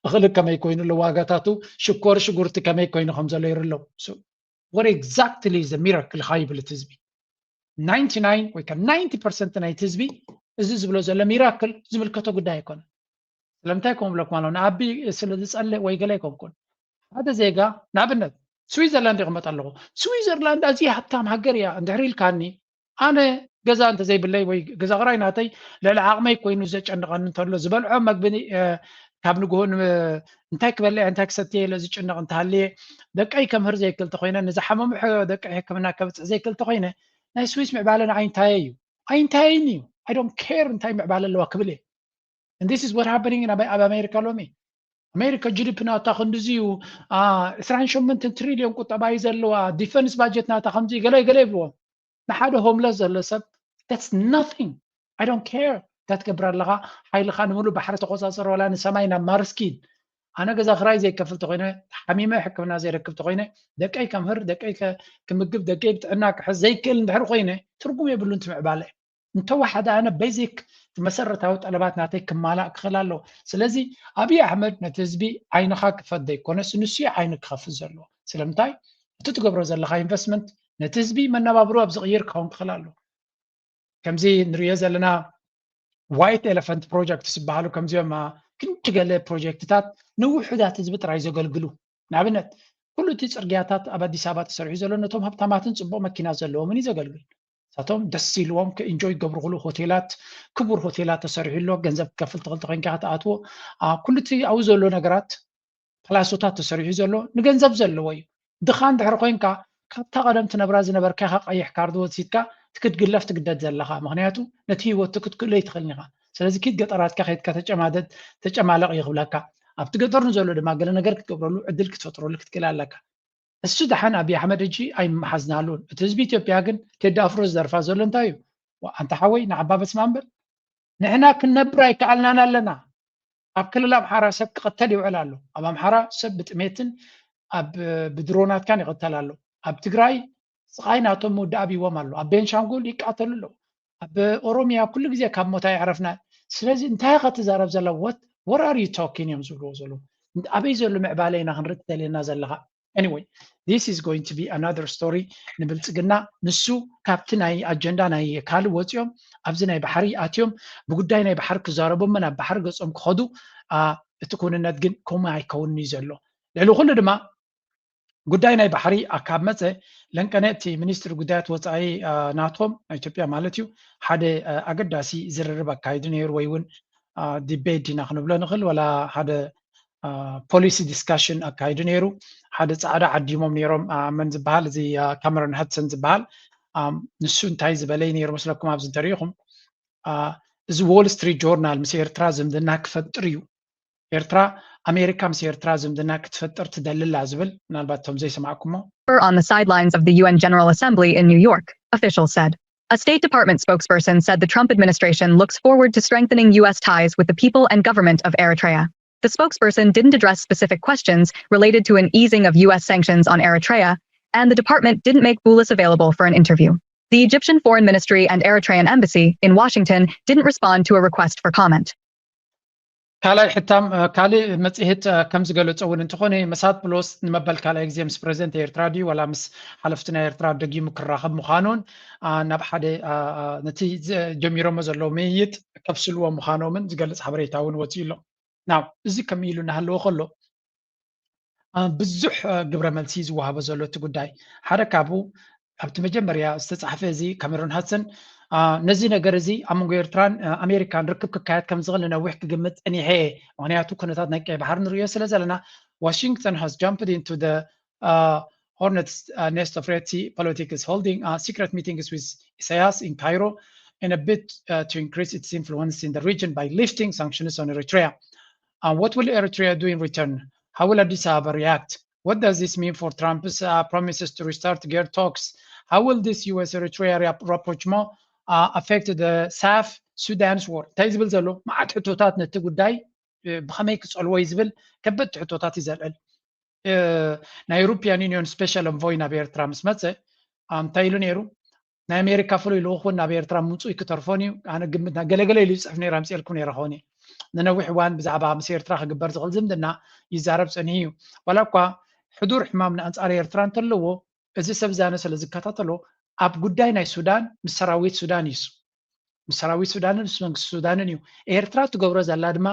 እኽሊ ከመይ ኮይኑ ኣሎ፣ ዋጋታቱ ሽኮር ሽጉርቲ ከመይ ኮይኑ ከም ዘሎ ይርኢ ኣሎ። What exactly is the miracle? ይብል እቲ ህዝቢ ናይንቲ ናይን ወይ ከዓ ናይንቲ ፐርሰንት ናይቲ ህዝቢ እዚ ዝብሎ ዘሎ ሚራክል ዝምልከቶ ጉዳይ ኣይኮነን። ስለምንታይ ከም ብለኩም ኣለኹ ንኣቢ ስለ ዝፀልእ ወይ ገለ ኣይኮንኩን። ሓደ ዜጋ ንኣብነት ስዊዘርላንድ ይቕመጥ ኣለኹ። ስዊዘርላንድ ኣዝያ ሃብታም ሃገር እያ እንድሕር ኢልካኒ ኣነ ገዛ እንተዘይብለይ ወይ ገዛ ክራይ ናተይ ልዕሊ ዓቕመይ ኮይኑ ዘጨንቐኒ እንተሎ ዝበልዖ መግቢ ካብ ንግሆ እንታይ ክበልዕ እንታይ ክሰትየ ኢለ ዝጭነቕ እንተሃልየ ደቀይ ከምህር ዘይክእል ተኮይነ ንዝሓመሙ ደቀይ ሕክምና ከብፅሕ ዘይክእል ተኮይነ ናይ ስዊስ ምዕባለ ንዓይ እንታይ እዩ ኣይንታይን እዩ I don't care እንታይ ምዕባለ ኣለዋ ክብል እየ and this is what happening in ኣብ ኣሜሪካ ሎሚ ኣሜሪካ ጂ ዲ ፒ ናታ ክንድዚ እዩ ዕስራን ሸሞንተን ትሪልዮን ቁጠባ እዩ ዘለዋ ዲፈንስ ባጀት ናታ ከምዚ ገለ ገለ ይብልዎም ንሓደ ሆምለስ ዘሎ ሰብ that's nothing I don't care እንታይ ትገብር ኣለኻ ሓይልኻ ንምሉእ ባሕሪ ተቆፃፀር ዋላ ንሰማይ ናብ ማርስ ኪድ ኣነ ገዛ ክራይ ዘይከፍል ተኮይነ ሓሚመ ሕክምና ዘይረክብ ተኮይነ ደቀይ ከምህር ደቀይ ክምግብ ደቀይ ብጥዕና ክሕዝ ዘይክእል እንድሕር ኮይነ ትርጉም የብሉን እቲ ምዕባለ እንተወሓደ ኣነ ቤዚክ መሰረታዊ ጠለባት ናተይ ክማላእ ክኽእል ኣለዎ ስለዚ ኣብይ ኣሕመድ ነቲ ህዝቢ ዓይንኻ ክፈት ዘይኮነስ ንሱ ዓይኑ ክኸፍት ዘለዎ ስለምንታይ እቲ ትገብሮ ዘለኻ ኢንቨስትመንት ነቲ ህዝቢ መነባብሮ ኣብ ዝቕይር ክኸውን ክኽእል ኣለዎ ከምዚ ንሪኦ ዘለና ዋይት ኤለፈንት ፕሮጀክት ዝበሃሉ ከምዚኦም ክንዲ ገለ ፕሮጀክትታት ንውሑዳት ህዝቢ ጥራይ ዘገልግሉ ንኣብነት ኩሉ እቲ ፅርግያታት ኣብ ኣዲስ ኣበባ ተሰሪሑ ዘሎ ነቶም ሃብታማትን ፅቡቅ መኪና ዘለዎምን እዩ ዘገልግል ንሳቶም ደስ ኢልዎም ከኢንጆይ ገብርኩሉ ሆቴላት ክቡር ሆቴላት ተሰሪሑ ኣሎ ገንዘብ ክከፍል ትኽእል ተኮይንካ ክትኣትዎ ኩሉ እቲ ኣብኡ ዘሎ ነገራት ፓላሶታት ተሰሪሑ ዘሎ ንገንዘብ ዘለዎ እዩ ድኻ እንድሕር ኮይንካ ካብታ ቀደም ትነብራ ዝነበርካ ኢኻ ቀይሕ ካርድ ወሲድካ ትክትግለፍ ትግደድ ዘለኻ ምክንያቱ ነቲ ህይወት ክትክእሎ ይትኽእልን ኢኻ ስለዚ ኪድ ገጠራትካ ከይድካ ተጨማደድ ተጨማለቕ ይኽብለካ ኣብቲ ገጠር ንዘሎ ድማ ገለ ነገር ክትገብረሉ ዕድል ክትፈጥረሉ ክትክእል ኣለካ። እሱ ደሓን ኣብይ ኣሕመድ ሕጂ ኣይመሓዝናሉን። እቲ ህዝቢ ኢትዮጵያ ግን ቴዲ ኣፍሮ ዝደርፋ ዘሎ እንታይ እዩ? ኣንታ ሓወይ ንዓባ በስማም በል። ንሕና ክንነብር ኣይከኣልናን ኣለና። ኣብ ክልል ኣምሓራ ሰብ ክቐተል ይውዕል ኣሎ። ኣብ ኣምሓራ ሰብ ብጥሜትን ኣብ ብድሮናትካን ይቐተል ኣሎ። ኣብ ትግራይ ስቓይ ናቶም ምውዳእ ኣብይዎም ኣሎ። ኣብ ቤንሻንጉል ይቃተሉ ኣለዉ። ኣብ ኦሮሚያ ኩሉ ግዜ ካብ ሞት ኣይዕረፍና። ስለዚ እንታይ ኢኻ ትዛረብ ዘላ? What are you talking እዮም ዝብልዎ ዘለዉ። ኣበይ ዘሎ ምዕባለ ኢና ክንርኢ ትደልየና ዘለኻ? Anyway, this is going to be another story ንብልፅግና። ንሱ ካብቲ ናይ ኣጀንዳ ናይ ካልእ ወፂኦም ኣብዚ ናይ ባሕሪ ኣትዮም ብጉዳይ ናይ ባሕሪ ክዛረቡ እሞ ናብ ባሕሪ ገፆም ክኸዱ። እቲ ክውንነት ግን ከምኡ ኣይከውንን እዩ ዘሎ። ልዕሊ ኩሉ ድማ ጉዳይ ናይ ባሕሪ ካብ መፀ ለንቀነ እቲ ሚኒስትሪ ጉዳያት ወፃኢ ናቶም ናይ ኢትዮጵያ ማለት እዩ ሓደ ኣገዳሲ ዝርርብ ኣካይዱ ነይሩ ወይ እውን ዲቤት ዲና ክንብሎ ንኽእል ወላ ሓደ ፖሊሲ ዲስካሽን ኣካይዱ ነይሩ። ሓደ ፃዕዳ ዓዲሞም ነይሮም መን ዝበሃል እዚ ካመሮን ሃድሰን ዝበሃል ንሱ እንታይ ዝበለይ ነይሩ መስለኩም ኣብዚ እንተሪኢኹም እዚ ዎል ስትሪት ጆርናል ምስ ኤርትራ ዝምድና ክፈጥር እዩ ኤርትራ ኣሜሪካ ምስ ኤርትራ ዝምድና ክትፈጥር ትደልላ ዝብል ምናልባት እቶም ዘይሰማዕኩሞ on the sidelines of the U N General Assembly in New York, officials said. A State Department spokesperson said the Trump administration looks forward to strengthening U S ties with the people and government of Eritrea. The spokesperson didn't address specific questions related to an easing of U S sanctions on Eritrea, and the department didn't make Boulos available for an interview. The Egyptian Foreign Ministry and Eritrean Embassy in Washington didn't respond to a request for comment. ካልኣይ ሕታም ካልእ መፅሄት ከም ዝገለፆ እውን እንተኾነ መሳት ብሎስ ንመበል ካልኣይ ግዜ ምስ ፕሬዚደንት ኤርትራ ድዩ ዋላ ምስ ሓለፍቲ ናይ ኤርትራ ደጊሙ ክራኸብ ምዃኑን ናብ ሓደ ነቲ ጀሚሮሞ ዘለዉ ምይይጥ ከብስልዎ ምዃኖምን ዝገልፅ ሓበሬታ እውን ወፂኡ ኣሎ። ናው እዚ ከም ኢሉ እናሃለወ ከሎ ብዙሕ ግብረ መልሲ ዝወሃቦ ዘሎ እቲ ጉዳይ ሓደ ካብኡ ኣብቲ መጀመርያ ዝተፃሕፈ እዚ ካሜሮን ሃድሰን ነዚ ነገር እዚ ኣብ መንጎ ኤርትራን ኣሜሪካን ርክብ ክካየድ ከም ዝኽእል ንነዊሕ ክግምት ፀኒሐ እየ። ምክንያቱ ኩነታት ናይ ቀይ ባሕሪ ንርእዮ ስለ ዘለና Washington has jumped into the hornet's nest of Red Sea politics, holding secret meetings with Isaias in Cairo in a bid to increase its influence in the region by lifting sanctions on Eritrea. What will Eritrea do in return? How will Addis Ababa react? What does this mean for Trump's promises to restart gear talks? How will this U S Eritrea rapprochement affect the South Sudan's war? እንታይ ዝብል ዘሎ መዓት ሕቶታት ነቲ ጉዳይ ብኸመይ ክፀልዎ እዩ ዝብል ከበድቲ ሕቶታት እዩ ዘልዕል። ናይ European Union special envoy ናብ ኤርትራ ምስ መፀ እንታይ ኢሉ ነይሩ? ናይ ኣሜሪካ ፍሉይ ልኡኽ እውን ናብ ኤርትራ ምምፅኡ ኣይክተርፎን እዩ። ኣነ ግምትና ገለገለ ኢሉ ይፅሕፍ ነይሩ ኣምፅኤልኩም ነይረ ክኸውን እዩ። ንነዊሕ እዋን ብዛዕባ ምስ ኤርትራ ክግበር ዝኽእል ዝምድና ይዛረብ ፀኒሑ እዩ። ዋላ እኳ ሕዱር ሕማም ንኣንፃር ኤርትራ እንተለዎ እዚ ሰብ ዛነ ስለ ዝከታተሎ ኣብ ጉዳይ ናይ ሱዳን ምስ ሰራዊት ሱዳን እዩ። ምስ ሰራዊት ሱዳንን ምስ መንግስቲ ሱዳንን እዩ። ኤርትራ ትገብሮ ዘላ ድማ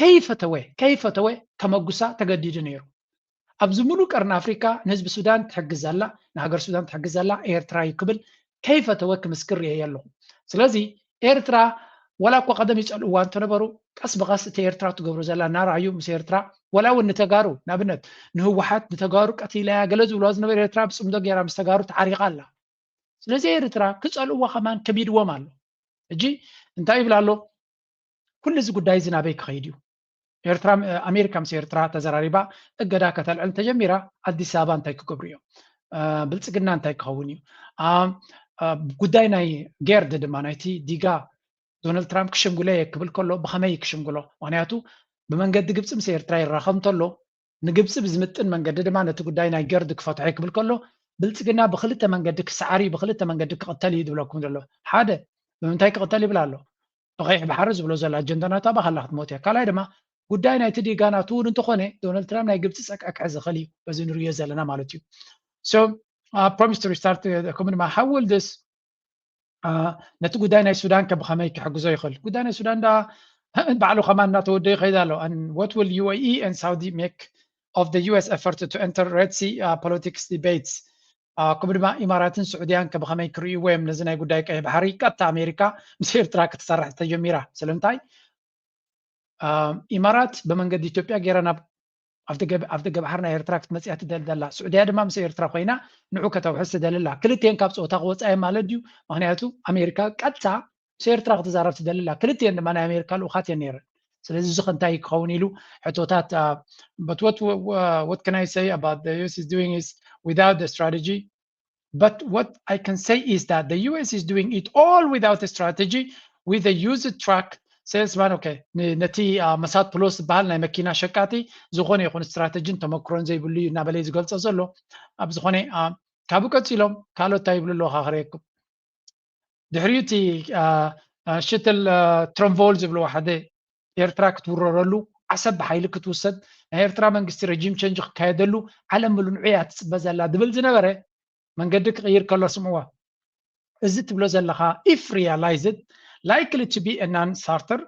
ከይፈተወ ከይፈተወ ከመጉሳ ተገዲዱ ነይሩ። ኣብዚ ሙሉእ ቀርኒ ኣፍሪካ ንህዝቢ ሱዳን ትሕግዝ ዘላ ንሃገር ሱዳን ትሕግዝ ዘላ ኤርትራ እዩ ክብል ከይፈተወ ክምስክር ርእየ ኣለኹ። ስለዚ ኤርትራ ዋላ እኳ ቀደም ይፀልእዋ እንተነበሩ ቀስ ብቐስ እቲ ኤርትራ ትገብሮ ዘላ እናረኣዩ ምስ ኤርትራ ዋላ እውን ንተጋሩ ንኣብነት ንህወሓት ንተጋሩ ቀቲለያ ገለ ዝብልዋ ዝነበሩ ኤርትራ ብፅምዶ ገይራ ምስ ተጋሩ ተዓሪቓ ኣላ። ስለዚ ኤርትራ ክፀልእዋ ከማን ከቢድዎም ኣሎ። ሕጂ እንታይ ይብል ኣሎ? ኩሉ እዚ ጉዳይ እዚ ናበይ ክኸይድ እዩ? ኤርትራ ኣሜሪካ ምስ ኤርትራ ተዘራሪባ እገዳ ከተልዕል እንተጀሚራ ኣዲስ ኣበባ እንታይ ክገብሩ እዮም? ብልፅግና እንታይ ክኸውን እዩ? ጉዳይ ናይ ጌርድ ድማ ናይቲ ዲጋ ዶናልድ ትራምፕ ክሽምግሎ እየ ክብል ከሎ ብኸመይ ክሽምግሎ? ምክንያቱ ብመንገዲ ግብፂ ምስ ኤርትራ ይራኸብ እንተሎ ንግብፂ ብዝምጥን መንገዲ ድማ ነቲ ጉዳይ ናይ ጌርድ ክፈትሖ ክብል ከሎ ብልፅግና ብክልተ መንገዲ ክሰዓር እዩ ብክልተ መንገዲ ክቕተል እዩ ዝብለኩም ዘሎ። ሓደ ብምንታይ ክቕተል ይብል ኣሎ? ብቀይሕ ባሕሪ ዝብሎ ዘሎ ኣጀንዳ ናቱ ኣባኻላ ክትሞት እያ። ካልኣይ ድማ ጉዳይ ናይቲ ዲጋ ናቱ እውን እንተኾነ ዶናልድ ትራምፕ ናይ ግብፂ ፀግዒ ክሕዝ ይኽእል እዩ በዚ ንርእዮ ዘለና ማለት እዩ። So promise to restart ከምኡ ድማ how will this ነቲ ጉዳይ ናይ ሱዳን ከ ብኸመይ ክሕግዞ ይኽእል? ጉዳይ ናይ ሱዳን ዳ ባዕሉ ከማን እናተወደ ይኸይድ ኣሎ። What will U A E and Saudi make of the U S effort to enter Red Sea politics debates? ከምኡ ድማ ኢማራትን ስዑድያን ከ ብኸመይ ክርእይዎ እዮም ነዚ ናይ ጉዳይ ቀይሕ ባሕሪ ቀጥታ ኣሜሪካ ምስ ኤርትራ ክትሰርሕ ተጀሚራ? ስለምንታይ ኢማራት ብመንገዲ ኢትዮጵያ ገይራ ናብ ኣብ ደገ ባሕሪ ናይ ኤርትራ ክትመፅያ ትደሊ ዘላ ስዑድያ ድማ ምስ ኤርትራ ኮይና ንዑ ከተውሕስ ትደሊ ኣላ። ክልቲኤን ካብ ፀወታ ክወፃ እየ ማለት ድዩ? ምክንያቱ ኣሜሪካ ቀጥታ ምስ ኤርትራ ክትዛረብ ትደሊ ኣላ። ክልቲኤን ድማ ናይ ኣሜሪካ ልኡኻት እየን ነይረን። ስለዚ እዚ ከ እንታይ ክኸውን ኢሉ ሕቶታት። But what what can I say about the U S is doing is without the strategy? But what I can say is that the U S is doing it all without a strategy, with a used truck salesman. Okay, ነቲ መሳት ፕሎስ ዝበሃል ናይ መኪና ሸቃጢ ዝኾነ ይኹን ስትራተጂን ተመክሮን ዘይብሉ እዩ እናበለ ዝገልጾ ዘሎ። ኣብ ዝኾነ ካብኡ ቀፂሎም ካልኦት እንታይ ይብሉ ኣለዉ ካክረየኩም። ድሕሪኡ እቲ ሽትል ትረንቮል ዝብልዎ ሓደ ኤርትራ ክትውረረሉ፣ ዓሰብ ብሓይሊ ክትውሰድ፣ ናይ ኤርትራ መንግስቲ ረጂም ቸንጅ ክካየደሉ ዓለም ምሉ ንዑ እያ ትፅበ ዘላ ድብል ዝነበረ መንገዲ ክቕይር ከሎ ስምዕዎ። እዚ ትብሎ ዘለኻ if realized likely to be a non starter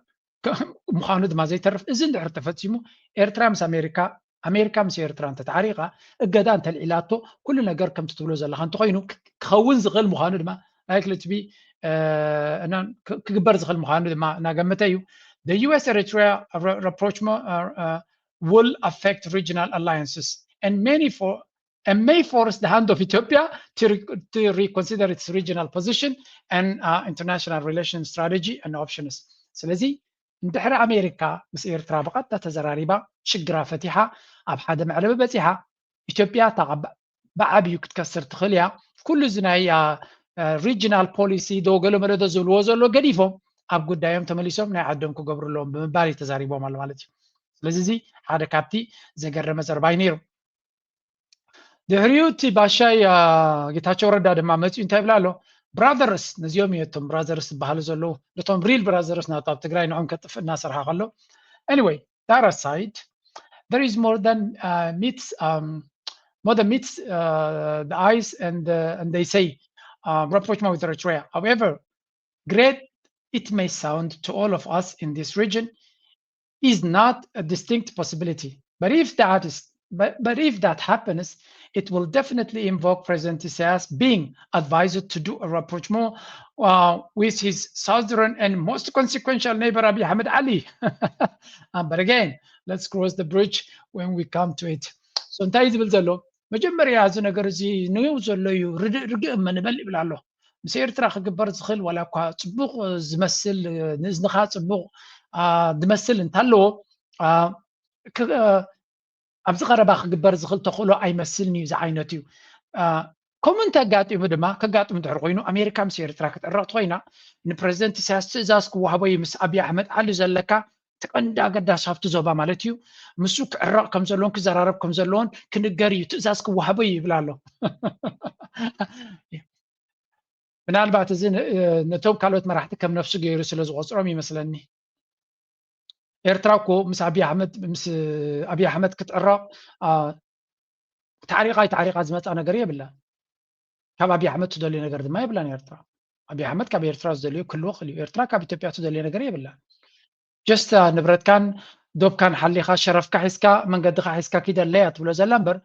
ምዃኑ ድማ ዘይተርፍ። እዚ እንድሕር ተፈፂሙ ኤርትራ ምስ ኣሜሪካ ኣሜሪካ ምስ ኤርትራ እንተተዓሪቓ እገዳ እንተልዒላቶ ኩሉ ነገር ከምቲ ትብሎ ዘለኻ እንተኮይኑ ክኸውን ዝኽእል ምዃኑ ድማ likely to be ክግበር ዝኽእል ምዃኑ ድማ እናገመተ እዩ። The U S Eritrea rapprochement will affect regional alliances and many for and may force the hand of Ethiopia to, to reconsider its regional position and uh, international relations strategy and options. ስለዚ እንድሕሪ ኣሜሪካ ምስ ኤርትራ ብቐጥታ ተዘራሪባ ሽግራ ፈቲሓ ኣብ ሓደ መዕለቢ በፂሓ ኢትዮጵያ ብዓብዩ ክትከስር ትኽእል እያ። ኩሉ እዚ ናይ regional policy ዶ ገለ መለ ዶ ዝብልዎ ዘሎ ገዲፎም ኣብ ጉዳዮም ተመሊሶም ናይ ዓዶም ክገብሩ ኣለዎም ብምባል እዩ ተዛሪቦም ኣሎ ማለት እዩ። ስለዚ እዚ ሓደ ካብቲ ዘገረመ ዘረባ እዩ ነይሩ። ድሕሪኡ እቲ ባሻይ ጌታቸው ረዳ ድማ መፂኡ እንታይ ይብላ ኣሎ? ብራዘርስ ነዚኦም እዮም እቶም ብራዘርስ ዝበሃሉ ዘለዉ ነቶም real brothers ናቱ ኣብ ትግራይ ንዖም ከጥፍእ እናሰርሓ ከሎ anyway that aside there is more than uh, meets um, more than meets uh, the eyes and uh, and they say uh, rapprochement with Eritrea. However great it may sound to all of us in this region is not a distinct possibility. But if that is but, but if that happens, it will definitely invoke President Isaias being advised to do a rapprochement uh, with his southern and most consequential neighbor Abiy Ahmed Ali. um, but again, let's cross the bridge when we come to it. So እንታይ ዝብል ዘሎ መጀመርያ እዚ ነገር እዚ ንው ዘሎ እዩ ርግእ እመ ንበል ይብል ኣሎ። ምስ ኤርትራ ክግበር ዝኽእል ዋላ እኳ ፅቡቕ ዝመስል ንእዝንኻ ፅቡቕ ዝመስል እንተለዎ ኣብዚ ቀረባ ክግበር ዝኽእል ተኽእሎ ኣይመስልን እዩ ዝዓይነት እዩ። ከምኡ እንተጋጢሙ ድማ ከጋጥሙ ድሕር ኮይኑ ኣሜሪካ ምስ ኤርትራ ክትዕረቕ ትኮይና ንፕረዚደንት ኢሳያስ ትእዛዝ ክዋህቦ እዩ ምስ ኣብይ ኣሕመድ ዓሊ ዘለካ እቲ ቀንዲ ኣገዳሲ ሃብቲ ዞባ ማለት እዩ። ምስ ክዕረቕ ከም ዘለዎን ክዘራረብ ከም ዘለዎን ክንገር እዩ ትእዛዝ ክዋህቦ እዩ ይብል ኣሎ። ምናልባት እዚ ነቶም ካልኦት መራሕቲ ከም ነፍሱ ገይሩ ስለ ዝቆፅሮም ይመስለኒ። ኤርትራ እኮ ምስ ኣብይ ኣሕመድ ምስ ኣብይ ኣሕመድ ክትዕረቕ ታዕሪቓ ታዕሪቓ ዝመፃ ነገር የብላን። ካብ ኣብይ ኣሕመድ ትደልዮ ነገር ድማ የብላን ኤርትራ። ኣብይ ኣሕመድ ካብ ኤርትራ ዝደልዮ ክህልዎ ክእል እዩ። ኤርትራ ካብ ኢትዮጵያ ትደልዮ ነገር የብላን። ጀስት ንብረትካን ዶብካን ሓሊኻ ሸረፍካ ሒዝካ መንገድኻ ሒዝካ ኪደለያ ትብሎ ዘላ እምበር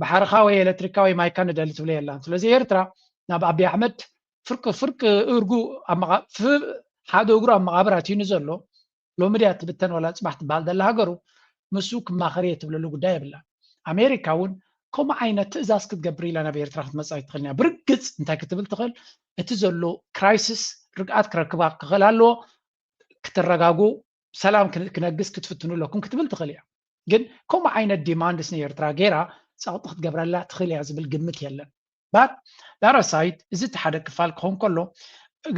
ባሕርኻ ወይ ኤሌክትሪካ ወይ ማይካ ንደሊ ትብሎ የላን። ስለዚ ኤርትራ ናብ ኣብይ ኣሕመድ ፍርቂ ፍርቂ እርጉ ሓደ እግሩ ኣብ መቓብር ኣትዩኒ ዘሎ ሎሚ ድያ ትብተን ዋላ ፅባሕ ትበሃል ዘላ ሃገሩ ምስ ክማኸር እየ ትብለሉ ጉዳይ የብላን። ኣሜሪካ እውን ከምኡ ዓይነት ትእዛዝ ክትገብር ኢላ ናብ ኤርትራ ክትመፅእ ኣይትኽእልን እያ። ብርግፅ እንታይ ክትብል ትኽእል እቲ ዘሎ ክራይስስ ርግኣት ክረክባ ክኽእል ኣለዎ። ክትረጋጉ ሰላም ክነግስ ክትፍትኑ ኣለኩም ክትብል ትኽእል እያ። ግን ከምኡ ዓይነት ዲማንድስ ንኤርትራ ገይራ ፀቕጢ ክትገብረላ ትኽእል እያ ዝብል ግምት የለን። But that aside እዚ እቲ ሓደ ክፋል ክኸውን ከሎ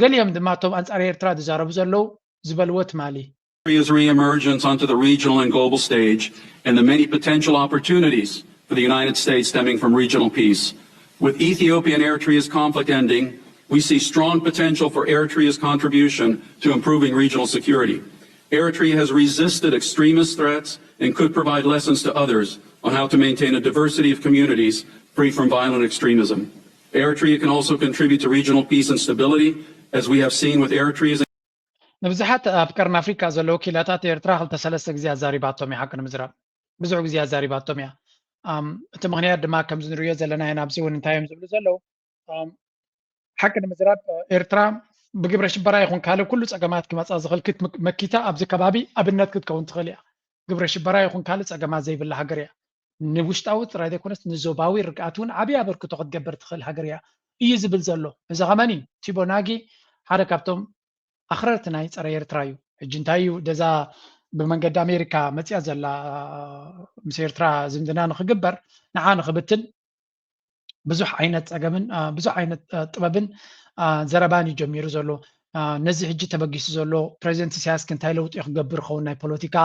ገሊኦም ድማ እቶም ኣንፃር ኤርትራ ዝዛረቡ ዘለዉ ዝበልዎ ትማሊ Eritrea's re-emergence onto the regional and global stage and the many potential opportunities for the United States stemming from regional peace. With Ethiopia and Eritrea's conflict ending, we see strong potential for Eritrea's contribution to improving regional security. Eritrea has resisted extremist threats and could provide lessons to others on how to maintain a diversity of communities free from violent extremism. Eritrea can also contribute to regional peace and stability, as we have seen with Eritrea's ንብዙሓት ኣብ ቀርኒ ኣፍሪካ ዘለዉ ወኪላታት ኤርትራ ክልተ ሰለስተ ግዜ ኣዛሪባቶም እያ። ሓቂ ንምዝራብ ብዙሕ ግዜ ኣዛሪባቶም እያ። እቲ ምኽንያት ድማ ከምዚ ንሪኦ ዘለና ኢና። ኣብዚ እውን እንታይ እዮም ዝብሉ ዘለዉ? ሓቂ ንምዝራብ ኤርትራ ብግብረ ሽበራ ይኹን ካልእ ኩሉ ፀገማት ክመፃ ዝኽእል ክትመኪታ ኣብዚ ከባቢ ኣብነት ክትከውን ትኽእል እያ። ግብረ ሽበራ ይኹን ካልእ ፀገማት ዘይብላ ሃገር እያ። ንውሽጣዊ ጥራይ ዘይኮነስ ንዞባዊ ርግኣት እውን ዓብዪ ኣበርክቶ ክትገብር ትኽእል ሃገር እያ እዩ ዝብል ዘሎ። እዚ ከመኒ ቲቦ ናጊ ሓደ ካብቶም ኣኽረርቲ ናይ ፀረ ኤርትራ እዩ። ሕጂ እንታይ እዩ ደዛ ብመንገዲ ኣሜሪካ መፅያ ዘላ ምስ ኤርትራ ዝምድና ንክግበር ንዓ ንክብትን ብዙሕ ዓይነት ፀገምን ብዙሕ ዓይነት ጥበብን ዘረባን እዩ ጀሚሩ ዘሎ። ነዚ ሕጂ ተበጊሱ ዘሎ ፕሬዚደንት ኢሳያስ እንታይ ለውጢ ክገብር ይኸውን፣ ናይ ፖለቲካ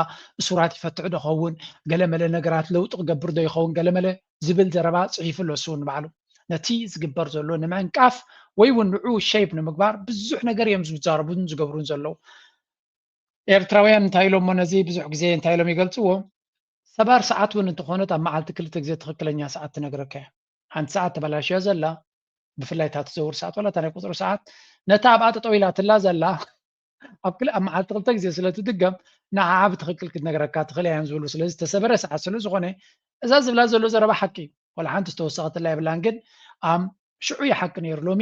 እሱራት ይፈትሕ ዶ ይኸውን፣ ገለመለ ነገራት ለውጢ ክገብር ዶ ይኸውን፣ ገለመለ ዝብል ዘረባ ፅሒፉ ኣሎ። እሱ ንባዕሉ ነቲ ዝግበር ዘሎ ንምዕንቃፍ ወይ እውን ንዑ ሸይፕ ንምግባር ብዙሕ ነገር እዮም ዝዛረቡን ዝገብሩን ዘለዉ። ኤርትራውያን እንታይ ኢሎሞ ነዚ ብዙሕ ግዜ እንታይ ኢሎም ይገልፅዎ? ሰባር ሰዓት እውን እንተኾነት ኣብ መዓልቲ ክልተ ግዜ ትኽክለኛ ሰዓት ትነግረካ እያ። ሓንቲ ሰዓት ተበላሽያ ዘላ፣ ብፍላይ እታ ትዘውር ሰዓት ዋላ እታ ናይ ቁፅሪ ሰዓት፣ ነታ ኣብኣ ጠጠው ኢላትላ ዘላ ኣብ ክል ኣብ መዓልቲ ክልተ ግዜ ስለ ትድገም ንዓዓ ብትኽክል ክትነግረካ ትኽእል እያ እዮም ዝብሉ። ስለዚ ዝተሰበረ ሰዓት ስለ ዝኾነ እዛ ዝብላ ዘሎ ዘረባ ሓቂ እዩ። ዋላ ሓንቲ ዝተወሰኸትላ የብላን፣ ግን ኣም ሽዑ እዩ ሓቂ ነይሩ። ሎሚ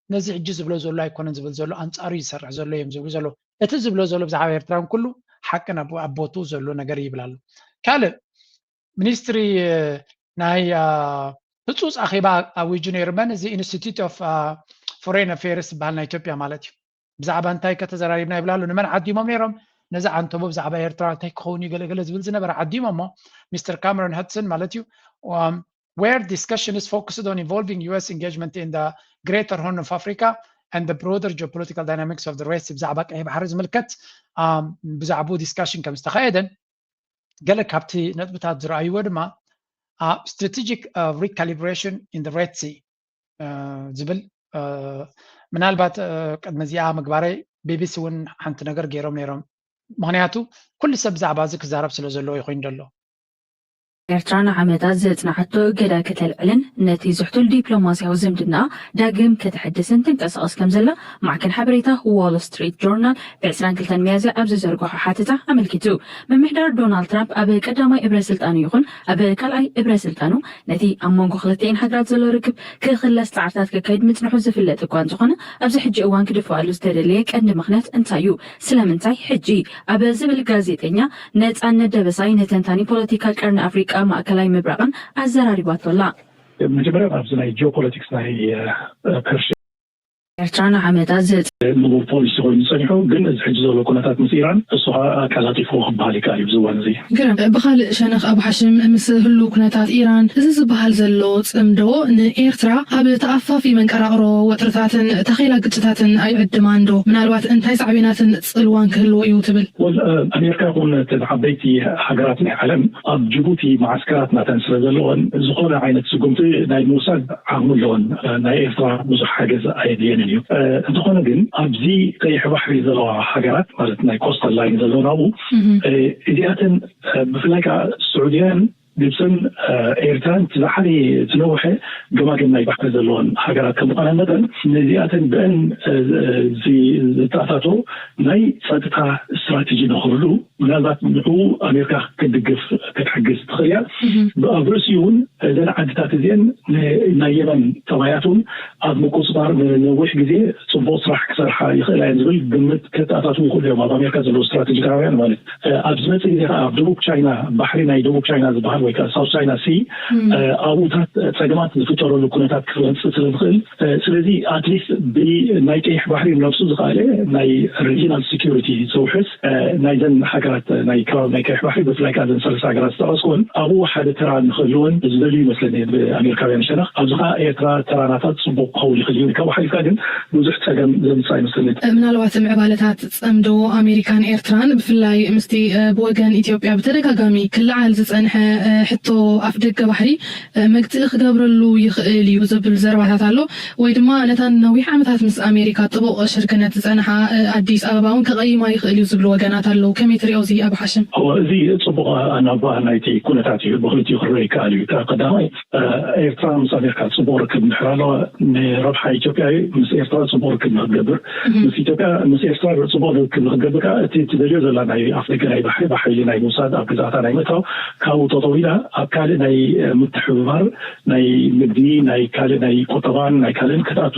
ነዚ ሕጂ ዝብሎ ዘሎ ኣይኮነን ዝብል ዘሎ ኣንጻሩ እዩ ዝሰርሕ ዘሎ እዮም ዝብሉ ዘሎ። እቲ ዝብሎ ዘሎ ብዛዕባ ኤርትራን ኩሉ ሓቅን ኣብ ኣብ ቦትኡ ዘሎ ነገር ይብል ኣሎ። ካልእ ሚኒስትሪ ናይ ህፁፅ ኣኼባ ኣዊጁ ነይሩ። መን እዚ? ኢንስቲትዩት ኦፍ ፎሬን ኣፌርስ ዝበሃል ናይ ኢትዮጵያ ማለት እዩ። ብዛዕባ እንታይ ከተዘራሪብና ይብል ኣሎ። ንመን ዓዲሞም ነይሮም? ነዚ ዓንተቦ ብዛዕባ ኤርትራ እንታይ ክኸውን እዩ ገለገለ ዝብል ዝነበረ ዓዲሞሞ ሚስተር ካመሮን ሃድሰን ማለት እዩ። Where discussion is focused on involving U S engagement in the greater Horn of Africa and the broader geopolitical dynamics of the Red Sea ብዛዕባ ቀይሕ ባሕሪ ዝምልከት ብዛዕባኡ ዲስካሽን ከም ዝተኻየደን ገለ ካብቲ ነጥብታት ዝረኣይዎ ድማ strategic recalibration in the Red Sea ዝብል ምናልባት ቅድሚ እዚኣ ምግባረይ ቢቢሲ እውን ሓንቲ ነገር ገይሮም ነይሮም። ምክንያቱ ኩሉ ሰብ ብዛዕባ እዚ ክዛረብ ስለ ዘለዎ ይኮይን ዘሎ። ኤርትራ ንዓመታት ዘጽናሓቶ እገዳ ከተልዕልን ነቲ ዝሕቱል ዲፕሎማስያዊ ዝምድና ዳግም ከተሐድስን ትንቀሳቐስ ከም ዘላ ማዕከን ሓበሬታ ዋል ስትሪት ጆርናል ብ ዕስራን ክልተን ሚያዝያ ኣብ ዘዘርግሖ ሓተታ ኣመልኪቱ። ምምሕዳር ዶናልድ ትራምፕ ኣብ ቀዳማይ እብረ ስልጣኑ ይኹን ኣብ ካልኣይ እብረ ስልጣኑ ነቲ ኣብ መንጎ ክልቲኤን ሃገራት ዘሎ ርክብ ክኽለስ ጻዕርታት ከካይድ ምጽንሑ ዝፍለጥ እኳ እንተኾነ ኣብዚ ሕጂ እዋን ክድፍኣሉ ዝተደለየ ቀንዲ ምኽንያት እንታይ እዩ? ስለምንታይ ሕጂ? ኣብ ዝብል ጋዜጠኛ ነጻነት ደበሳይ ንተንታኒ ፖለቲካ ቀርኒ ኣፍሪቃ ማእከላይ ምብራቕን ኣዘራሪባቶ ኣላ። መጀመርያ ኣብዚ ናይ ጂኦፖለቲክስ ናይ ፐርሽያ ኤርትራ ንዓመታት ዘጽ ንቡር ፖሊሲ ኮይኑ ጸኒሑ፣ ግን እዚ ሕጂ ዘሎ ኩነታት ምስ ኢራን እሱ ከዓ ኣቀላጢፍዎ ክበሃል ይከኣል እዩ ኣብዚ እዋን እዚ። ግርም። ብኻልእ ሸነኽ ኣቡ ሓሽም ምስ ህሉ ኩነታት ኢራን እዚ ዝበሃል ዘሎ ጽምዶ ንኤርትራ ኣብ ተኣፋፊ መንቀራቕሮ ወጥርታትን ታኼላ ግጭታትን ኣይዕድማን ዶ? ምናልባት እንታይ ሳዕቤናትን ጽልዋን ክህልዎ እዩ ትብል? ወል ኣሜሪካ ይኹን እተን ዓበይቲ ሃገራት ናይ ዓለም ኣብ ጅቡቲ መዓስከራት ናተን ስለ ዘለወን ዝኾነ ዓይነት ስጉምቲ ናይ ምውሳድ ዓቕሚ ኣለወን። ናይ ኤርትራ ብዙሕ ሓገዝ ኣየድልየንን እዩ። እንተኾነ ግን ኣብዚ ቀይሕ ባሕሪ ዘለዋ ሃገራት ማለት ናይ ኮስታል ላይን ዘለወን ኣብኡ እዚኣተን ብፍላይ ከዓ ስዑድያን ግብፅን ኤርትራን እቲ ዝዓበየ ዝነውሐ ገማግም ናይ ባሕሪ ዘለወን ሃገራት ከም ምዃነን መጠን ነዚኣተን ብአን ዝተኣታቶ ናይ ፀጥታ ስትራቴጂ ንኽህሉ ምናልባት ንዕኡ ኣሜሪካ ክትድግፍ ክትሕግዝ ትኽእል እያ። ኣብ ርእሲኡ እውን እዘን ዓድታት እዚአን ናይ የመን ጠባያት እውን ኣብ ምቁፅፃር ንነዊሕ ግዜ ፅቡቕ ስራሕ ክሰርሓ ይኽእላ እየን ዝብል ግምት ከተኣታትዉ ይኽእሉ እዮም ኣብ ኣሜሪካ ዘለዉ ስትራቴጂካውያን ማለት። ኣብ ዝመፅእ ግዜ ከዓ ኣብ ደቡብ ቻይና ባሕሪ ናይ ደቡብ ቻይና ዝበሃል ወይ ከዓ ሳውት ቻይና ሲ ኣብኡታት ፀገማት ዝፍጠረሉ ኩነታት ክመፅእ ስለ ዝኽእል ስለዚ ኣትሊስት ብናይ ቀይሕ ባሕሪ ነብሱ ዝኸኣለ ናይ ሪጂናል ሴኩሪቲ ዘውሕስ ናይዘን ሃገራት ናይ ከባቢ ናይ ቀይሕ ባሕሪ ብፍላይ ከዓ ዘን ሰለስተ ሃገራት ዝጠቐስኩወን ኣብኡ ሓደ ተራ ንክህልወን ዝደልዩ ይመስለኒ ብኣሜሪካውያን ሸነኽ። ኣብዚ ከዓ ኤርትራ ተራ ናታ ፅቡቕ ክኸውን ይኽእል እዩ። ካብኡ ሓሊፍካ ግን ብዙሕ ፀገም ዘምፅእ ኣይመስለንን። ምናልባት ምዕባለታት ፀምዶ ኣሜሪካን ኤርትራን ብፍላይ ምስቲ ብወገን ኢትዮጵያ ብተደጋጋሚ ክለዓል ዝፀንሐ ሕቶ ኣፍደገ ባሕሪ መግትኢ ክገብረሉ ይኽእል እዩ ዝብል ዘረባታት ኣሎ። ወይ ድማ ነተን ነዊሕ ዓመታት ምስ ኣሜሪካ ጥቡቕ ሽርክነት ዝጸንሓ ኣዲስ ኣበባ እውን ክቐይማ ይኽእል እዩ ዝብሉ ወገናት ኣለዉ። ከመይ ትሪኦ እዚ ኣቡ ሓሽም? እወ፣ እዚ ጽቡቕ ኣናባ ናይቲ ኩነታት እዩ። ብኽልቲኡ ክረአ ይከኣል እዩ። እታ ቀዳማይ ኤርትራ ምስ ኣሜሪካ ጽቡቕ ርክብ እንድሕር ኣለዋ ንረብሓ ኢትዮጵያ እዩ። ምስ ኤርትራ ጽቡቕ ርክብ ንክትገብር ምስ ኢትዮጵያ ምስ ኤርትራ ጽቡቕ ርክብ ንክትገብር ከዓ እቲ ትደልዮ ዘላ ናይ ኣፍደገ ናይ ባሕሪ ብሓይሊ ናይ ምውሳድ ኣብ ግዝኣታ ናይ ምእታው ካብኡ ጠጠው ኢላ ኣብ ካልእ ናይ ምትሕብባር ናይ ንግዲ ናይ ካልእ ናይ ቁጠባን ናይ ካልእን ክትኣቱ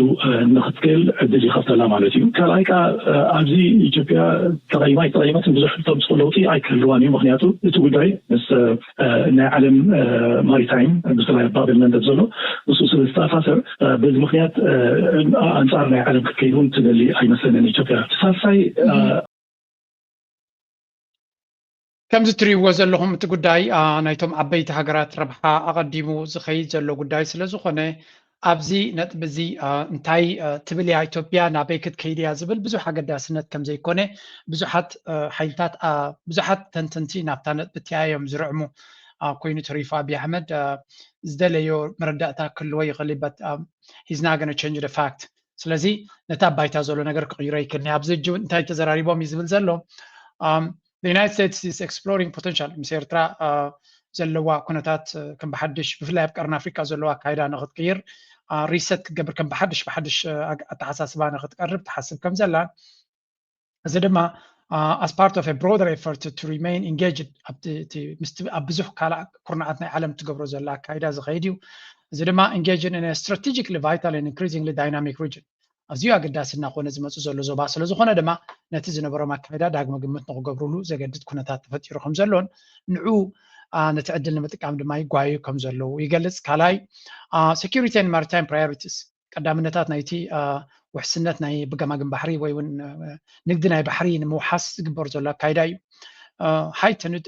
ንክትክእል ዕድል ይኸፍተላ ማለት እዩ። ካልኣይ ከዓ ኣብዚ ኢትዮጵያ ተቐይማ ኣይተቐይመትን ብዙሕ ተምፅኦ ለውጢ ኣይክህልዋን እዩ። ምክንያቱ እቲ ጉዳይ ምስ ናይ ዓለም ማሪታይም ብፍላይ ኣብ ባብ ኤልመንደብ ዘሎ ምስኡ ስለ ዝተኣሳሰር በዚ ምክንያት ኣንፃር ናይ ዓለም ክትከይድ እውን ትደሊ ኣይመስለንን ኢትዮጵያ። ሳልሳይ ከምዚ ትሪእዎ ዘለኹም እቲ ጉዳይ ናይቶም ዓበይቲ ሃገራት ረብሓ ኣቐዲሙ ዝኸይድ ዘሎ ጉዳይ ስለ ዝኾነ ኣብዚ ነጥቢ እዚ እንታይ ትብል እያ ኢትዮጵያ፣ ናበይ ክትከይድ እያ ዝብል ብዙሕ ኣገዳስነት ከም ዘይኮነ ብዙሓት ሓይልታት ብዙሓት ተንተንቲ ናብታ ነጥቢ እቲኣ እዮም ዝርዕሙ። ኮይኑ ተሪፉ ኣብይ ኣሕመድ ዝደለዮ መረዳእታ ክህልዎ ይኽእል but he's not gonna change the fact። ስለዚ ነታ ባይታ ዘሎ ነገር ክቕይሮ ይክእል። ኣብዚ ሕጂ እንታይ ተዘራሪቦም እዩ ዝብል ዘሎ United States is exploring potential ምስ ኤርትራ ዘለዋ ኩነታት ከም ብሓድሽ ብፍላይ ኣብ ቀርኒ ኣፍሪካ ዘለዋ ኣካይዳ ንክትቅይር reset ክትገብር ከም ብሓድሽ ብሓድሽ ኣተሓሳስባ ንክትቀርብ ትሓስብ ከም ዘላ እዚ ድማ as part of a broader effort to remain engaged ኣብ ብዙሕ ካልእ ኩርናዓት ናይ ዓለም ትገብሮ ዘላ ኣካይዳ ዝኸይድ እዩ። እዚ ድማ engaging in a strategically vital and increasingly dynamic region ኣዝዩ ኣገዳሲ እናኾነ ዝመፁ ዘሎ ዞባ ስለ ዝኾነ ድማ ነቲ ዝነበሮም ኣካይዳ ዳግመ ግምት ንክገብሩሉ ዘገድድ ኩነታት ተፈጢሩ ከም ዘሎን ንዑ ነቲ ዕድል ንምጥቃም ድማ ይጓየዩ ከም ዘለዉ ይገልፅ። ካልኣይ security and maritime priorities ቀዳምነታት ናይቲ ውሕስነት ናይ ብገማግም ባሕሪ ወይ እውን ንግዲ ናይ ባሕሪ ንምውሓስ ዝግበር ዘሎ ኣካይዳ እዩ። Heightened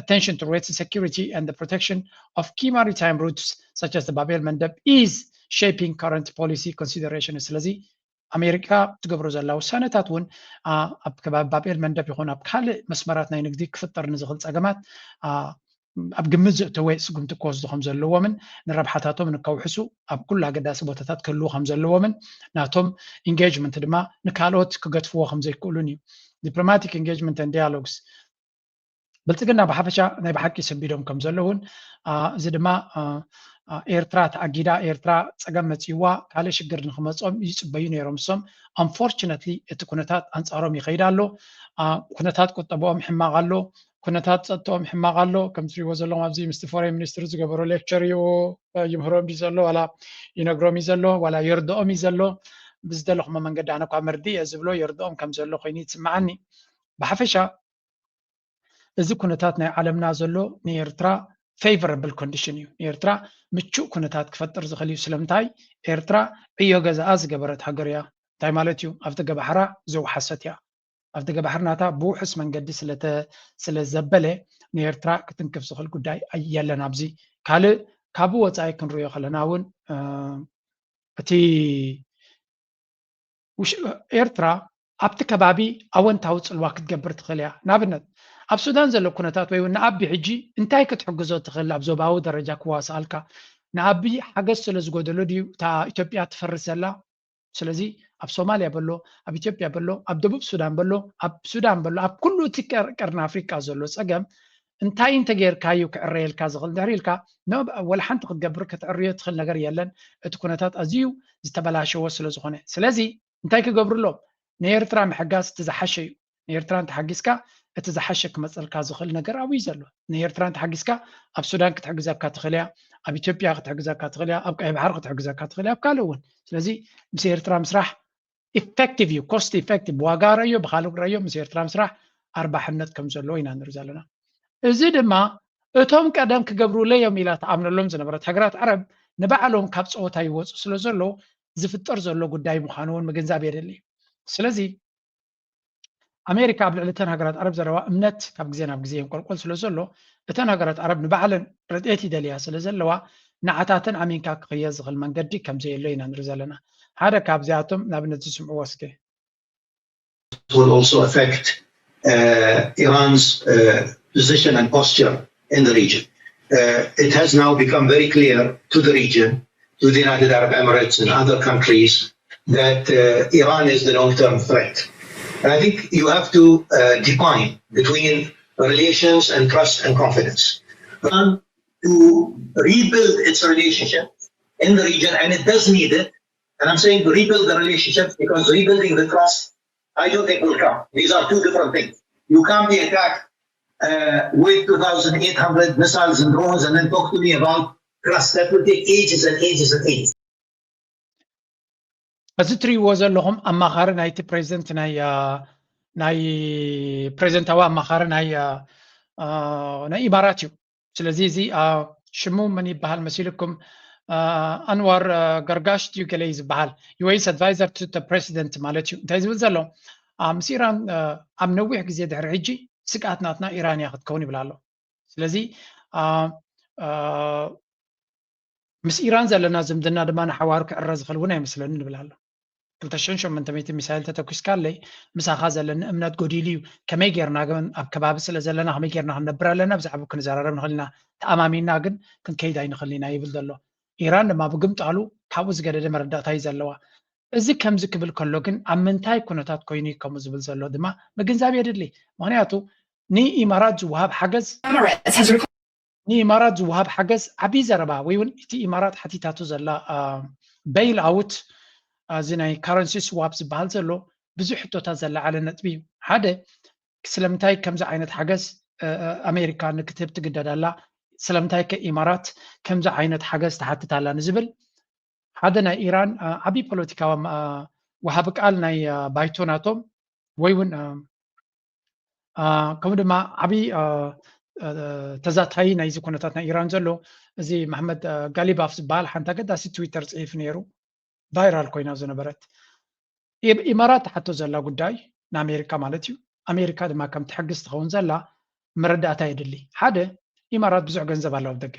attention to rates security and the protection of key maritime routes such as the ባቤል መንደብ is shaping current policy consideration። ስለዚ ኣሜሪካ ትገብሮ ዘላ ውሳነታት እውን ኣብ ከባቢ ባቤል መንደብ ይኹን ኣብ ካልእ መስመራት ናይ ንግዲ ክፍጠር ንዝኽእል ፀገማት ኣብ ግምት ዘእተወ ስጉምቲ ክወስዱ ከም ዘለዎምን ንረብሓታቶም ንከውሕሱ ኣብ ኩሉ ኣገዳሲ ቦታታት ክህልዉ ከም ዘለዎምን ናቶም engagement ድማ ንካልኦት ክገድፍዎ ከም ዘይክእሉን እዩ። Diplomatic engagement and dialogues ብልፅግና ብሓፈሻ ናይ ብሓቂ ሰቢዶም ከም ዘለውን እዚ ድማ ኤርትራ ተኣጊዳ ኤርትራ ፀገም መፅይዋ ካልእ ሽግር ንክመፆም ይፅበዩ ነይሮም እሶም። Unfortunately እቲ ኩነታት ኣንፃሮም ይኸይድ ኣሎ። ኩነታት ቁጠብኦም ሕማቕ ኣሎ። ኩነታት ፀጥተኦም ሕማቕ ኣሎ። ከም ትሪእዎ ዘለኹም ኣብዚ ምስቲ ፎሬን ሚኒስትር ዝገበሮ lecture እዩ ይምህሮም እዩ ዘሎ ዋላ ይነግሮም እዩ ዘሎ ዋላ የርድኦም እዩ ዘሎ። ብዝደለኹሞ መንገዲ ኣነ እኳ መርድእ እየ ዝብሎ የርድኦም ከም ዘሎ ኮይኑ ይስምዓኒ። ብሓፈሻ እዚ ኩነታት ናይ ዓለምና ዘሎ ንኤርትራ favorable condition እዩ። ንኤርትራ ምቹእ ኩነታት ክፈጥር ዝኽእል እዩ። ስለምንታይ? ኤርትራ ዕዮ ገዛኣ ዝገበረት ሃገር እያ። እንታይ ማለት እዩ? ኣብ ደገ ባሕራ ዘውሓሰት እያ። ኣብ ደገ ባሕሪ ናታ ብውሑስ መንገዲ ስለ ዘበለ ንኤርትራ ክትንክፍ ዝኽእል ጉዳይ የለን። ኣብዚ ካልእ ካብኡ ወፃኢ ክንሪኦ ከለና እውን እቲ ኤርትራ ኣብቲ ከባቢ ኣወንታዊ ፅልዋ ክትገብር ትኽእል እያ። ንኣብነት ኣብ ሱዳን ዘሎ ኩነታት ወይ እውን ንኣቢ ሕጂ እንታይ ክትሕግዞ ትኽእል ኣብ ዞባዊ ደረጃ ክዋስኣልካ? ንኣቢ ሓገዝ ስለ ዝጎደሎ ድዩ እታ ኢትዮጵያ ትፈርስ ዘላ? ስለዚ ኣብ ሶማልያ በሎ፣ ኣብ ኢትዮጵያ በሎ፣ ኣብ ደቡብ ሱዳን በሎ፣ ኣብ ሱዳን በሎ፣ ኣብ ኩሉ እቲ ቀርኒ ኣፍሪቃ ዘሎ ፀገም እንታይ እንተጌርካ እዩ ክዕረየልካ ዝኽእል እንድሕር ኢልካ ወላ ሓንቲ ክትገብር ክትዕርዮ ትኽእል ነገር የለን። እቲ ኩነታት ኣዝዩ ዝተበላሸወ ስለ ዝኾነ ስለዚ እንታይ ክገብሩ ኣለዎም? ንኤርትራ ምሕጋዝ እቲ ዝሓሸ እዩ። ንኤርትራ እንተሓጊዝካ እቲ ዝሓሸ ክመፀልካ ዝኽእል ነገር ኣብዩ ዘሎ። ንኤርትራ እንተሓጊዝካ ኣብ ሱዳን ክትሕግዘካ ትኽእል እያ፣ ኣብ ኢትዮጵያ ክትሕግዘካ ትኽእል እያ፣ ኣብ ቀይ ባሕሪ ክትሕግዘካ ትኽእል እያ፣ ኣብ ካልእ እውን። ስለዚ ምስ ኤርትራ ምስራሕ effective እዩ፣ cost effective፣ ብዋጋ ረዮ ብካልእ ረዮ ምስ ኤርትራ ምስራሕ ኣርባሕነት ከም ዘለዎ ኢና ንርኢ ዘለና። እዚ ድማ እቶም ቀደም ክገብሩለይ እዮም ኢላ ትኣምነሎም ዝነበረት ሃገራት ዓረብ ንባዕሎም ካብ ፀወታ ይወፁ ስለ ዘሎ ዝፍጠር ዘሎ ጉዳይ ምዃኑ እውን ምግንዛብ የድሊ። ስለዚ ኣሜሪካ ኣብ ልዕሊ እተን ሃገራት ዓረብ ዘለዋ እምነት ካብ ግዜ ናብ ግዜ የንቆልቆል ስለ ዘሎ እተን ሃገራት ዓረብ ንባዕለን ረድኤት ይደልያ ስለ ዘለዋ ንዓታተን ኣሚንካ ክኽየድ ዝኽእል መንገዲ ከም ዘየሎ ኢና ንርኢ ዘለና። ሓደ ካብዚኣቶም ንኣብነት ዝስምዕዎ እስከ። Will also affect uh, Iran's uh, position and posture in the region. Uh, it has now become very clear to the region, to the United Arab Emirates and other countries, that uh, Iran is the long-term threat. And I think you have to uh, define between relations and trust and confidence. Iran to rebuild its relationship in the region, and it does need it. And I'm saying to rebuild the relationship because rebuilding the trust, I don't think will come. These are two different things. You can't be attacked uh, with two thousand eight hundred missiles and drones and then talk to me about trust. That will take ages and ages and ages. እዚ ትሪእዎ ዘለኹም ኣማኻሪ ናይቲ ፕሬዚደንት ናይ ናይ ፕሬዚደንታዊ ኣማኻሪ ናይ ናይ ኢማራት እዩ። ስለዚ እዚ ሽሙ መን ይበሃል መሲልኩም? ኣንዋር ገርጋሽ ድዩ ገለ እዩ ዝበሃል? U S advisor to the president ማለት እዩ። እንታይ ዝብል ዘሎ ምስ ኢራን ኣብ ነዊሕ ግዜ ድሕሪ ሕጂ ስግኣት ናትና ኢራን እያ ክትከውን ይብል ኣሎ። ስለዚ ምስ ኢራን ዘለና ዝምድና ድማ ንሓዋሩ ክዕረ ዝኽእል እውን ኣይመስለንን ይብል ኣሎ። ክልተ ሽሕን ሸሞንተ ሚእቲ ሚሳይል ተተኩስካለይ ምሳኻ ዘለኒ እምነት ጎዲሉ እዩ። ከመይ ጌርና ግን ኣብ ከባቢ ስለ ዘለና ከመይ ጌርና ክንነብር ኣለና ብዛዕባ ክንዘራረብ ንኽእል ኢና። ተኣማሚና ግን ክንከይድ ኣይንኽእል ኢና ይብል ዘሎ። ኢራን ድማ ብግምጣሉ ካብኡ ዝገደደ መረዳእታ እዩ ዘለዋ። እዚ ከምዚ ክብል ከሎ ግን ኣብ ምንታይ ኩነታት ኮይኑ እዩ ከምኡ ዝብል ዘሎ ድማ ምግንዛብ የድሊ። ምኽንያቱ ንኢማራት ዝወሃብ ሓገዝ ንኢማራት ዝወሃብ ሓገዝ ዓብዪ ዘረባ ወይ እውን እቲ ኢማራት ሓቲታቱ ዘላ ቤይል ኣውት፣ እዚ ናይ ካረንሲ ስዋፕ ዝበሃል ዘሎ ብዙሕ ሕቶታት ዘለዓለ ነጥቢ እዩ። ሓደ፣ ስለምንታይ ከምዚ ዓይነት ሓገዝ ኣሜሪካ ንክትህብ ትግደድ ኣላ? ስለምንታይ ከ ኢማራት ከምዚ ዓይነት ሓገዝ ትሓትት ኣላ ንዝብል ሓደ ናይ ኢራን ዓብዪ ፖለቲካዊ ወሃቢ ቃል ናይ ባይቶ ናቶም ወይ እውን ከምኡ ድማ ዓብዪ ተዛታዪ ናይዚ ኩነታት ናይ ኢራን ዘሎ እዚ መሕመድ ጋሊባፍ ዝበሃል ሓንቲ ኣገዳሲ ትዊተር ፅሒፍ ነይሩ። ቫይራል ኮይና ዝነበረት ኢማራት ትሓቶ ዘላ ጉዳይ ንኣሜሪካ ማለት እዩ። ኣሜሪካ ድማ ከም ትሕግዝ ትኸውን ዘላ መረዳእታ የድሊ። ሓደ፣ ኢማራት ብዙሕ ገንዘብ ኣለዋ ኣብ ደገ፣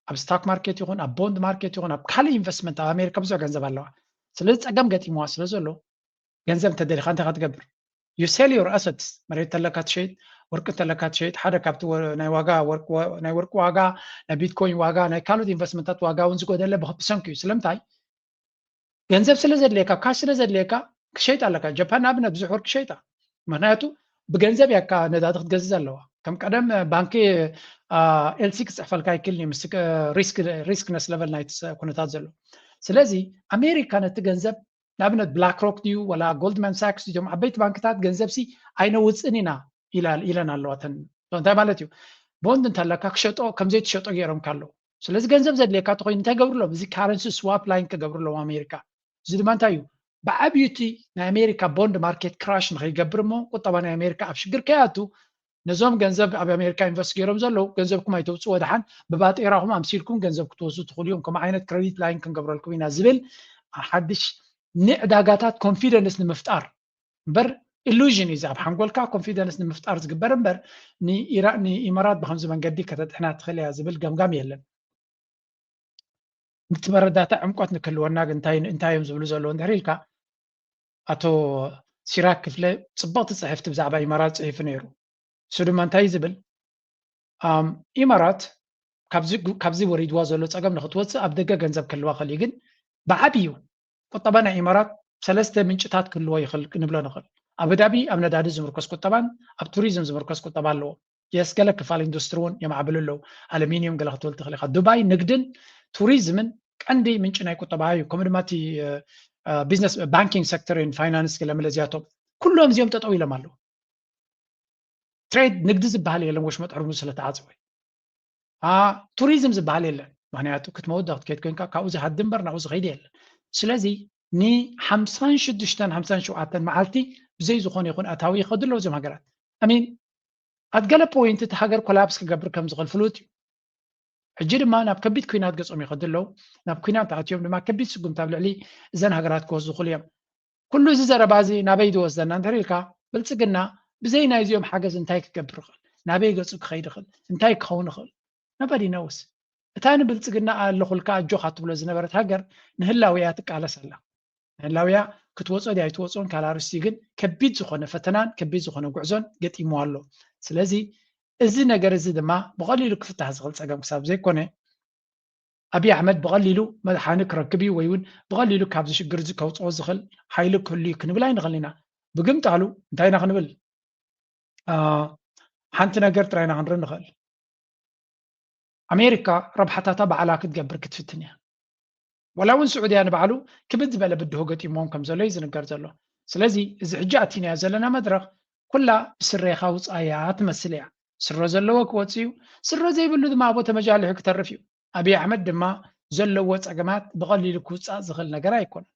ኣብ ስታክ ማርኬት ይኹን ኣብ ቦንድ ማርኬት ይኹን ኣብ ካልእ ኢንቨስትመንት ኣብ ኣሜሪካ ብዙሕ ገንዘብ ኣለዋ። ስለዚ ፀገም ገጢምዋ ስለ ዘሎ ገንዘብ እንተደሊኻ እንታይ ክትገብር? You sell your assets። መሬት ተለካ ትሸይጥ፣ ወርቂ እንተለካ ትሸይጥ። ሓደ ካብቲ ናይ ዋጋ ናይ ወርቂ ዋጋ፣ ናይ ቢትኮይን ዋጋ፣ ናይ ካልኦት ኢንቨስትመንታት ዋጋ እውን ዝጎደለ ብሰንኪ እዩ። ስለምንታይ? ገንዘብ ስለ ዘድልየካ፣ ካሽ ስለ ዘድልየካ ክሸይጥ ኣለካ። ጃፓን ንኣብነት ብዙሕ ወርቂ ሸይጣ። ምክንያቱ ብገንዘብ ያካ ነዳዲ ክትገዝእ ዘለዋ። ከም ቀደም ባንኪ ኤልሲ ክፅሕፈልካ ይክእል እዩ ምስ ሪስክነስ ለቨል ናይቲ ኩነታት ዘሎ። ስለዚ ኣሜሪካ ነቲ ገንዘብ ንኣብነት ብላክ ሮክ ድዩ ወላ ጎልድማን ሳክስ ድዮም ዓበይቲ ባንክታት ገንዘብሲ ኣይነውፅእን ኢና ኢለን ኣለዋ። እንታይ ማለት እዩ? ቦንድ እንተለካ ክሸጦ ከምዘይትሸጦ ገይሮም ካለው። ስለዚ ገንዘብ ዘድልየካ ተኮይኑ እንታይ ገብርሎም? እዚ ካረንሲ ስዋፕ ላይን ክገብርሎም ኣሜሪካ። እዚ ድማ እንታይ እዩ? ብዓብዩ እቲ ናይ ኣሜሪካ ቦንድ ማርኬት ክራሽ ንከይገብር እሞ ቁጠባ ናይ ኣሜሪካ ኣብ ሽግር ከይኣቱ ነዞም ገንዘብ ኣብ ኣሜሪካ ኢንቨስት ገይሮም ዘለዉ ገንዘብኩም ኣይተውፅኡ፣ ወድሓን ብባጤራኹም ኣምሲልኩም ገንዘብ ክትወስዱ ትኽእሉ እዮም። ከምኡ ዓይነት ክረዲት ላይን ክንገብረልኩም ኢና ዝብል ሓድሽ ንዕዳጋታት ኮንፊደንስ ንምፍጣር እምበር፣ ኢሉዥን እዩ። ኣብ ሓንጎልካ ኮንፊደንስ ንምፍጣር ዝግበር እምበር ንኢማራት ብከምዚ መንገዲ ከተጥሕና ትኽእል እያ ዝብል ገምጋም የለን። ነቲ መረዳእታ ዕምቆት ንክህልወና ግን እንታይ እዮም ዝብሉ ዘለዉ እንድሕር ኢልካ፣ ኣቶ ሲራክ ክፍለ ፅብቕቲ ፅሕፍቲ ብዛዕባ ኢማራት ፅሒፉ ነይሩ። እሱ ድማ እንታይ ዝብል፣ ኢማራት ካብዚ ወሪድዋ ዘሎ ፀገም ንክትወፅእ ኣብ ደገ ገንዘብ ክህልዋ ክእል እዩ። ግን ብዓብዩ ቁጠባ ናይ ኢማራት ሰለስተ ምንጭታት ክህልዎ ይኽእል ክንብሎ ንኽእል። ኣቡዳቢ ኣብ ነዳዲ ዝምርኮስ ቁጠባን ኣብ ቱሪዝም ዝምርኮስ ቁጠባ ኣለዎ። የስ ገለ ክፋል ኢንዱስትሪ እውን የማዕብሉ ኣለዉ። ኣሉሚኒየም ገለ ክትብል ትኽእል ኢኻ። ዱባይ ንግድን ቱሪዝምን ቀንዲ ምንጪ ናይ ቁጠባ እዩ። ከምኡ ድማ እቲ ቢዝነስ ባንኪንግ ሴክተር ን ፋይናንስ ገለ መለ እዚኣቶም ኩሎም እዚኦም ጠጠው ኢሎም ኣለዉ። ትሬድ ንግዲ ዝበሃል የለን፣ ወሽመጥ ሕርሙዝ ስለተዓፅወ። ቱሪዝም ዝበሃል የለን፣ ምክንያቱ ክትመውት ክትከይድ ኮይንካ ካብኡ ዝሃዲ እምበር ናብኡ ዝኸይድ የለን። ስለዚ ንሓምሳን ሽዱሽተን ሓምሳን ሸውዓተን መዓልቲ ብዘይ ዝኾነ ይኹን ኣታዊ ይኸዱ ኣለዉ እዞም ሃገራት። ኣሚን ኣት ገለ ፖይንት እቲ ሃገር ኮላፕስ ክገብር ከም ዝኽእል ፍሉጥ እዩ። ሕጂ ድማ ናብ ከቢድ ኩናት ገጾም ይኸዱ ኣለዉ። ናብ ኩናት ኣትዮም ድማ ከቢድ ስጉምቲ ኣብ ልዕሊ እዘን ሃገራት ክወስዱ ይኽእሉ እዮም። ኩሉ እዚ ዘረባ እዚ ናበይ ዝወስደና እንተሪልካ፣ ብልጽግና ብዘይ ናይዚኦም ሓገዝ እንታይ ክገብር ይኽእል? ናበይ ገጹ ክኸይድ ይኽእል? እንታይ ክኸውን ይኽእል? Nobody knows። እታ ንብልጽግና ኣለኹልካ ኣጆኻ ትብሎ ዝነበረት ሃገር ንህላውያ ትቃለስ ኣላ። ንህላውያ ክትወጾ ድያ ኣይትወጾን ካልእ ኣርእስቲ፣ ግን ከቢድ ዝኾነ ፈተናን ከቢድ ዝኾነ ጉዕዞን ገጢምዋ ኣሎ። ስለዚ እዚ ነገር እዚ ድማ ብቐሊሉ ክፍታሕ ዝኽእል ጸገም ክሳብ ዘይኮነ ኣብይ ኣሕመድ ብቐሊሉ መድሓኒ ክረክብ እዩ ወይ እውን ብቐሊሉ ካብዚ ሽግር እዚ ከውፅኦ ዝኽእል ሓይሊ ክህሉ እዩ ክንብል ኣይንኽእል ኢና። ብግምጣሉ እንታይ ኢና ክንብል? ሓንቲ ነገር ጥራይ ኢና ክንርኢ ንኽእል። ኣሜሪካ ረብሓታታ ባዕላ ክትገብር ክትፍትን እያ። ወላ እውን ስዑድያ ንባዕሉ ክብድ ዝበለ ብድሆ ገጢምዎም ከም ዘሎ እዩ ዝንገር ዘሎ። ስለዚ እዚ ሕጂ ኣቲናዮ ዘለና መድረኽ ኩላ ብስሬኻ ውፃያ ትመስል እያ። ስረ ዘለዎ ክወፅእ እዩ፣ ስረ ዘይብሉ ድማ ኣብኡ ተመጃሊሑ ክተርፍ እዩ። ኣብይ ኣሕመድ ድማ ዘለዎ ፀገማት ብቐሊሉ ክውፃእ ዝኽእል ነገር ኣይኮነን።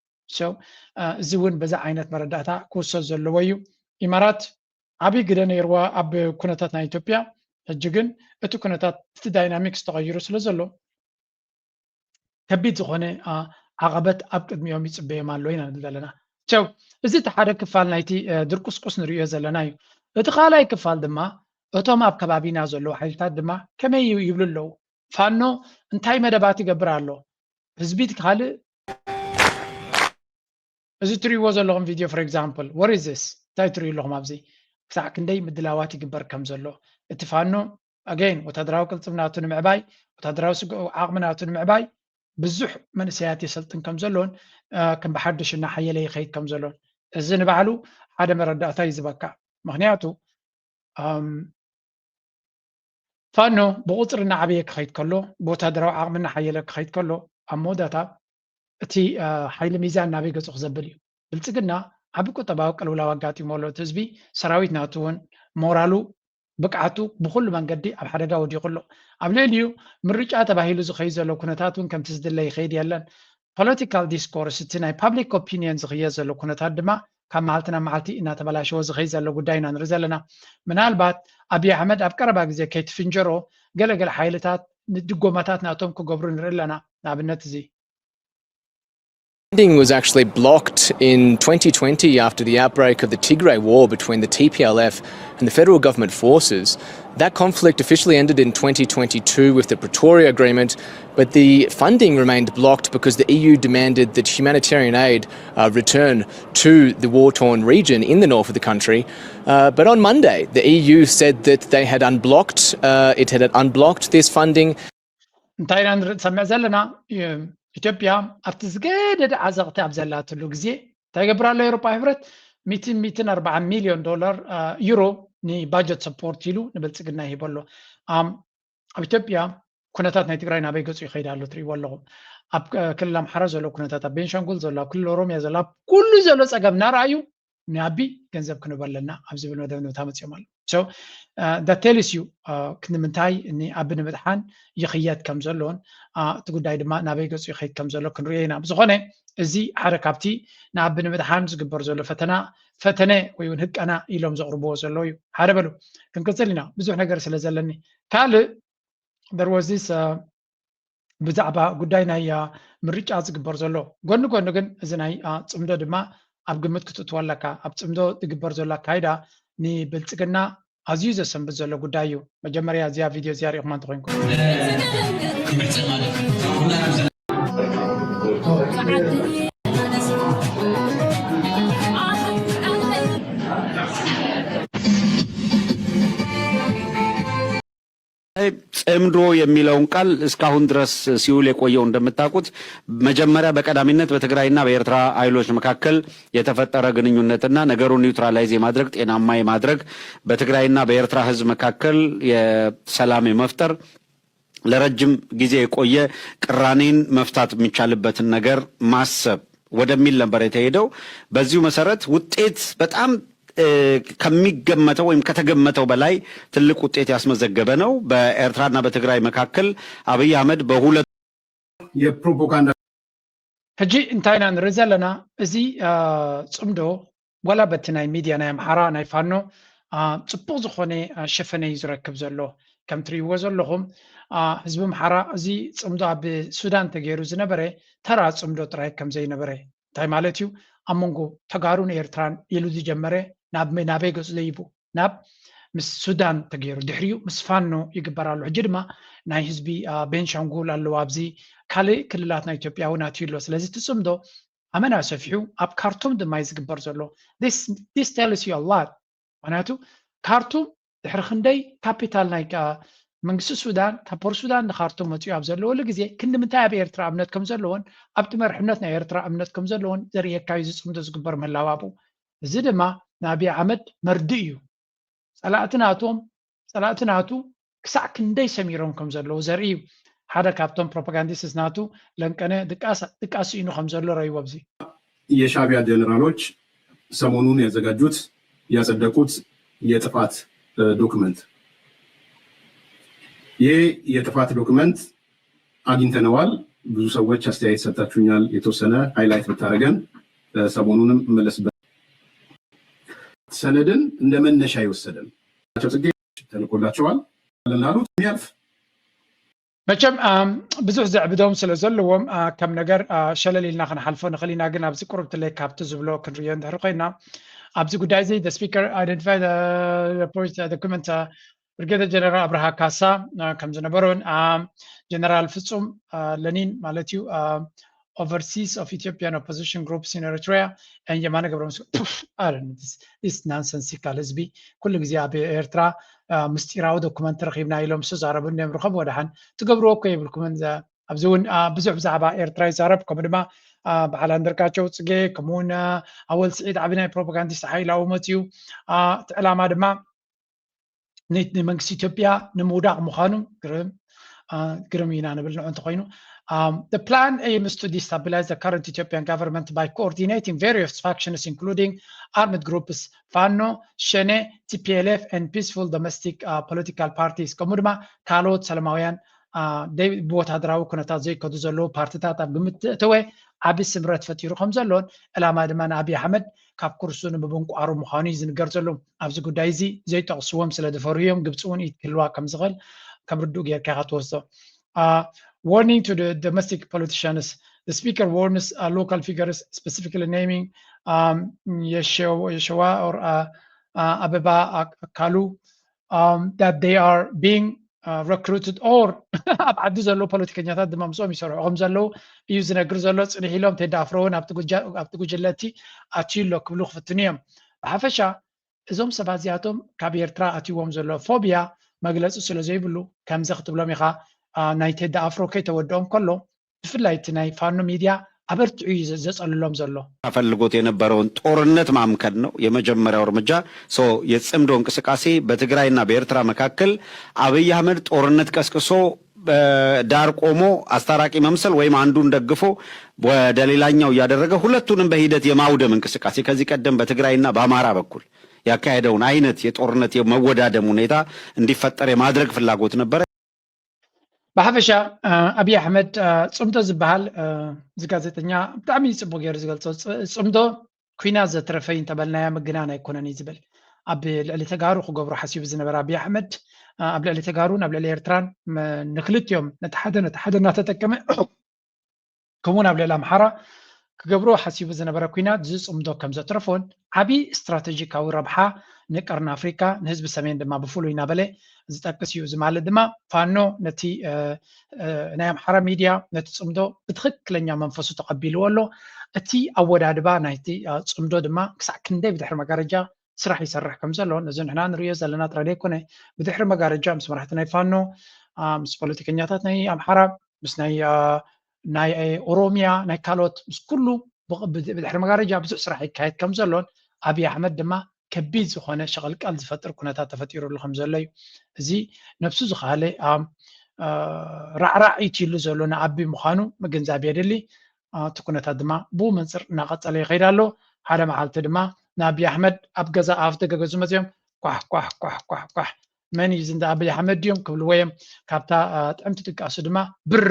እዚ እውን በዚ ዓይነት መረዳእታ ክውሰድ ዘለዎ እዩ። ኢማራት ዓብዪ ግደ ነይርዋ ኣብ ኩነታት ናይ ኢትዮጵያ። ሕጂ ግን እቲ ኩነታት እቲ ዳይናሚክስ ተቐይሩ ስለ ዘሎ ከቢድ ዝኾነ ዓቐበት ኣብ ቅድሚኦም ይፅበዮም ኣሎ ኢና ንብል ዘለና። ቸው እዚ እቲ ሓደ ክፋል ናይቲ ድርቁስቁስ ንርእዮ ዘለና እዩ። እቲ ካልኣይ ክፋል ድማ እቶም ኣብ ከባቢና ዘለዉ ሓይልታት ድማ ከመይ ይብሉ ኣለዉ? ፋኖ እንታይ መደባት ይገብር ኣሎ? ህዝቢ ካልእ እዚ ትርእይዎ ዘለኹም ቪድዮ for example what is this እንታይ ትርእዩ ኣለኹም ኣብዚ ክሳዕ ክንደይ ምድላዋት ይግበር ከም ዘሎ እቲ ፋኖ again ወታደራዊ ቅልፅም ናቱ ንምዕባይ ወታደራዊ ስግኡ ዓቕሚ ናቱ ንምዕባይ ብዙሕ መንእሰያት የሰልጥን ከም ዘሎን ከም ብሓድሽ እናሓየለ ይኸይድ ከም ዘሎን እዚ ንባዕሉ ሓደ መረዳእታ እዩ ዝበካ ምክንያቱ ፋኖ ብቁፅሪ እናዓበየ ክኸይድ ከሎ ብወታደራዊ ዓቕሚ እናሓየለ ክኸይድ ከሎ ኣብ መወዳእታ እቲ ሓይሊ ሚዛን ናበይ ገፁ ክዘብል እዩ ብልፅግና ዓቢ ቁጠባዊ ቅልውላው ኣጋጢሞ ኣሎ እቲ ህዝቢ ሰራዊት ናቱ እውን ሞራሉ ብቅዓቱ ብኩሉ መንገዲ ኣብ ሓደጋ ወዲቑ ኣሎ ኣብ ልዕሊኡ ምርጫ ተባሂሉ ዝኸይድ ዘሎ ኩነታት እውን ከምቲ ዝድለ ይኸይድ የለን political discourse እቲ ናይ public opinion ዝኽየድ ዘሎ ኩነታት ድማ ካብ መዓልቲ ናብ መዓልቲ እናተበላሸወ ዝኸይድ ዘሎ ጉዳይ ኢና ንርኢ ዘለና ምናልባት ኣብይ ኣሕመድ ኣብ ቀረባ ግዜ ከይትፍንጀሮ ገለገለ ሓይልታት ንድጎማታት ናቶም ክገብሩ ንርኢ ኣለና ንኣብነት እዚ Funding was actually blocked in twenty twenty after the outbreak of the Tigray War between the T P L F and the federal government forces. That conflict officially ended in twenty twenty-two with the Pretoria Agreement, but the funding remained blocked because the E U demanded that humanitarian aid uh, return to the war torn region in the north of the country. Uh, but on Monday, the E U said that they had unblocked, uh, it had unblocked this funding. እንታይ ኢና ንርኢ ሰምዕ ዘለና ኢትዮጵያ ኣብቲ ዝገደደ ዓዘቕቲ ኣብ ዘላትሉ ግዜ እንታይ ገብር ኣሎ ኤሮፓ ሕብረት ሚትን ሚትን ኣርባዓ ሚልዮን ዶላር ዩሮ ንባጀት ሰፖርት ኢሉ ንብልፅግና ይሂቦ ኣሎ ኣብ ኢትዮጵያ ኩነታት ናይ ትግራይ ናበይ ገፁ ይኸይድ ኣሎ ትሪእዎ ኣለኹም ኣብ ክልል ኣምሓራ ዘሎ ኩነታት ኣብ ቤንሻንጉል ዘሎ ኣብ ክልል ኦሮሚያ ዘሎ ኣብ ኩሉ ዘሎ ፀገም እናረኣዩ ንኣቢ ገንዘብ ክንህቦ ኣለና ኣብ ዝብል መደምደምታ መፂኦም ኣሎ so that tells you ክንዲ ምንታይ ንኣቢ ንምድሓን ይኽየድ ከም ዘሎን እቲ ጉዳይ ድማ ናበይ ገፁ ይኸይድ ከም ዘሎ ክንሪኦ ኢና ብዝኾነ እዚ ሓደ ካብቲ ንኣቢ ንምድሓን ዝግበር ዘሎ ፈተና ፈተነ ወይ እውን ህቀና ኢሎም ዘቕርብዎ ዘለዉ እዩ ሓደ በሉ ክንቅፅል ኢና ብዙሕ ነገር ስለ ዘለኒ ካልእ there was this ብዛዕባ ጉዳይ ናይ ምርጫ ዝግበር ዘሎ ጎኒ ጎኒ ግን እዚ ናይ ፅምዶ ድማ ኣብ ግምት ክትእትዎ ኣለካ ኣብ ፅምዶ ዝግበር ዘሎ ኣካይዳ ንብልፅግና ኣዝዩ ዘሰንብት ዘሎ ጉዳይ እዩ መጀመርያ እዚኣ ቪድዮ እዚኣ ሪኢኹማ እንተኮይንኩም ጽምዶ የሚለውን ቃል እስካሁን ድረስ ሲውል የቆየው እንደምታውቁት መጀመሪያ በቀዳሚነት በትግራይና በኤርትራ ኃይሎች መካከል የተፈጠረ ግንኙነትና ነገሩን ኒውትራላይዝ የማድረግ ጤናማ የማድረግ በትግራይና በኤርትራ ህዝብ መካከል የሰላም የመፍጠር ለረጅም ጊዜ የቆየ ቅራኔን መፍታት የሚቻልበትን ነገር ማሰብ ወደሚል ነበር የተሄደው። በዚሁ መሰረት ውጤት በጣም ከሚገመተው ወይም ከተገመተው በላይ ትልቅ ውጤት ያስመዘገበ ነው። በኤርትራና በትግራይ መካከል አብይ አህመድ በሁለቱ የፕሮፓጋንዳ ሕጂ እንታይ ኢና ንርኢ ዘለና እዚ ፅምዶ ዋላ በቲ ናይ ሚድያ ናይ ኣምሓራ ናይ ፋኖ ፅቡቕ ዝኾነ ሸፈነ እዩ ዝረክብ ዘሎ ከም ትርእይዎ ዘለኹም ህዝቢ ኣምሓራ እዚ ፅምዶ ኣብ ሱዳን ተገይሩ ዝነበረ ተራ ፅምዶ ጥራይ ከም ዘይነበረ እንታይ ማለት እዩ ኣብ መንጎ ተጋሩን ኤርትራን ኢሉ ዝጀመረ ናብ ናበይ ገፁ ዘይቡ ናብ ምስ ሱዳን ተገይሩ ድሕሪኡ ምስ ፋኖ ይግበር ኣሎ ሕጂ ድማ ናይ ህዝቢ ቤንሻንጉል ኣለዎ ኣብዚ ካልእ ክልላት ናይ ኢትዮጵያ እውን ኣትዩ ኣሎ ስለዚ ትፅምዶ ኣመና ሰፊሑ ኣብ ካርቱም ድማ እዩ ዝግበር ዘሎ this tells you a lot ምክንያቱ ካርቱም ድሕሪ ክንደይ ካፒታል ናይ መንግስቲ ሱዳን ካብ ፖር ሱዳን ንካርቱም መፅኡ ኣብ ዘለወሉ ግዜ ክንዲ ምንታይ ኣብ ኤርትራ እምነት ከም ዘለዎን ኣብቲ መርሕነት ናይ ኤርትራ እምነት ከም ዘለዎን ዘርእየካ እዩ ዝፅምዶ ዝግበር ምህላው ኣብኡ እዚ ድማ ንኣብይ ኣሕመድ መርድእ እዩ ጸላእቲ ናቶም ጸላእቲ ናቱ ክሳዕ ክንደይ ሰሚሮም ከም ዘለዉ ዘርኢ እዩ ሓደ ካብቶም ፕሮፓጋንዲስትስ ናቱ ለንቀነ ድቃስ ስኢኑ ከም ዘሎ ረእይዎ ኣብዚ የሻቢያ ጀነራሎች ሰሞኑን ያዘጋጁት ያጸደቁት የጥፋት ዶክመንት ይህ የጥፋት ዶክመንት አግኝተነዋል። ብዙ ሰዎች አስተያየት ሰጥታችሁኛል። የተወሰነ ሃይላይት ብታደረገን ሰሞኑንም እመለስበት ሰነድን እንደ መነሻ የወሰደን ጽጌ ተልኮላቸዋል ላሉት የሚያልፍ መቸም ኣም፣ ብዙሕ ዘዕብዶም ስለ ዘለዎም ኣ፣ ከም ነገር ኣ፣ ሸለል ኢልና ክንሓልፎ ንኽእል ኢና። ግን ኣብዚ ቁርብ ትለይ ካብቲ ዝብሎ ክንርእዮ እንድሕር ኮይና ኣብዚ ጉዳይ እዚ the speaker identified the point document ብርጌደር ጀነራል ኣብርሃ ካሳ ኣ፣ ከም ዝነበሩን ጀነራል ፍጹም አ፣ ለኒን ማለት እዩ አ፣ Overseas of Ethiopian Opposition Groups in Eritrea and የማነ ገብረመስቀል ፑፍ፣ ኣረ፣ this nonsensical ህዝቢ ኩሉ ግዜ ኣብ ኤርትራ አ፣ ምስጢራዊ ዶኩመንት ረኺብና ኢሎም ዝተዛረቡ እንዲዮም። ርኸብዎ ደሓን፣ ትገብርዎ እኮ የብልኩምን። ዘ- ኣብዚ እውን አ፣ ብዙሕ ብዛዕባ ኤርትራ ይዛረብ፣ ከምኡ ድማ አ፣ በዓል ኣንደርጋቸው ጽጌ፣ ከምኡ እውን አ፣ ኣወል ስዒድ ዓቢ ናይ ፕሮፓጋንዲስት ሓይላዊ መት እዩ። አ፣ እቲ ዕላማ ድማ ን- ንመንግስቲ ኢትዮጵያ ንምውዳቕ ምዃኑ ግርም አ፣ ግርም ኢና ንብል ንዑ እንተኾይኑ። Um, the plan aims to destabilize the current Ethiopian government by coordinating various factions, including armed groups Fano, Shene, T P L F, and peaceful domestic uh, political parties. ከምኡ ድማ ካልኦት ሰላማውያን አ፣ ደይ- ብወታደራዊ ኩነታት ዘይከዱ ዘለዉ ፓርትታት ኣብ ግምት እተወ ዓቢ ስምረት ፈጢሩ ከም ዘሎን ዕላማ ድማ ንኣብይ ኣሕመድ ካብ ኩርሱ ንምብንቋሩ ምዃኑ እዩ ዝንገር ዘሎ። ኣብዚ ጉዳይ እዚ ዘይጠቕስዎም ስለ ዝፈርሁ እዮም። ግብፂ እውን ኢድ ክህልዋ ከም ዝኽእል ከም ርዱእ ጌርካ ኢኻ ትወስዶ። Uh, warning to the domestic politicians. The speaker warns uh, local figures, specifically naming um, Yeshewa, Yeshewa or uh, uh, Abeba Ak- Akalu, um, that they are being uh, recruited or ኣብ ዓዲ ዘለዉ ፖለቲከኛታት ድማ ምስኦም ይሰርሑ ከም ዘለዉ እዩ ዝነግር ዘሎ። ጽንሕ ኢሎም ቴዲ ኣፍሮ እውን ኣብቲ ጉጃ- ኣብቲ ጉጅለ እቲ ኣትዩ ኣሎ ክብሉ ክፍትኑ እዮም። ብሓፈሻ እዞም ሰባት እዚኣቶም ካብ ኤርትራ ኣትይዎም ዘሎ ፎብያ መግለጺ ስለ ዘይብሉ ከምዚ ክትብሎም ኢኻ። አ፣ ናይ ቴዲ ኣፍሮ ከይተወድኦም ከሎ ብፍላይ እቲ ናይ ፋኖ ሚድያ ኣበርቲዑ እዩ ዘ- ዘጸልሎም ዘሎ። ፈልጎት የነበረውን ጦርነት ማምከን ነው የመጀመሪያው እርምጃ። ሶ የጽምዶ እንቅስቃሴ በትግራይና በኤርትራ መካከል አብይ አህመድ ጦርነት ቀስቅሶ በዳር ቆሞ አስታራቂ መምሰል ወይም አንዱን ደግፎ ወደ ሌላኛው እያደረገ ሁለቱንም በሂደት የማውደም እንቅስቃሴ ከዚህ ቀደም በትግራይና በአማራ በኩል ያካሄደውን አይነት የጦርነት የመወዳደም ሁኔታ እንዲፈጠር የማድረግ ፍላጎት ነበረ። ብሓፈሻ አ፣ ኣብይ ኣሕመድ አ፣ ፅምዶ ዝበሃል አ፣ እዚ ጋዜጠኛ ብጣዕሚ ፅቡቅ ገይሩ ዝገልፆ። ፅ- ፅምዶ ኩናት ዘትረፈይ እንተበልናያ ምግናን ኣይኮነን እዩ ዝብል። ኣብ ልዕሊ ተጋሩ ክገብሮ ሓሲቡ ዝነበረ ኣብይ ኣሕመድ አ፣ ኣብ ልዕሊ ተጋሩን ኣብ ልዕሊ ኤርትራን መ- ንክልቲኦም ነቲ ሓደ ነቲ ሓደ እናተጠቀመ ከምኡውን ኣብ ልዕሊ ኣምሓራ ክገብሮ ሓሲቡ ዝነበረ ኲናት ዝጽምዶ ከም ዘትረፎን ዓቢ ስትራተጂካዊ ረብሓ ንቀርኒ ኣፍሪካ ንህዝቢ ሰሜን ድማ ብፍሉይ እናበለ ዝጠቅስ እዩ። እዚ ማለት ድማ ፋኖ ነቲ ናይ ኣምሓራ ሚድያ ነቲ ጽምዶ ብትኽክለኛ መንፈሱ ተቐቢልዎ ኣሎ። እቲ ኣወዳድባ ናይቲ ጽምዶ ድማ ክሳዕ ክንደይ ብድሕሪ መጋረጃ ስራሕ ይሰርሕ ከም ዘሎ ነዚ ንሕና ንርእዮ ዘለና ጥራይ ዘይኮነ ብድሕሪ መጋረጃ ምስ መራሕቲ ናይ ፋኖ ምስ ፖለቲከኛታት ናይ ኣምሓራ ምስ ናይ ናይ ኦሮሚያ ናይ ካልኦት ምስ ኩሉ ብድሕሪ መጋረጃ ብዙሕ ስራሕ ይካየድ ከም ዘሎን ኣብይ ኣሕመድ ድማ ከቢድ ዝኾነ ሸቐልቀል ዝፈጥር ኩነታት ተፈጢሩሉ ከም ዘሎ እዩ። እዚ ነብሱ ዝኸኣለ ራዕራዕ ኢትሉ ዘሎ ንኣቢ ምዃኑ ምግንዛብ የድሊ። እቲ ኩነታት ድማ ብኡ መንፅር እናቐፀለ ይኸይድ ኣሎ። ሓደ መዓልቲ ድማ ንኣቢ ኣሕመድ ኣብ ገዛ ኣፍ ደገ ገዙ መፅዮም ኳሕ ኳሕ ኳሕ ኳሕ ኳሕ መን እዩ እዚ እንዳ ኣብይ ኣሕመድ ድዮም ክብልዎ እዮም። ካብታ ጥዕምቲ ድቃሱ ድማ ብር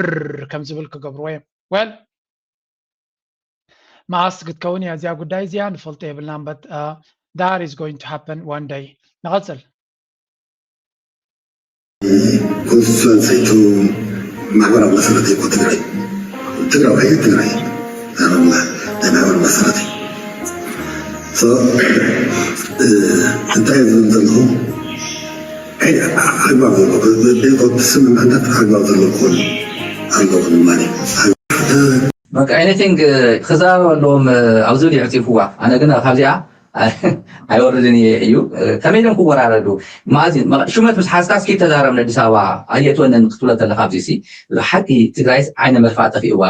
ከም ዝብል ክገብርዎ እዮም። Well መኣስ ክትከውን እያ እዚኣ ጉዳይ እዚኣ ንፈልጦ የብልናን። But that is going to happen one day። ንቐፅል። ኮንስቲትዌንሲ ማሕበራዊ መሰረት እኮ ትግራይ ትግራዋይ ትግራይ ናይ ማሕበራዊ መሰረት እዩ። እንታይ ዝብል ዘለኹ ኣግባብ ዘለዎ ስምምዕነት ኣግባብ ዘለዎ ክኾን ኣለዎ ማለት እዩ። በቃ anything ክዛረብ ኣለዎም ኣብዚ ድዩ ዕፂፍዋ ኣነ ግን ካብዚኣ ኣይወርድን እየ እዩ ከመይ ኢሎም ክወራረዱ ማእዚ ሹመት ምስ ሓዝካ እስኪ ተዛረብ ንኣዲስ ኣበባ ኣየትወንን ክትብሎ ተለካ ኣብዚ ሲ ሓቂ ትግራይስ ዓይነ መልፋ ጠፊእዋ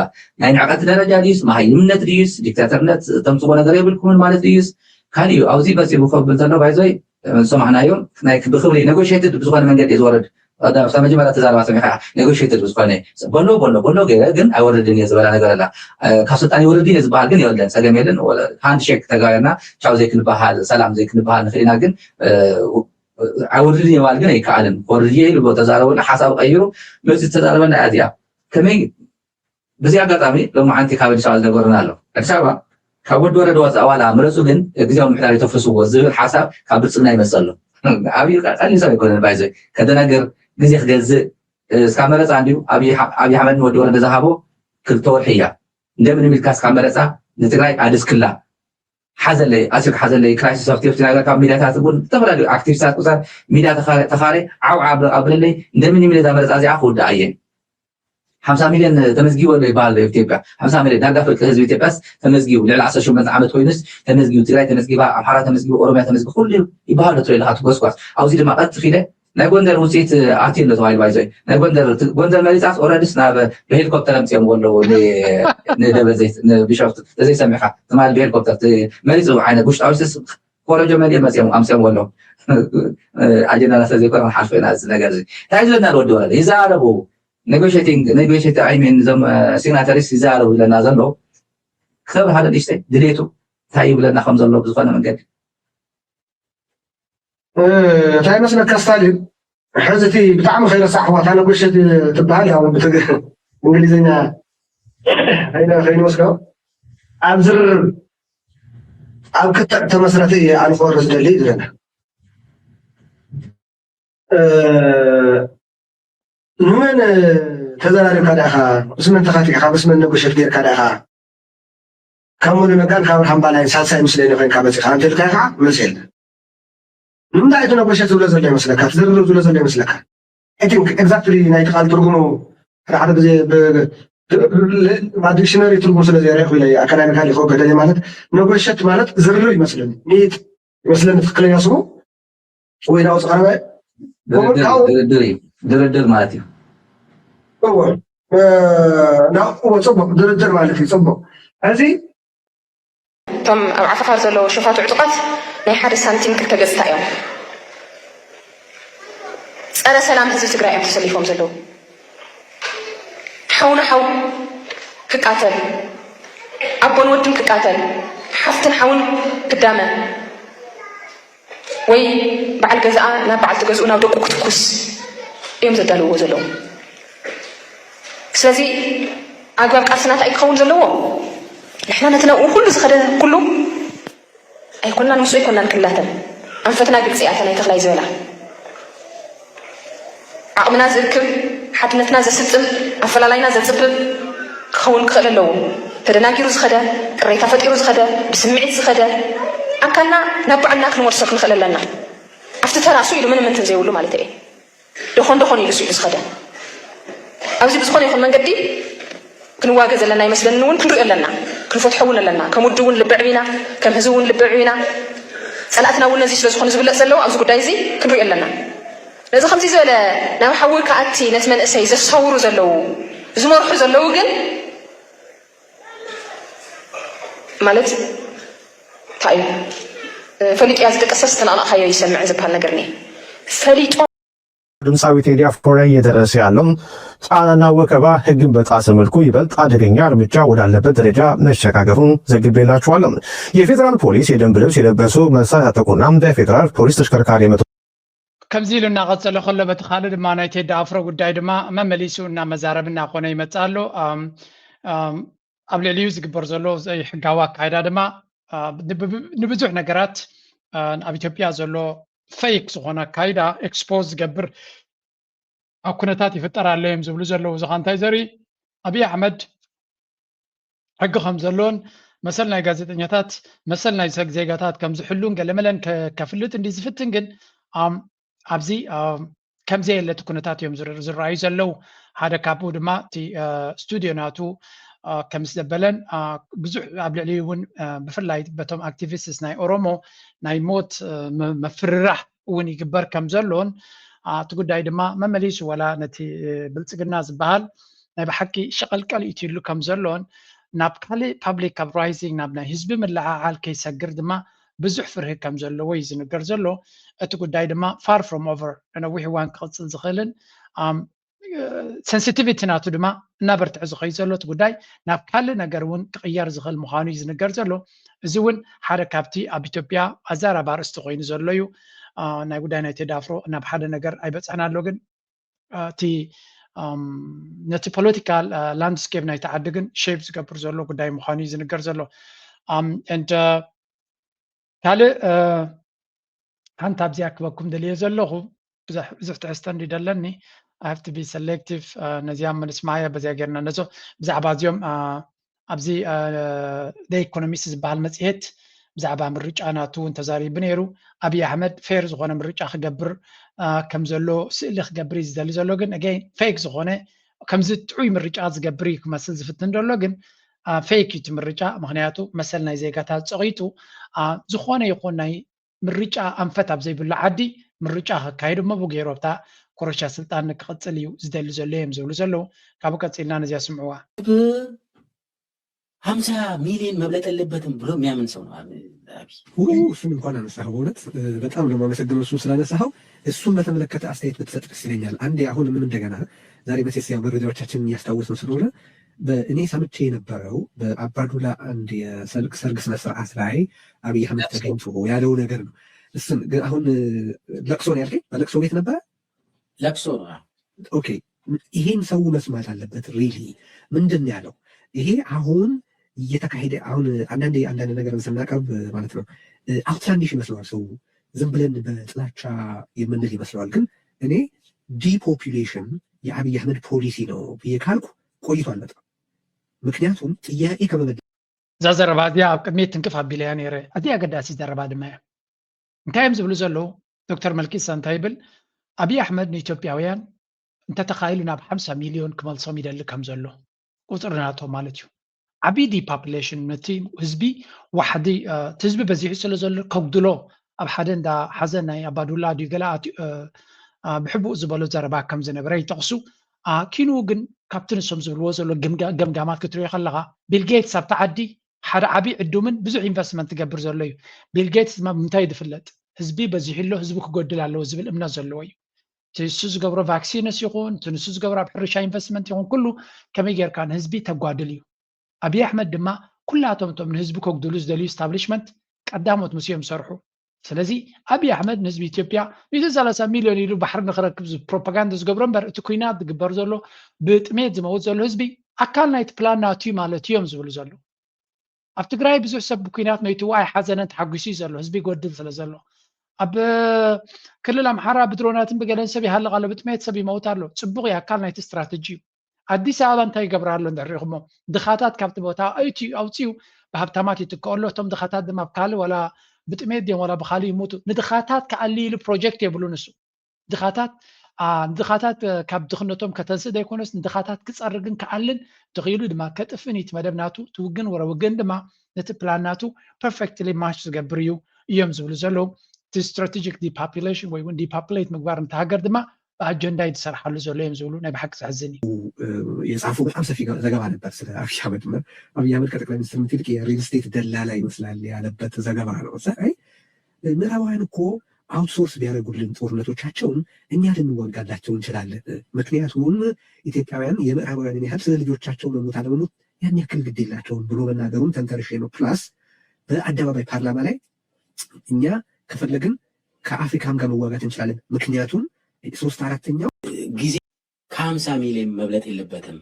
ናይ ንዕቀት ደረጃ ድዩስ መሃይምነት ድዩስ ዲክታተርነት ተምፅዎ ነገር የብልኩምን ማለት ድዩስ ካሊእ እዩ ኣብዚ መፂኡ ክብል ተሎ ባይዞይ ዝሰማዕናዮ ናይ ብክብሪ negotiated ብዝኾነ መንገዲ እዩ ዝወርድ እታ መጀመርያ ተዛረባ ሰሚዕካ negotiated ብዝኾነ በሎ በሎ በሎ ገይረ ግን ኣይወርድን እየ ዝበላ ነገር ኣላ ካብ ስልጣን ይወርድ እየ ዝበሃል ግን የለን ፀገም የለን hand shake ተጋየርና ቻው ዘይክንበሃል ሰላም ዘይክንበሃል ንኽእል ኢና ግን ኣይወርድን እየ ማለት ግን ኣይከኣልን ክወርድ እየ ኢሉ ተዛረበሉ ሓሳብ ቀይሩ መፂኡ ተዛረበና እያ እዚኣ ከመይ በዚ ኣጋጣሚ ሎማዓንቲ ካብ ኣዲስ ኣበባ ዝነገሩና ኣሎ ኣዲስ ኣበባ ካብ ወዲ ወረደ ወፃእ ዋላ ምረፁ ግን ግዜያዊ ምምሕዳር የተፍርስዎ ዝብል ሓሳብ ካብ ብልፅግና ይመፅእ ኣሎ ኣብዩ ቀሊል ሰብ ኣይኮነን ባይዘ ከተናገር ግዜ ክገዝእ እስካብ መረፃ እንዲዩ ኣብይ ኣሕመድ ንወዲ ወረደ ዝሃቦ ክልተ ወርሒ እያ። እንደምንም ኢልካ እስካብ መረፃ ንትግራይ ኣድስክላ ሓዘለይ ኣሲር ሓዘለይ ክራይሲስ ኦፍ ቴፍቲ ነገር ካብ ሚዲያታት እውን ዝተፈላለዩ ኣክቲቪስታት ቁፃር ሚዲያ ተኻረ ዓው ዓብ ኣብለለይ እንደምንም ኢለ እዛ መረፃ እዚኣ ክውዳእ እየ። ሓምሳ ሚልዮን ተመዝጊቡ ኣሎ ይበሃል ኢትዮጵያ። ሓምሳ ሚልዮን ዳርጋ ፍርቂ ህዝቢ ኢትዮጵያስ ተመዝጊቡ ልዕሊ ዓሰርተ ሸሞንተ ዓመት ኮይኑስ ተመዝጊቡ ትግራይ ተመዝጊባ ኣምሓራ ተመዝጊቡ ኦሮሚያ ተመዝጊቡ ኩሉ ይበሃል ዶ ትርኢ ኣለኻ ትጎስጓስ ኣብዚ ድማ ቀጥ ፊለ ናይ ጎንደር ውፅኢት ኣትዩ ኣሎ ተባሂሉ ባይዞይ ናይ ጎንደር ጎንደር መሪፃስ ኦረድስ ናብ ብሄሊኮፕተር ኣምፅኦምዎ ኣለዉ ንደብረ ዘይት ንቢሾፍቱ ተዘይሰሚዕካ ትማሊ ብሄሊኮፕተር መሪፁ ዓይነት ውሽጣዊ ስስ ኮረጆ መሊኦም መፂኦም ኣምፅኦምዎ ኣለዉ ኣጀንዳና ስለዘይኮነ ክንሓልፎ ኢና እዚ ነገር እዚ እንታይ ዝለና ወዲ ወረደ ይዛረቡ negotiating negotiate I mean እዞም ሲግናተሪስ ይዛረቡ ዝለና ዘሎ ክተብ ሓደ ንእሽተይ ድሌቱ እንታይ ይብለና ከም ዘሎ ብዝኾነ መንገዲ እንታይ መስለካ ስታሊን ሕዚ እቲ ብጣዕሚ ከይረሳዕዋ እታ ነጎሸት ትበሃል ያው ብትግ እንግሊዝኛ ከይንወስዶ ኣብ ዝርርብ ኣብ ክትዕ ተመስረተ እየ ኣነ ክወርስ ደሊ ይብለና ንመን ተዘራሪብካ ዳኢኻ ምስ መን ተኻቲዕካ ምስ መን ነጎሸት ጌርካ ዳኢኻ ካብ ሙሉ ነጋን ካብ ኣብርሃም ባላይን ሳልሳይ ምስለኒ ኮይንካ መፂኻ እንተልካ ከዓ መልሲ የለን ንምንታይ እቲ ነጎሸት ዝብሎ ዘሎ ይመስለካ ትዝርርብ ዝብሎ ዘሎ ይመስለካ I think exactly ናይቲ ቃል ትርጉሙ ሓደ ሓደ ግዜ ኣብ ዲክሽነሪ ትርጉም ስለ ዘይረእኹ ኢለ ኣካዳሚካሊ ክወገደ ማለት ነጎሸት ማለት ዝርርብ ይመስለኒ ሚት ይመስለኒ ትክክለኛ ስሙ ወይ ናብኡ ዝቐረበ ድርድር ድርድር ማለት እዩ እዎ እዎ ፅቡቅ ድርድር ማለት እዩ ፅቡቅ እዚ እቶም ኣብ ዓፋፋር ዘለዉ ሸፋቱ ዕጡቃት ናይ ሓደ ሳንቲም ክልተ ገፅታ እዮም። ፀረ ሰላም ህዝቢ ትግራይ እዮም ተሰሊፎም ዘለዉ። ሓው ንሓው ክቃተል፣ ኣቦን ወድን ክቃተል፣ ሓፍትን ሓውን ክዳመ ወይ በዓል ገዛኣ ናብ በዓልቲ ገዝኡ ናብ ደቁ ክትኩስ እዮም ዘዳልውዎ ዘለዉ። ስለዚ ኣግባብ ቃልስና እንታይ ክኸውን ዘለዎ? ንሕና ነቲ ናብኡ ኩሉ ዝኸደ ኩሉ ኣይኮናን ምስኡ ኣይኮናን ክላተም ኣንፈትና ግልፂ እያ እታ ናይ ተኽላይ ዝበላ ዓቕምና ዝእክብ ሓድነትና ዘስጥም ኣፈላላይና ዘፅብብ ክኸውን ክኽእል ኣለዎ ተደናጊሩ ዝኸደ ቅሬታ ፈጢሩ ዝኸደ ብስምዒት ዝኸደ ኣካልና ናብ ባዕልና ክንወርሶ ክንኽእል ኣለና ኣብቲ ተራሱ ኢሉ ምንም እንትን ዘይብሉ ማለት እየ ደኾን ደኾን ኢሉ ስኢሉ ዝኸደ ኣብዚ ብዝኾነ ይኹን መንገዲ ክንዋገ ዘለና ይመስለኒ እውን ክንሪኦ ኣለና ክንፈትሖ እውን ኣለና ከም ውድብ እውን ልቢ ዕቢና ከም ህዝቢ እውን ልቢ ዕቢና ፀላእትና እውን ነዚ ስለዝኾኑ ዝብለፅ ዘለዉ ኣብዚ ጉዳይ እዚ ክንሪኦ ኣለና ነዚ ከምዚ ዝበለ ናብ ሓዊ ክኣቲ ነቲ መንእሰይ ዘሳውሩ ዘለዉ ዝመርሑ ዘለዉ ግን ማለት እንታይ እዩ ፈሊጡ እያ ዝደቀሰስ ዝተናናቕካዮ ይሰምዕ ዝበሃል ነገር እኒሀ ፈሊጦ ድምፃዊ ቴዲ አፍሮ ላይ እየደረሰ ያለው ጫናና ወከባ ህግን በጣሰ መልኩ ይበልጥ አደገኛ እርምጃ ወዳለበት ደረጃ መሸጋገሩን ዘግቤላችኋለሁ። የፌዴራል ፖሊስ የደንብ ልብስ የለበሱ መሳሪያ ያጠቁና በፌዴራል ፖሊስ ተሽከርካሪ መቶ ከምዚ ኢሉ እናቐጸለ ከሎ በቲ ካልእ ድማ ናይ ቴዲ ኣፍሮ ጉዳይ ድማ መመሊሱ እናመዛረብና ኮነ ይመጽእ ኣሎ። ኣብ ልዕሊኡ ዝግበር ዘሎ ዘይሕጋዊ ኣካይዳ ድማ ንብዙሕ ነገራት ኣብ ኢትዮጵያ ዘሎ ፌክ ዝኾነ ኣካይዳ ኤክስፖዝ ዝገብር ኣብ ኩነታት ይፍጠር ኣሎ እዮም ዝብሉ ዘለዉ። እዚ ኸ እንታይ ዘርኢ? ኣብይ ኣሕመድ ሕጊ ከም ዘሎን መሰል ናይ ጋዜጠኛታት መሰል ናይ ዜጋታት ከም ዝሕሉን ገለመለን ከፍልጥ እንዲ ዝፍትን ግን ኣብዚ ከም ዘየለ እቲ ኩነታት እዮም ዝረኣዩ ዘለዉ። ሓደ ካብኡ ድማ እቲ ስቱድዮ ናቱ ከም ዘበለን ብዙሕ ኣብ ልዕሊኡ እውን ብፍላይ በቶም ኣክቲቪስትስ ናይ ኦሮሞ ናይ ሞት መፍርራሕ እውን ይግበር ከም ዘሎን እቲ ጉዳይ ድማ መመሊሱ ዋላ ነቲ ብልፅግና ዝበሃል ናይ ብሓቂ ሸቐልቀል ኢትሉ ከም ዘሎን ናብ ካልእ ፓብሊክ ኣፕራይዚንግ ናብ ናይ ህዝቢ ምልዓዓል ከይሰግር ድማ ብዙሕ ፍርሂ ከም ዘለዎ እዩ ዝንገር ዘሎ። እቲ ጉዳይ ድማ far from over ንነዊሕ እዋን ክቕፅል ዝኽእልን ሴንሲቲቪቲ ናቱ ድማ እናበርትዐ ዝኸይ ዘሎ እቲ ጉዳይ ናብ ካልእ ነገር እውን ክቕየር ዝኽእል ምዃኑ እዩ ዝንገር ዘሎ። እዚ እውን ሓደ ካብቲ ኣብ ኢትዮጵያ ኣዛራቢ ኣርእስቲ ኮይኑ ዘሎ እዩ። ናይ ጉዳይ ናይ ቴዲ ኣፍሮ ናብ ሓደ ነገር ኣይበፅሐን ኣሎ ግን እቲ ነቲ ፖለቲካል ላንድስኬፕ ናይቲ ዓዲ ግን ሼፕ ዝገብር ዘሎ ጉዳይ ምዃኑ እዩ ዝንገር ዘሎ። ካልእ ሓንቲ ኣብዚኣ ክበኩም ደልየ ዘለኹ ብዙሕ ትሕዝቶ እንዲ ደለኒ I have to be selective። ነዚኣ መልስ ማያ በዚኣ ጌርና ነዞ ብዛዕባ እዚኦም ኣብዚ The Economist ዝበሃል መጽሔት ብዛዕባ ምርጫ ናቱ እውን ተዛሪቡ ነይሩ። ኣብይ ኣሕመድ ፌር ዝኾነ ምርጫ ክገብር ከም ዘሎ ስእሊ ክገብር እዩ ዝደሊ ዘሎ። ግን ኣገይን ፌክ ዝኾነ ከምዚ ጥዑይ ምርጫ ዝገብር እዩ ክመስል ዝፍትን ዘሎ። ግን ፌክ እዩ እቲ ምርጫ። ምክንያቱ መሰል ናይ ዜጋታት ጸቒጡ ዝኾነ ይኹን ናይ ምርጫ ኣንፈት ኣብ ዘይብሉ ዓዲ ምርጫ ከካይድ እሞ ብገይሩ ኣብታ ኮረሻ ስልጣን ክቕጽል እዩ ዝደሊ ዘሎ እዮም ዝብሉ ዘለዉ። ካብኡ ቀጺልና ነዚኣ ስምዕዋ። ሀምሳ ሚሊዮን መብለጥ የለበትም ብሎ የሚያምን ሰው ነው። እሱን እንኳን አነሳኸው፣ በእውነት በጣም ነው የማመሰግነው እሱን ስላነሳኸው። እሱን በተመለከተ አስተያየት ብትሰጥ ደስ ይለኛል። አንዴ አሁን ምን እንደገና ዛሬ መቼስ ያው መረጃዎቻችንን እያስታወስን ስለሆነ እኔ ሰምቼ የነበረው በአባዱላ አንድ የሰርግ ስነስርዓት ላይ አብይ አህመድ ተገኝቶ ያለው ነገር ነው። እሱን ግን አሁን ለቅሶ ነው ያልከኝ? በለቅሶ ቤት ነበረ? ለቅሶ ነው። ኦኬ፣ ይሄን ሰው መስማት አለበት። ሪሊ ምንድን ነው ያለው? ይሄ አሁን እየተካሄደ አሁን አንዳንዴ አንዳንድ ነገር ስናቀርብ ማለት ነው አውትላንዲሽ ይመስለዋል ሰው፣ ዝም ብለን በጥላቻ የምንል ይመስለዋል። ግን እኔ ዲፖፑሌሽን የአብይ አህመድ ፖሊሲ ነው ብዬ ካልኩ ቆይቷል በጣም። ምክንያቱም ጥያቄ ከመመለስ እዛ ዘረባ እዚኣ ኣብ ቅድሚት ትንክፍ ኣቢለያ ነይረ። ኣዝያ ኣገዳሲት ዘረባ ድማ እያ። እንታይ እዮም ዝብሉ ዘለዉ? ዶክተር መልኪሳ እንታይ ይብል? ኣብይ ኣሕመድ ንኢትዮጵያውያን እንተተኻኢሉ ናብ ሓምሳ ሚልዮን ክመልሶም ይደሊ ከም ዘሎ፣ ቁፅሪ ናቶም ማለት እዩ። ዓብዪ ዲፖፕሌሽን፣ ነቲ ህዝቢ ዋሕዲ እቲ ህዝቢ በዚሑ ስለ ዘሎ ከጉድሎ ኣብ ሓደ እንዳ ሓዘን ናይ ኣባዱላ ድዩ ገለ ኣትዩ ብሕቡእ ዝበሎ ዘረባ ከም ዝነበረ ይጠቕሱ። ኪንኡ ግን ካብቲ ንሶም ዝብልዎ ዘሎ ገምጋማት ክትሪኦ ከለኻ ቢል ጌትስ ኣብቲ ዓዲ ሓደ ዓብዪ ዕዱምን ብዙሕ ኢንቨስትመንት ትገብር ዘሎ እዩ። ቢል ጌትስ ድማ ብምንታይ እዩ ዝፍለጥ? ህዝቢ በዚሑ ኣሎ፣ ህዝቢ ክጎድል ኣለዎ ዝብል እምነት ዘለዎ እዩ። እቲ ንሱ ዝገብሮ ቫክሲንስ ይኹን እቲ ንሱ ዝገብሮ ኣብ ሕርሻ ኢንቨስትመንት ይኹን ኩሉ ከመይ ጌርካ ንህዝቢ ተጓድል እዩ። ኣብይ ኣሕመድ ድማ ኩላቶም እቶም ንህዝቢ ከጉድሉ ዝደልዩ ስታብሊሽመንት ቀዳሞት ምስ እዮም ዝሰርሑ። ስለዚ ኣብይ ኣሕመድ ንህዝቢ ኢትዮጵያ ሚእቲ ሰላሳ ሚልዮን ኢሉ ባሕሪ ንክረክብ ፕሮፓጋንዳ ዝገብሮ እምበር እቲ ኩናት ዝግበር ዘሎ ብጥሜት ዝመውት ዘሎ ህዝቢ ኣካል ናይቲ ፕላን ናቱ ማለት እዮም ዝብሉ ዘለዉ። ኣብ ትግራይ ብዙሕ ሰብ ብኩናት መይትዎ ኣይሓዘነን፣ ተሓጒሱ እዩ ዘሎ፣ ህዝቢ ይጎድል ስለ ዘሎ። ኣብ ክልል ኣምሓራ ብድሮናትን ብገለን ሰብ ይሃልቕ ኣሎ፣ ብጥሜት ሰብ ይመውት ኣሎ። ፅቡቕ እዩ፣ ኣካል ናይቲ ስትራተጂ እዩ። ኣዲስ ኣበባ እንታይ ይገብር ኣሎ እንድሕር ሪኢኹሞ? ድኻታት ካብቲ ቦታ ኣውፅኡ ብሃብታማት ይትክኦ ኣሎ። እቶም ድኻታት ድማ ኣብ ካልእ ዋላ ብጥሜት ድዮም ዋላ ብኻልእ ይሙቱ። ንድኻታት ክኣሊ ኢሉ ፕሮጀክት የብሉን እሱ። ድኻታት ንድኻታት ካብ ድኽነቶም ከተንስእ ዘይኮነስ ንድኻታት ክፀርግን ክኣልን ተኽኢሉ ድማ ከጥፍእን እዩ እቲ መደብ ናቱ። እቲ ውግን ወረ ውግን ድማ ነቲ ፕላን ናቱ ፐርፌክትሊ ማች ዝገብር እዩ እዮም ዝብሉ ዘለዉ። እቲ ስትራቴጂክ ዲፖፕሌሽን ወይ እውን ዲፖፕሌት ምግባር ነቲ ሃገር ድማ ብኣጀንዳ እዩ ዝሰርሓሉ ዘሎ እዮም ዝብሉ። ናይ ብሓቂ ዘሕዝን እዩ። የጻፉ በጣም ሰፊ ዘገባ ነበር ስለ ኣብይ ኣሕመድ። ኣብይ ኣሕመድ ከጠቅላይ ሚኒስትር ምትልቅ የሪል ስቴት ደላላ ይመስላል ያለበት ዘገባ ነው። ምዕራባውያን እኮ አውትሶርስ ቢያደርጉልን ጦርነቶቻቸውን እኛ ልንዋጋላቸው እንችላለን። ምክንያቱም ኢትዮጵያውያን የምዕራባውያንን ያህል ስለ ልጆቻቸው መሞት አለመሞት ያን ያክል ግድ የላቸውም ብሎ መናገሩን ተንተርሼ ነው። ፕላስ በአደባባይ ፓርላማ ላይ እኛ ከፈለግን ከአፍሪካም ጋር መዋጋት እንችላለን። ምክንያቱም ሶስት አራተኛው ጊዜ ከሀምሳ ሚሊዮን መብለጥ የለበትም።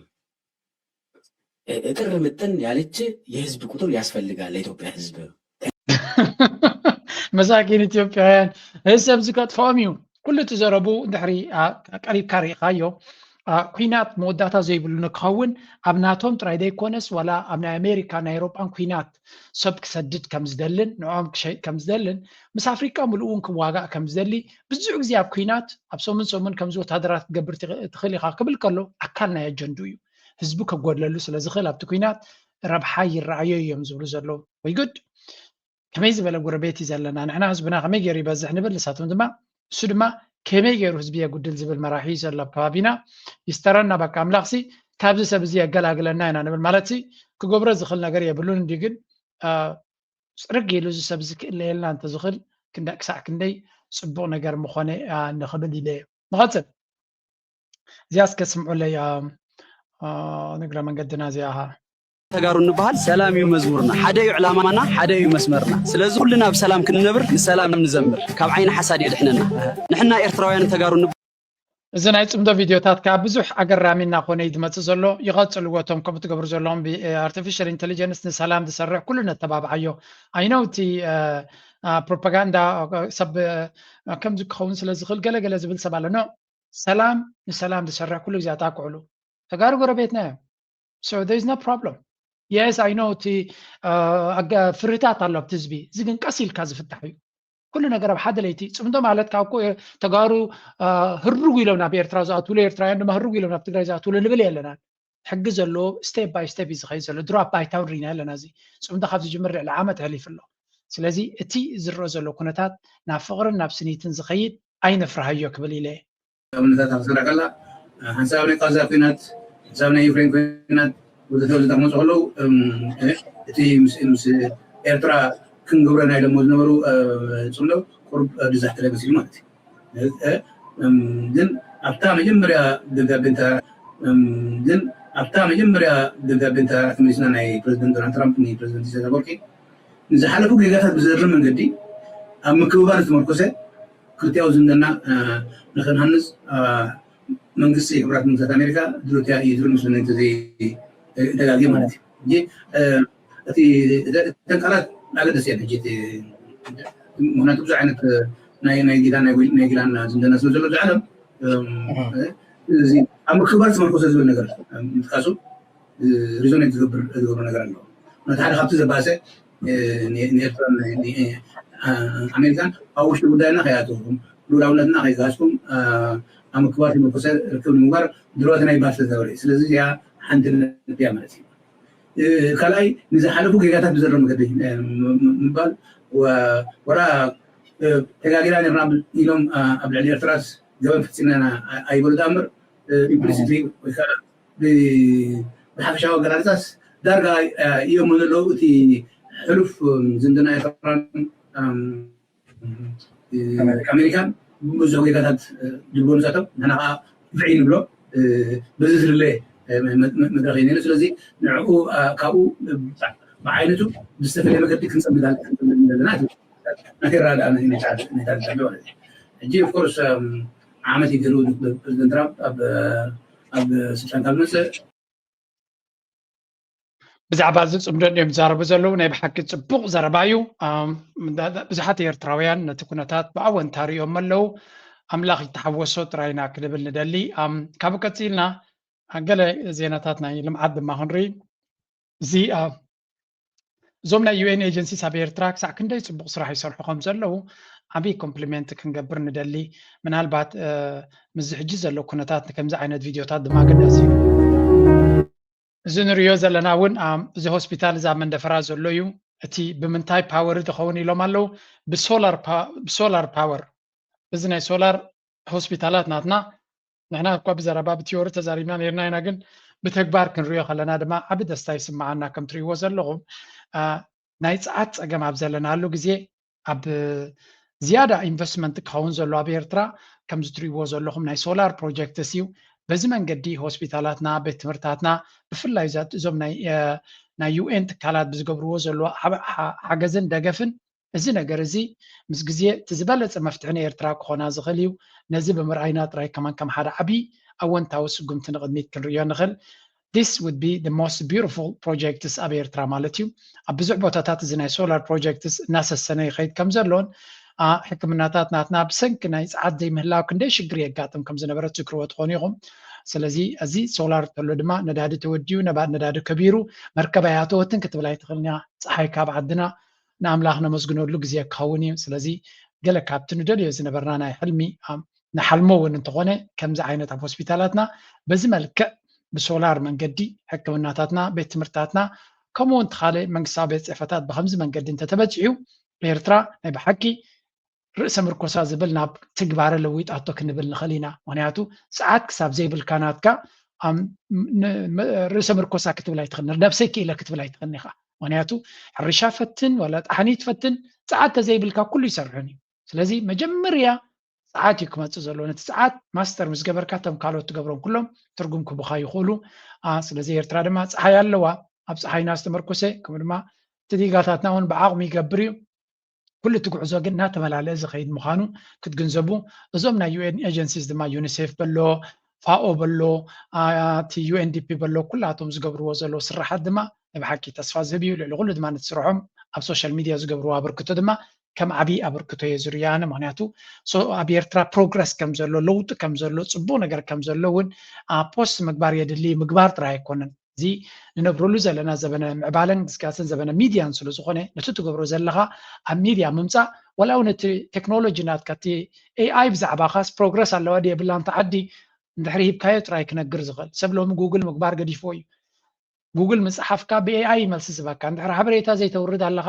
እጥር ምጥን ያለች የህዝብ ቁጥር ያስፈልጋል ለኢትዮጵያ ህዝብ። መሳኪን ኢትዮጵያውያን እዚ ሰብ እዚ ከጥፍኦም እዩ። ኩሉ እቲ ዘረቡ እንድሕሪ ቀሪብካ ርኢኻዮ ኩናት መወዳእታ ዘይብሉ ንክኸውን ኣብ ናቶም ጥራይ ዘይኮነስ ዋላ ኣብ ናይ ኣሜሪካ ናይ ኤሮጳን ኩናት ሰብ ክሰድድ ከም ዝደልን ንዕኦም ክሸይጥ ከም ዝደልን ምስ ኣፍሪቃ ምሉእ እውን ክዋጋእ ከም ዝደሊ ብዙሕ ግዜ ኣብ ኩናት ኣብ ሰሙን ሰሙን ከምዚ ወታደራት ክገብር ትኽእል ኢኻ ክብል ከሎ ኣካል ናይ ኣጀንዱ እዩ። ህዝቢ ከጎድለሉ ስለ ዝኽእል ኣብቲ ኩናት ረብሓ ይረኣዮ እዮም ዝብሉ ዘለዉ። ወይ ጉድ! ከመይ ዝበለ ጎረቤት እዩ ዘለና? ንሕና ህዝብና ከመይ ገይሩ ይበዝሕ ንብል፣ ንሳቶም ድማ እሱ ድማ ከመይ ገይሩ ህዝቢ የጉድል ዝብል መራሒ እዩ ዘሎ ኣብ ከባቢና። ይስተረና በቃ ኣምላኽሲ ካብዚ ሰብ እዚ የገላግለና ኢና ንብል። ማለትሲ ክገብሮ ዝኽእል ነገር የብሉን እንዲ ግን ፅርግ ኢሉ እዚ ሰብ እዚ ክእለየልና እንተዝኽእል ክሳዕ ክንደይ ፅቡቕ ነገር ምኾነ ንኽብል ኢለ እየ። ንቐፅል። እዚኣ እስከ ስምዑለይ ንግረ መንገድና እዚኣ ተጋሩ እንበሃል ሰላም እዩ መዝሙርና፣ ሓደ እዩ ዕላማና፣ ሓደ እዩ መስመርና። ስለዚ ኩልና ብሰላም ክንነብር ንሰላም ንዘምር፣ ካብ ዓይኒ ሓሳድ የድሕነና። ንሕና ኤርትራውያን ተጋሩ እንበሃል። እዚ ናይ ጽምዶ ቪድዮታት ከዓ ብዙሕ ኣገራሚ እናኾነ እዩ ዝመጽእ ዘሎ። ይቐጽልዎ እቶም ከምኡ ትገብሩ ዘለኹም ብኣርቲፊሻል ኢንቴሊጀንስ ንሰላም ዝሰርሕ ኩሉ ነተባብዓዮ። ኣይነው እቲ ፕሮፓጋንዳ ሰብ ከምዚ ክኸውን ስለ ዝኽእል ገለ ገለ ዝብል ሰብ ኣሎ። ኖ ሰላም ንሰላም ዝሰርሕ ኩሉ ግዜ ኣጣቅዕሉ። ተጋሩ ጎረቤትና እዮም። So there is no problem. Yes, I know እቲ ፍርህታት ኣሎ ኣብቲ ህዝቢ። እዚ ግን ቀስ ኢልካ ዝፍታሕ እዩ። ኩሉ ነገር ኣብ ሓደ ለይቲ። ፅምዶ ማለት ካብ እኮ ተጋሩ ህርጉ ኢሎም ናብ ኤርትራ ዝኣትውሉ፣ ኤርትራውያን ድማ ህርጉ ኢሎም ናብ ትግራይ ዝኣትውሉ ንብል የለናን። ሕጊ ዘለዎ step by step እዩ ዝኸይድ ዘሎ። ድሮ ኣብ ባይታውን ሪና ኣለና። እዚ ፅምዶ ካብ ዝጅምር ልዕሊ ዓመት ኣሕሊፉ ኣሎ። ስለዚ እቲ ዝረአ ዘሎ ኩነታት ናብ ፍቕርን ናብ ስኒትን ዝኸይድ ኣይነፍርሃዮ ክብል ኢለ እየ። ኣብነታት ኣብ ትሰርሕ ከላ ሓንሳብ ናይ ቃዛ ኩናት፣ ሓንሳብ ናይ ዩክሬን ኩናት ወዘተ ወዘተ ክመፁ ከለዉ እቲ ምስ ኤርትራ ክንግብረ ናይ ደሞ ዝነበሩ ፅምዶ ቁሩብ ዲዛስተር መሲሉ ማለት እዩ። ግን ኣብታ መጀመርያ ደብዳቤ እንተ ግን ኣብታ መጀመርያ ደብዳቤ እንተ ተመሊስና ናይ ፕረዚደንት ዶናልድ ትራምፕ ንፕረዚደንት ኢሳያስ ኣፈወርቂ ንዝሓለፉ ጌጋታት ብዘርም መንገዲ ኣብ ምክብባር ዝተመርኮሰ ክልቲኣዊ ዝምድና ንክንሃንፅ መንግስቲ ሕቡራት መንግስታት ኣሜሪካ ድሎትያ እዩ ዝብል ምስለኒ እንተዘይተጋግየ ማለት እዩ። ሕጂ እቲ እተን ቃላት ኣገደስቲ እየን። ሕጂ ምክንያቱ ብዙሕ ዓይነት ናይ ጊላን ናይ ጊላን ዝምድና ስለ ዘሎ ኣብዚ ዓለም እዚ ኣብ ምክብባር ዝተመርኮሰ ዝብል ነገር ምጥቃሱ ሪዞኔት ዝገብር ዝገብር ነገር ኣለዎ። ነቲ ሓደ ካብቲ ዘባሰ ንኤርትራን ኣሜሪካን ኣብ ውሽጢ ጉዳይና ከይኣተውኩም ልኡላውነትና ከይጋስኩም ኣብ ምክባር ተመርኮሰ ርክብ ንምግባር ድሮት ናይ ባር ስለዝነበረ እዩ። ስለዚ እዚኣ ሓንቲ ነጥቢ እያ ማለት እዩ። ካልኣይ ንዝሓለፉ ጌጋታት ብዘረብ መገዲ ምባል ወላ ተጋጊና ነርና ኢሎም ኣብ ልዕሊ ኤርትራስ ገበን ፈፂምና ኢና ኣይበሉ ዳ እምበር ኢምፕሊሲትሊ ወይ ከዓ ብሓፈሻዊ ኣገላልፃስ ዳርጋ እዮም ዘለዉ እቲ ሕሉፍ ዝምድና ኤርትራን ኣሜሪካን ብዙሕ ጌጋታት ድልዎ ንሳቶም ንሕና ከዓ ፍዒ ንብሎ በዚ ዝልለ መድረክ እዩ ነይሩ። ስለዚ ንዕኡ ካብኡ ብዓይነቱ ብዝተፈለየ መገዲ ክንፀምድ ኣለና። ናተይ ኣረዳድኣ ነዚ ነታ ነታ ዝዛረብ ማለት እዩ። ሕጂ ኦፍኮርስ ዓመት እዩ ገይሩ ፕረዚደንት ትራምፕ ኣብ ኣብ ስልጣን ካብ ዝመፅእ ብዛዕባ እዚ ፅምዶ እዮም ዝዛረቡ ዘለዉ። ናይ ብሓቂ ፅቡቕ ዘረባ እዩ። ብዙሓት ኤርትራውያን ነቲ ኩነታት ብኣወንታ ሪኦም ኣለዉ። ኣምላኽ ይተሓወሶ ጥራይና ክንብል ንደሊ። ካብ ቀፂልና ገለ ዜናታት ናይ ልምዓት ድማ ክንርኢ። እዚ እዞም ናይ ዩኤን ኤጀንሲስ ኣብ ኤርትራ ክሳዕ ክንደይ ፅቡቕ ስራሕ ይሰርሑ ከም ዘለዉ ዓብዪ ኮምፕሊሜንት ክንገብር ንደሊ። ምናልባት ምስዚ ሕጂ ዘሎ ኩነታት ንከምዚ ዓይነት ቪድዮታት ድማ ኣገዳሲ እዩ። እዚ ንሪኦ ዘለና እውን እዚ ሆስፒታል እዚ ኣብ መንደፈራ ዘሎ እዩ። እቲ ብምንታይ ፓወር ዝኸውን ኢሎም ኣለዉ። ብሶላር ፓወር እዚ ናይ ሶላር ሆስፒታላት ናትና ንሕና እኳ ብዘረባ ብቲዮሪ ተዛሪብና ነርና ኢና፣ ግን ብተግባር ክንሪኦ ከለና ድማ ዓቢ ደስታ ይስምዓና። ከም ትሪእዎ ዘለኹም ናይ ጸዓት ጸገም ኣብ ዘለናሉ ግዜ ኣብ ዝያዳ ኢንቨስትመንት ክኸውን ዘሎ ኣብ ኤርትራ ከምዚ ትሪእዎ ዘለኹም ናይ ሶላር ፕሮጀክትስ እዩ። በዚ መንገዲ ሆስፒታላትና፣ ቤት ትምህርታትና ብፍላይ እዞም ናይ ዩኤን ትካላት ብዝገብርዎ ዘለዎ ሓገዝን ደገፍን እዚ ነገር እዚ ምስ ግዜ እቲ ዝበለፀ መፍትሒ ንኤርትራ ክኾና ዝኽእል እዩ። ነዚ ብምርኣይና ጥራይ ከማን ከም ሓደ ዓብዪ ኣወንታዊ ስጉምቲ ንቕድሚት ክንርእዮ ንኽእል። This would be the most beautiful projects ኣብ ኤርትራ ማለት እዩ። ኣብ ብዙሕ ቦታታት እዚ ናይ ሶላር ፕሮጀክትስ እናሰሰነ ይኸይድ ከም ዘሎን ሕክምናታት ናትና ብሰንኪ ናይ ፀዓት ዘይምህላው ክንደይ ሽግር የጋጥም ከም ዝነበረ ትዝክርዎ ትኾኑ ኢኹም። ስለዚ እዚ ሶላር ተሎ ድማ ነዳዲ ተወዲኡ ነባር ነዳዲ ከቢሩ መርከብ ኣይኣተወትን ክትብል ኣይትኽእልን እያ። ፀሓይ ካብ ዓድና ንኣምላኽ ነመስግነሉ ግዜ ክኸውን እዩ። ስለዚ ገለ ካብቲ ንደልዮ ዝነበርና ናይ ሕልሚ ንሓልሞ እውን እንተኾነ ከምዚ ዓይነት ኣብ ሆስፒታላትና በዚ መልክዕ ብሶላር መንገዲ ሕክምናታትና ቤት ትምህርትታትና ከምኡ እውን ካልእ መንግስታዊ ቤት ፅሕፈታት ብከምዚ መንገዲ እንተተበፂሑ ኤርትራ ናይ ብሓቂ ርእሰ ምርኮሳ ዝብል ናብ ትግባረ ለዊጣቶ ክንብል ንኽእል ኢና። ምክንያቱ ሰዓት ክሳብ ዘይብልካ ናትካ ርእሰ ምርኮሳ ክትብል ኣይትኽእልን፣ ነብሰይ ክኢለ ክትብል ኣይትኽእልን ኢኻ። ምክንያቱ ሕርሻ ፈትን ዋላ ጣሕኒ ትፈትን ሰዓት ተዘይብልካ ኩሉ ይሰርሕን እዩ። ስለዚ መጀመርያ ሰዓት እዩ ክመፅእ ዘለዎ። ነቲ ሰዓት ማስተር ምስ ገበርካ እቶም ካልኦት ትገብሮም ኩሎም ትርጉም ክቡኻ ይኽእሉ። ስለዚ ኤርትራ ድማ ፀሓይ ኣለዋ፣ ኣብ ፀሓይና ዝተመርኮሰ ከምኡ ድማ እቲ ዲጋታትና እውን ብዓቕሚ ይገብር እዩ። ኩሉ እቲ ጉዕዞ ግን እናተመላለአ ዝኸይድ ምዃኑ ክትግንዘቡ እዞም ናይ ዩኤን ኤጀንሲስ ድማ ዩኒሴፍ በሎ ፋኦ በሎ እቲ ዩኤንዲፒ በሎ ኩላቶም ዝገብርዎ ዘለዉ ስራሓት ድማ ናይ ብሓቂ ተስፋ ዝህብ እዩ። ልዕሊ ኩሉ ድማ ነቲ ስርሖም ኣብ ሶሻል ሚድያ ዝገብርዎ ኣበርክቶ ድማ ከም ዓብዪ ኣበርክቶ እየ ዝርዮ ኣነ። ምክንያቱ ኣብ ኤርትራ ፕሮግረስ ከም ዘሎ፣ ለውጢ ከም ዘሎ፣ ፅቡቅ ነገር ከም ዘሎ እውን ፖስት ምግባር የድሊ። ምግባር ጥራይ ኣይኮነን፣ እዚ ንነብረሉ ዘለና ዘበነ ምዕባለን ግስጋስን ዘበነ ሚድያን ስለ ዝኾነ፣ ነቲ ትገብሮ ዘለኻ ኣብ ሚድያ ምምፃእ፣ ዋላ እውን እቲ ቴክኖሎጂ ናትካ፣ እቲ ኤኣይ ብዛዕባኻስ ፕሮግረስ ኣለዋ ድየ የብላን፣ እታ ዓዲ እንድሕሪ ሂብካዮ ጥራይ ክነግር ዝኽእል ሰብ። ሎሚ ጉግል ምግባር ገዲፍዎ እዩ። ጉግል ምፅሓፍካ ብኤኣይ ይመልሲ ዝበካ። እንድሕሪ ሓበሬታ ዘይተውርድ ኣለኻ፣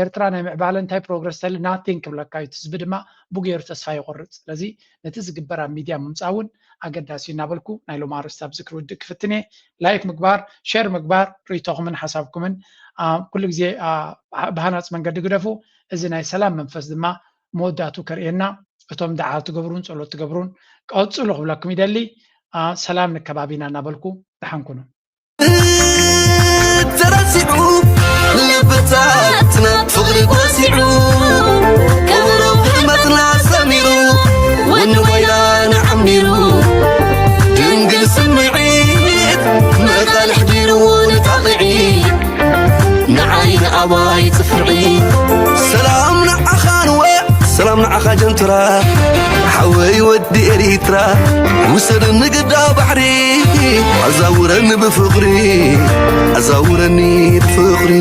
ኤርትራ ናይ ምዕባለ እንታይ ፕሮግረስ ተሊ ናቲንግ ክብለካ እዩ። እቲ ህዝቢ ድማ ብገይሩ ተስፋ ይቆርፅ። ስለዚ ነቲ ዝግበር ኣብ ሚድያ ምምፃእ እውን ኣገዳሲ እዩ እናበልኩ ናይ ሎም ኣርእስቲ ኣብዚ ክርውድእ ክፍትን እየ። ላይክ ምግባር፣ ሸር ምግባር፣ ርእቶኹምን ሓሳብኩምን ኩሉ ግዜ ብሃናፅ መንገዲ ግደፉ። እዚ ናይ ሰላም መንፈስ ድማ መወዳእቱ ከርእየና እቶም ደዓ ትገብሩን ፀሎት ትገብሩን ቀፅሉ ክብለኩም ይደሊ። ሰላም ንከባቢና እናበልኩ ደሓን ኩኑ። ተረሲዑ ልብታትና ፍቕሪ ጎሲዑ ቀብሮ ህልመትና ሰሚሩ ወኒ ወይላና ዓሚሩ ድንግል ስምዒት መቓልሕ ዲርዎ ንጣቕዒ ንዓይ ንኣባይ ጽፍዒ ሰላም ንዓኻ ንወ ሰላም ንዓኻ ጀንትራ ሓወይ ወዲ ኤሪትራ ውሰድኒ ግዳ ባሕሪ ኣዛውረኒ ብፍቕሪ ኣዛውረኒ ብፍቕሪ